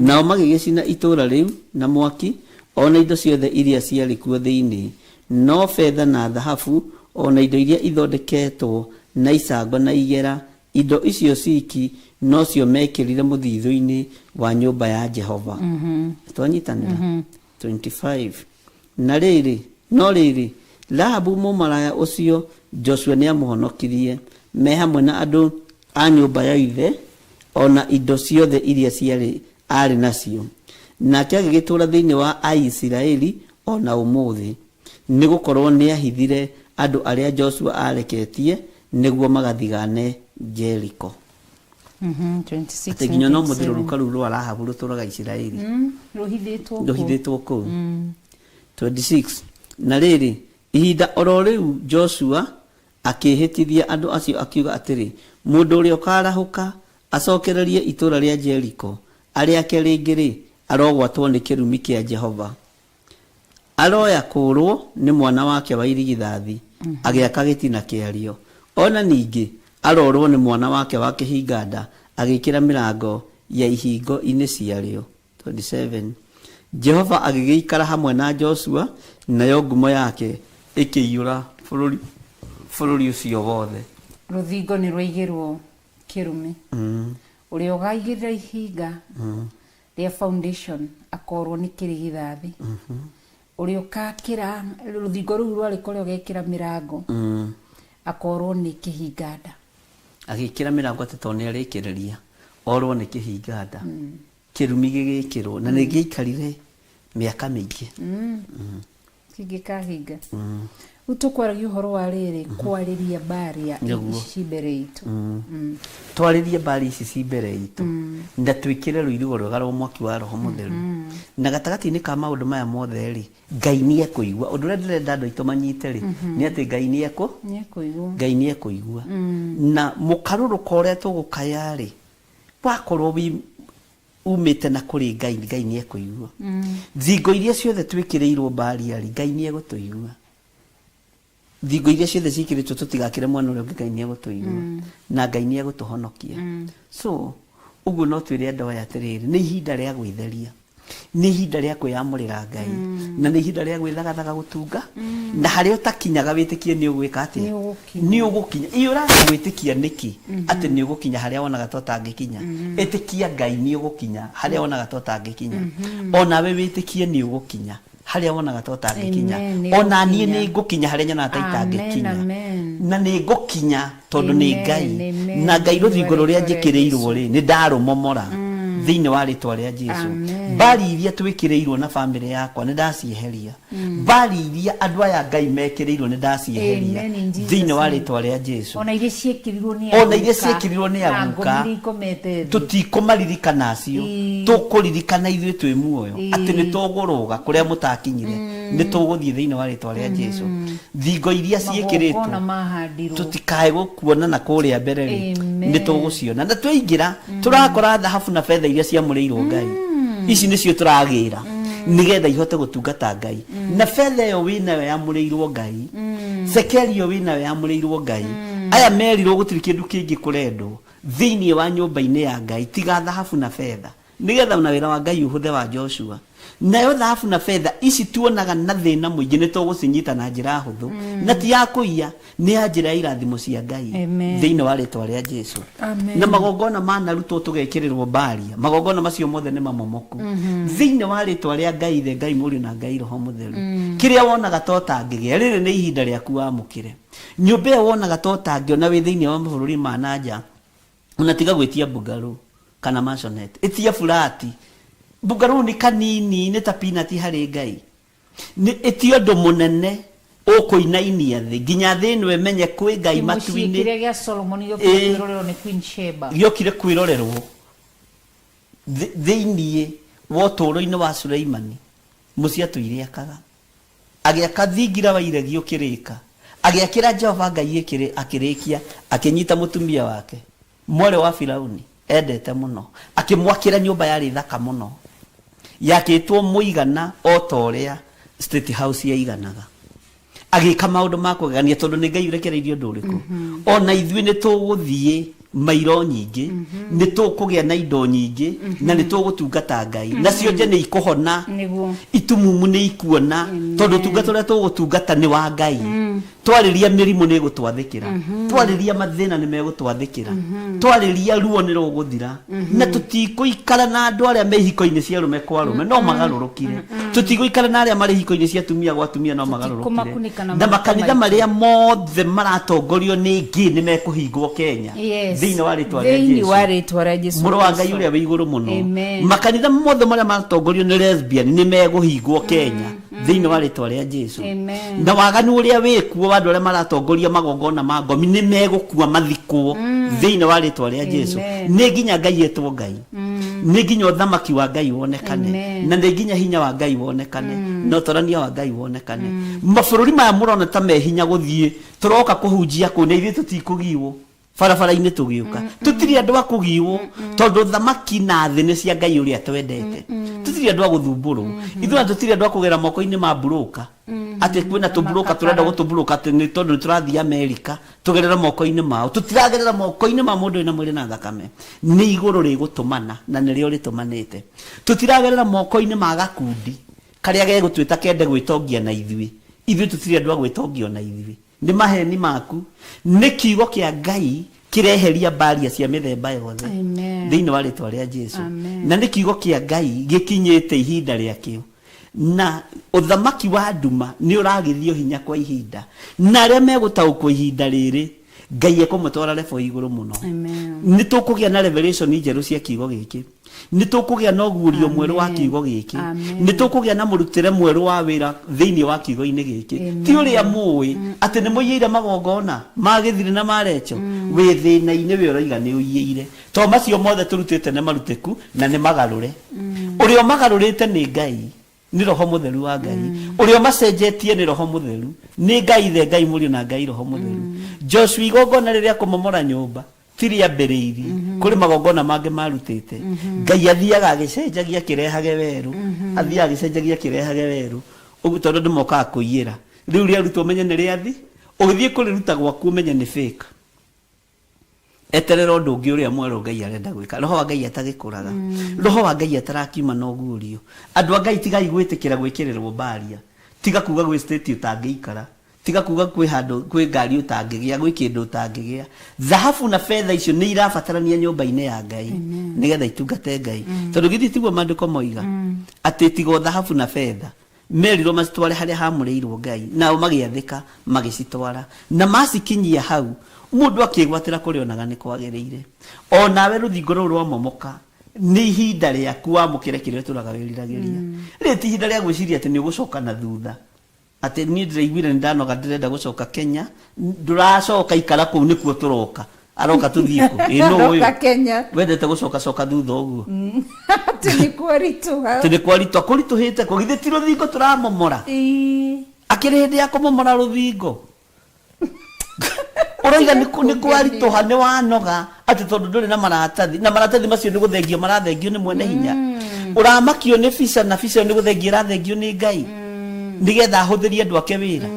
Nao magĩgĩcina itũũra rĩu na mwaki, ona indo ciothe iria ciarĩ kuo thĩinĩ, no betha na thahabu, ona indo iria ithondeketwo na icango na igera, indo icio ciki nocio mekĩrire mũthithũ-inĩ wa nyũmba ya Jehova. Twanyitanĩra? 25. Na rĩrĩ, no rĩrĩ, Rahabu mũmaraya ũcio Joshua nĩamũhonokirie me hamwe na andũ a nyũmba ya ithe ona indo ciothe iria ciarĩ arĩ nacio. Nake agĩgĩtũũra thĩinĩ wa Aisiraeli ona ũmũthĩ, nĩgũkorwo nĩahithire andũ arĩa Joshua areketie nĩguo magathigane Jeriko. 26 Atĩ nginya no 27. mũthirũrũka rũu rwa Rahabu rũtũũraga Isiraeli. Rũhithĩtwo kũu. Rũhithĩtwo kũu. 26. Na rĩrĩ, ihinda oro rĩu Joshua akĩhĩtithia andũ acio akiuga atĩrĩ, mũndũ ũrĩa ũkarahũka acokererie itũũra rĩa Jeriko arĩake rĩngĩ rĩ, arogwatwo nĩ kĩrumi kĩa Jehova. Aroya kũũrwo nĩ mwana wake wa irigithathi agĩaka gĩtina kĩario. Ona ningĩ arorwo nĩ mwana wake wa kĩhinganda agĩkĩra mĩrango ya ihingo-inĩ ciarĩo. 27. Jehova agĩgĩikara hamwe na Joshua, nayo ngumo yake ĩkĩiyũra bũrũri bũrũri ũcio wothe. Rũthingo nĩ rwaigĩrwo kĩrumi. Ũrĩa ũgaigĩrĩra ihinga rĩa foundation akorwo nĩ kĩrigithathi. Ũrĩa ũkakĩra rũthingo rũu rwarĩ kũrĩa ũgekĩra mĩrango akorwo nĩ kĩhinganda. Agĩkĩra mĩrango atĩ tondũ nĩ arĩkĩrĩria orwo nĩ kĩhinganda. Kĩrumi gĩgĩkĩrwo na nĩ gĩaikarire mĩaka mĩingĩ. Gĩtingĩkahinga. Rĩu tũkwaragia ũhoro wa rĩrĩ kwarĩria mbaria Nĩguo. ici mbere itũ. Twarĩrie mbari ici ci mbere itũ na twĩkĩre rũirigo rwega rwa mwaki wa Roho Mũtheru. Na gatagatĩ-inĩ ka maũndũ maya mothe rĩ, Ngai nĩ ekũigua. Ũndũ ũrĩa ndĩrenda andũ aitũ manyite rĩ, nĩ atĩ Ngai nĩ ekũ Nĩ ekũigua. Ngai nĩ ekũigua. Na mũkarũrũko ũrĩa tũgũkaya rĩ, wakorwo wĩ umĩte na kũrĩ Ngai, Ngai nĩ ekũigua. Thingo iria ciothe twĩkĩrĩirwo mbaria rĩ, Ngai nĩ egũtũigua. Thingo iria ciothe ciĩkĩrĩtwo tũtigakĩre mwena ũrĩa ũngĩ, Ngai nĩ egũtũigua. Na Ngai nĩ egũtũhonokia. So, ũguo no twĩre andũ aya atĩrĩrĩ, nĩ ihinda rĩa gwĩtheria. Nĩ ihinda rĩa kwĩyamũrĩra Ngai. Na nĩ ihinda rĩa gwĩthagathaga gũtunga. Na harĩa ũtakinyaga wĩtĩkie nĩ ũgwĩka atĩa? Nĩ ũgũkinya. Nĩ ũgũkinya. Ĩ ũraga gwĩtĩkia nĩkĩ atĩ nĩ ũgũkinya harĩa wonaga ta ũtangĩkinya? Ĩtĩkia Ngai nĩ ũgũkinya harĩa wonaga ta ũtangĩkinya. Onawe wĩtĩkie nĩ ũgũkinya harĩa wonaga ta ũtangĩkinya. Amen, nĩ Ona niĩ ngũkinya. nĩ ngũkinya harĩa nyonaga ta Amen, itangĩkinya. amen. Na nĩ ngũkinya tondũ nĩ Amen, Ngai. amen. Na Ngai rũthingo rũrĩa Rĩtwa rĩa njĩkĩrĩirwo rĩ, nĩ ndarũmomora thĩinĩ wa rĩtwa rĩa Jesu. Amen. Mbari iria twĩkĩrĩirwo na bamĩrĩ yakwa nĩ ndacieheria. Mbari iria andũ aya Ngai mekĩrĩirwo nĩ ndacieheria Amen, in Jesus thĩinĩ wa name. rĩtwa rĩa Jesu. Ona iria ciĩkĩrirwo nĩ Ona iria aguka ciĩkĩrirwo nĩ na aguka, ngomi iria ikomete thĩ. Tũtikũmaririkana acio. Ĩĩ. Tũkũririkana ithuĩ twĩ muoyo Ĩĩ. atĩ nĩ tũgũrũga kũrĩa mũtakinyire. Nĩ tũgũthiĩ thĩinĩ wa rĩtwa rĩa Jesu. Thingo iria ciĩkĩrĩtwo Magongona mahandirwo. tũtikae gũkuona na kũrĩa mbere rĩ, Amen. nĩ tũgũciona. Na twaingĩra tũrakora thahabu na betha iria ciamũrĩirwo Ngai. Ici nĩcio tũragĩra nĩgetha ihote gũtungata Ngai. Na betha ĩyo wĩnayo yamũrĩirwo Ngai, cekeri ĩyo wĩnayo yamũrĩirwo Ngai. Aya merirwo gũtirĩ kĩndũ kĩngĩ kũrendwo thĩinĩ wa nyũmba-inĩ ya Ngai tiga thahabu na betha, nĩgetha na wĩra wa Ngai ũhũthe wa Joshua. Nayo thahabu na betha ici tuonaga na thĩna mũingĩ nĩ tũgũcinyita na njĩra hũthũ, na ti ya kũiya, nĩ ya njĩra ya irathimo cia Ngai Amen. thĩinĩ wa rĩtwa rĩa Jesu. Amen. Na magongona manarutwo tũgekĩrĩrwo mbaria, magongona macio mothe nĩ mamomoku thĩinĩ wa rĩtwa rĩa Ngai Ithe, Ngai Mũriũ na Ngai Roho Mũtheru. Kĩrĩa wonaga ta ũtangĩgĩa, rĩrĩ nĩ ihinda rĩaku wamũkĩre. Nyũmba ĩyo wonaga ta ũtangĩona wĩ thĩinĩ wa mabũrũri ma na nja, ona tiga gwĩtia bungalow kana maisonette, ĩtia burati. Bungalow nĩ kanini, nĩ ta peanut harĩ Ngai. Nĩ ĩtia ũndũ mũnene ũkũinainia thĩ nginya thĩ ĩno ĩmenye kwĩ Ngai Kĩmũciĩ matu-inĩ. kĩrĩa gĩa Solomon gĩokire Ĩĩ. kwĩrorerwo nĩ Queen Sheba. Gĩokire kwĩrorerwo thĩinĩ wa ũtũũro-inĩ wa Suleimani. Mũciĩ atũire akaga. Agĩaka thingira wa iregi ũkĩrĩka. Agĩakĩra Jehova Ngai akĩrĩkia, akĩnyita mũtumia wake, mwarĩ wa Firauni, endete mũno. Akĩmwakĩra nyũmba yarĩ thaka mũno. Yakĩtwo mũigana o ta ũrĩa State House yaiganaga. Agĩka maũndũ ma kũgegania tondũ nĩ Ngai ũrekereirie ũndũ ũrĩkũ. Ona ithuĩ nĩ tũgũthiĩ mairo nyingĩ, nĩ tũkũgĩa na indo nyingĩ, na nĩ tũgũtungata Ngai. Na cionje nĩ ikũhona. Nĩguo. Itumumu nĩ ikuona, tondũ ũtungata ũrĩa tũgũtungata nĩ wa Ngai. Twarĩria mĩrimũ nĩ ĩgũtwathĩkĩra. Twarĩria mathĩna nĩ megũtwathĩkĩra. Twarĩria ruo nĩ rũgũthira. Na tũtikũikara na andũ arĩa me ihiko-inĩ cia arũme kwa arũme, no magarũrũkire. Tũtigũikara na arĩa marĩ ihiko-inĩ cia atumia gwa atumia, no magarũrũkire. Tũtikũmakunĩka na Na maguta makanitha maitũ. marĩa mothe maratongorio nĩ ngĩ nĩ mekũhingwo Kenya. Yes. Thĩinĩ wa rĩtwa rĩa Thĩinĩ Jesu. wa rĩtwa rĩa Jesu Mũrũ wa Ngai Kristo. ũrĩa wĩ igũrũ mũno. Amen. Makanitha mothe marĩa maratongorio nĩ lesbian nĩ megũhingwo Kenya. Thĩinĩ wa rĩtwa rĩa Jesu. Amen. Na waganu ũrĩa wĩkuo wa andũ arĩa maratongoria magongona ma ngomi nĩ megũkua mathikwo thĩinĩ wa rĩtwa rĩa Jesu. Amen. Nĩ nginya Ngai etwo Ngai. Nĩ nginya ũthamaki wa Ngai wonekane. Amen. Na nĩ nginya hinya wa Ngai wonekane. Na ũtorania wa Ngai wonekane. Mabũrũri maya mũrona ta me hinya gũthiĩ, tũroka kũhunjia kũu na ithuĩ tũtikũgiwo barabara-inĩ tũgĩũka. Tũtirĩ andũ a kũgiwo tondũ thamaki na thĩ nĩ cia Ngai ũrĩa twendete. Tũtirĩ andũ a gũthumbũrwo. Ithuĩ ona tũtirĩ andũ a kũgera moko-inĩ ma mburũka. Atĩ kwĩna tũmburũka tũrenda gũtũmburũka atĩ nĩ tondũ nĩ tũrathiĩ Amerika tũgerere moko-inĩ mao. Tũtiragerera moko-inĩ ma mũndũ wĩna mwĩrĩ na thakame. Nĩ igũrũ rĩgũtũmana na nĩrĩo rĩtũmanĩte. Tũtiragerera moko-inĩ ma gakundi karĩa gegũtwĩta kende gwĩtongia na ithuĩ. Ithuĩ tũtirĩ andũ a gwĩtongio na ithuĩ. Nĩ maheni maku. Nĩ kiugo kĩa Ngai kĩreheria mbaria cia mĩthemba yothe. Amen. Thĩinĩ wa rĩtwa rĩa Jesu. Amen. Na nĩ kiugo kĩa Ngai gĩkinyĩte ihinda rĩakĩo. Na ũthamaki wa nduma nĩ ũragithio hinya kwa ihinda. Na arĩa megũtaũkwo ihinda rĩrĩ, Ngai ekũmũtwara level igũrũ mũno. Amen. Nĩ tũkũgĩa na revelation njerũ cia kiugo gĩkĩ, nĩ tũkũgĩa na ũguũrio mwerũ wa kiugo gĩkĩ. Amen. Nĩ tũkũgĩa na mũrutĩre mwerũ wa wĩra thĩinĩ wa kiugo-inĩ gĩkĩ. Ti ũrĩa mũĩ atĩ nĩ mũiyĩire magongona ma gĩthirĩ na marecho wĩ thĩna-inĩ, wĩ ũroiga nĩ ũiyĩire, to macio mothe tũrutĩte nĩ marutĩku na nĩ magarũre. Ũrĩa ũmagarũrĩte nĩ Ngai, nĩ Roho Mũtheru wa Ngai. Ũrĩa ũmacenjetie nĩ Roho Mũtheru, nĩ Ngai Ithe, Ngai Mũriũ na Ngai Roho Mũtheru. Joshua, igongona rĩrĩa kũmomora nyũmba ti rĩambĩrĩirie, kũrĩ magongona mangĩ marutĩte. Ngai athiaga agĩcenjagia akĩrehage werũ, athiaga agĩcenjagia akĩrehage werũ ũguo, tondũ andũ mokaga kũiyĩra. Rĩu rĩarutwo ũmenye nĩ rĩathi, ũgĩthiĩ kũrĩruta gwaku ũmenye nĩ fake. Eterera ũndũ ũngĩ ũrĩa mwerũ Ngai arenda gwĩka. Roho wa Ngai atagĩkũraga, Roho wa Ngai atarakiuma na ũguũrio. Andũ a Ngai, tigai gwĩtĩkĩra gwĩkĩrĩrwo mbaria. Tiga kuga gwĩ state ũtangĩikara, tiga kuga kwĩ handũ kwĩ ngari ũtangĩgĩa, gwĩ kĩndũ ũtangĩgĩa. Thahabu na betha icio nĩ irabatarania nyũmba-inĩ ya Ngai nĩgetha itungate Ngai, tondũ githĩ tiguo maandĩko moiga atĩ tiga o thahabu na betha merirwo macitware harĩa hamũrĩirwo Ngai, nao magĩathĩka magĩcitwara, na macikinyia hau mũndũ akĩgwatĩra kũrĩa onaga nĩ kwagĩrĩire. O nawe rũthingo rũu rwamomoka, nĩ ihinda rĩaku wamũkĩre kĩrĩa ũtũraga wĩriragĩria. Rĩrĩ ti ihinda rĩa gwĩciria atĩ nĩ ũgũcoka na thutha, atĩ niĩ ndĩraiguire nĩ ndanoga, ndĩrenda gũcoka Kenya. Ndũracoka, ikara kũu, nĩkuo tũroka. Aroka tũthiĩ kũ? Ĩ nũ ũyũ? Aroka Kenya. Wendete gũcoka coka thutha ũguo. Atĩ nĩ kwaritũha. Atĩ nĩ kwaritũha. Kũritũhĩte kũ? Githĩ ti rũthingo tũramomora? Ĩĩ. Akĩrĩ hĩndĩ ya kũmomora rũthingo? Ũroiga nĩ nĩ kwaritũha, nĩ wanoga, atĩ tondũ ndũrĩ na maratathi, na maratathi macio nĩ gũthengio marathengio nĩ mwene hinya. Ũramakio nĩ visa, na visa ĩyo nĩ gũthengio ĩrathengio nĩ Ngai nĩgetha ahũthĩrie andũ ake wĩra.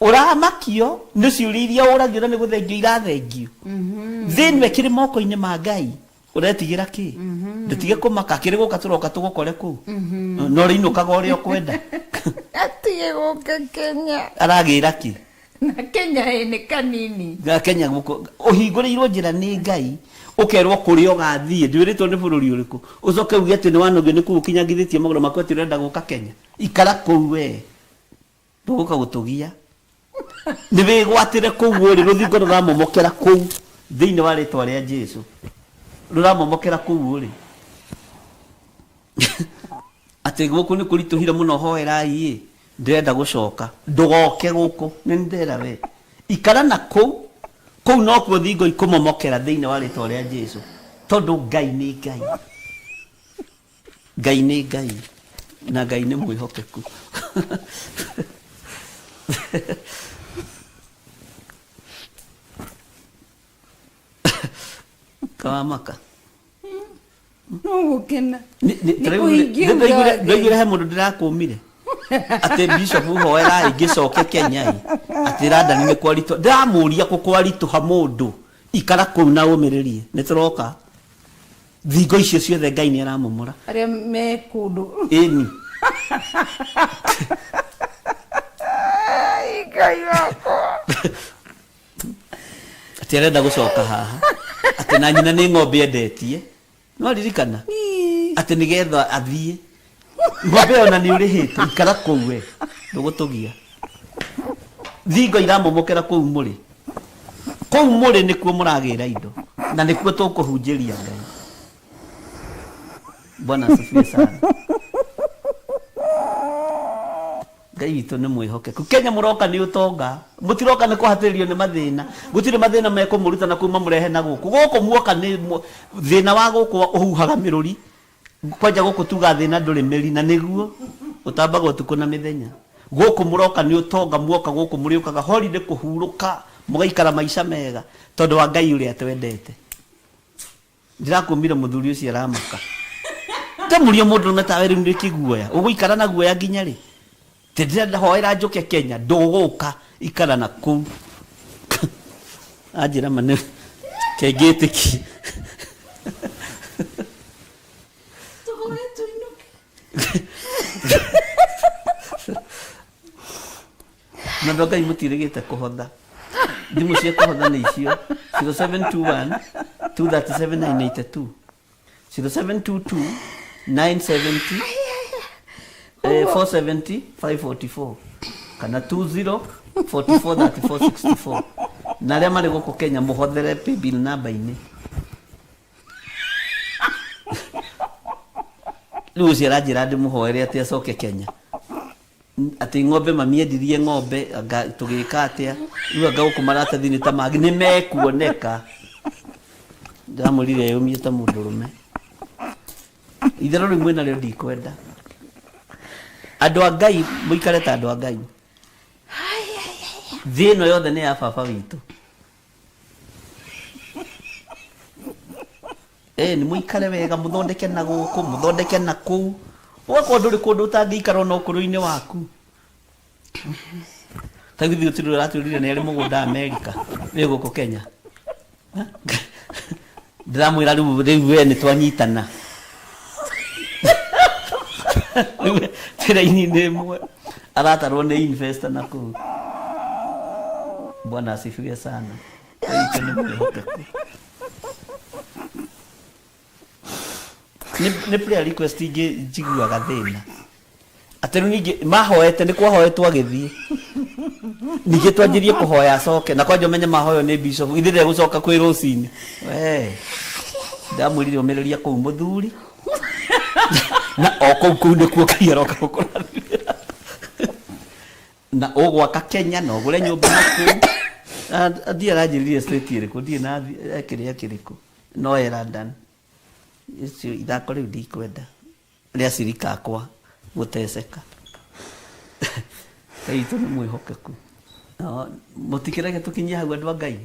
Ũramakio nĩ ciũria iria ũragio na nĩ gũthengio irathengio. Thĩ ĩno ĩkĩrĩ moko-inĩ ma Ngai, ũretigĩra kĩ? Ndũtige kũmaka, akĩrĩ gũka tũroka tũgũkore kũu, na ũrĩinũkaga ũrĩa ũkwenda. Atige gũka Kenya. Aragĩra kĩ? Na Kenya ĩ nĩ kanini. Ga Kenya gũkũ ũhingũrĩirwo njĩra nĩ Ngai, ũkerwo kũrĩa ũgathiĩ, ndwĩrĩtwo nĩ bũrũri ũrĩkũ, ũcoke uge atĩ nĩ wanogio nĩ kũu ũkinyangithĩtie magũrũ maku atĩ ũrenda gũka Kenya. Ikara kũu we, ndũgũka gũtũgia. Nĩ wĩgwatĩre kũu ũrĩ, rũthingo rũramomokera kũu thĩinĩ wa rĩtwa rĩa Jesu, rũramomokera kũu ũrĩ. Atĩ gũkũ nĩ kũritũhire mũno, hoerai ĩ, ndĩrenda gũcoka. Ndũgoke gũkũ, nĩ ndera we, ikara na kũu. Kũu nokuo thingo ikũmomokera thĩinĩ wa rĩtwa rĩa Jesu, tondũ Ngai nĩ Ngai, Ngai nĩ Ngai, na Ngai nĩ mwĩhokeku. Kawamaka. No gũkena. Nĩ- Nĩ kũhingia nĩ uga wa Ngai. Ndaiguire he mũndũ ndĩrakũmire atĩ bishop hoerai ngĩcoke Kenya ĩ, atĩ London nĩ kwaritũ. Ndĩramũria, kũ kwaritũha mũndũ? Ikara kũu na ũmĩrĩrie, nĩ tũroka. Thingo icio ciothe Ngai nĩ aramomora. Arĩa me kũndũ. Ĩni. Ai, Ngai wakwa. Atĩ arenda gũcoka haha, atĩ na nyina nĩ ng'ombe endetie, no ririkana atĩ nĩgetha athiĩ ng'ombe ĩyo na nĩ ũrĩhĩte. Ikara kũu we, ndũgũtũgia. Thingo iramomokera kũu mũrĩ, kũu mũrĩ nĩkuo mũragĩra indo na nĩkuo tũkũhunjĩria Ngai. Bwana asifiwe sana. Ngai witũ nĩ mwĩhokeku. Kenya mũroka nĩ ũtonga, mũtiroka nĩ kũhatĩrĩrio nĩ mathĩna. Gũtirĩ mathĩna mekũmũruta na kuma mũrehe na gũkũ. Gũkũ muoka nĩ thĩna wa gũkũ ũhuhaga mĩrũri. Kwanja gũkũ tuga thĩna ndũrĩ mĩri, na nĩguo ũtambaga ũtukũ na mĩthenya. Gũkũ mũroka nĩ ũtonga, muoka gũkũ mũrĩũkaga holiday kũhurũka, mũgaikara maica mega tondũ wa Ngai ũrĩa twendete. Ndĩrakũmire mũthuri ũcio aramaka. Ndamũria, mũndũrũme tawe rĩu nĩ kĩguoya ũgũikara na guoya nginya rĩ? Tĩ ndĩrenda hoera njũke Kenya, ndũgũka, ikara na kũu. Anjĩra ma nĩ kengĩtĩkie. Tũhoe tũinũke. Na andũ a Ngai, mũtirĩgĩte kũhotha. Thimũ cia kũhotha nĩ icio: 0721 237 982, 0722 970 470 544 kana 20 44 34 64. Na arĩa marĩ gũkũ Kenya mũhothere paybill namba-inĩ. Rĩu ũcio aranjĩra ndĩmũhoere atĩ acoke Kenya. Atĩ ng'ombe mamiendirie ng'ombe anga tũgĩka atĩa rĩu anga gũkũ maratathi nĩ ta mangĩ nĩ mekuoneka. Ndĩramwĩrire eyũmie ta mũndũrũme. Itherũ rĩu mwĩnarĩo ndikwenda. Andũ a Ngai mũikare ta andũ a Ngai. Thĩ ĩno yothe nĩ ya baba witũ. Ĩĩ nĩ mũikare wega mũthondeke na gũkũ mũthondeke na kũu. Ũgakorwo ndũrĩ kũndũ ũtangĩikara ona ũkũrũ-inĩ waku. Ta githĩ gũtirĩ ũratwĩrire nĩ arĩ mũgũnda Amerika wĩ gũkũ Kenya. Ndĩramwĩra rĩu rĩu we nĩ twanyitana. Rĩu twĩ raini-inĩ ĩmwe. Aratarwo nĩ investor na kũu. Bwana asifiwe sana. Ngai witũ nĩ mwĩhokeku. Nĩ nĩ prayer request ingĩ njiguaga thĩna. Atĩ rĩu ningĩ mahoete nĩ kwahoetwo agĩthiĩ. Ningĩ twanjirie kũhoya acoke na kwanja ũmenye mahoywo nĩ bishop ithe ndegũcoka kwĩ rũcinĩ. We ndamwĩrire ũmĩrĩria kũu mũthuri na o kũu kũu nĩkuo Ngai aroka gũkũrathimĩra na ũgwaka Kenya na ũgũre nyũmba na kũu. Ndiĩ aranjĩrire state ĩrĩkũ ndiĩ na kĩrĩa kĩrĩkũ no e London. Icio ithako rĩu ndikwenda rĩa cirika akwa gũteceka. Ngai witũ nĩ mwĩhokeku. Mũtikĩreke tũkinyie hau andũ a Ngai.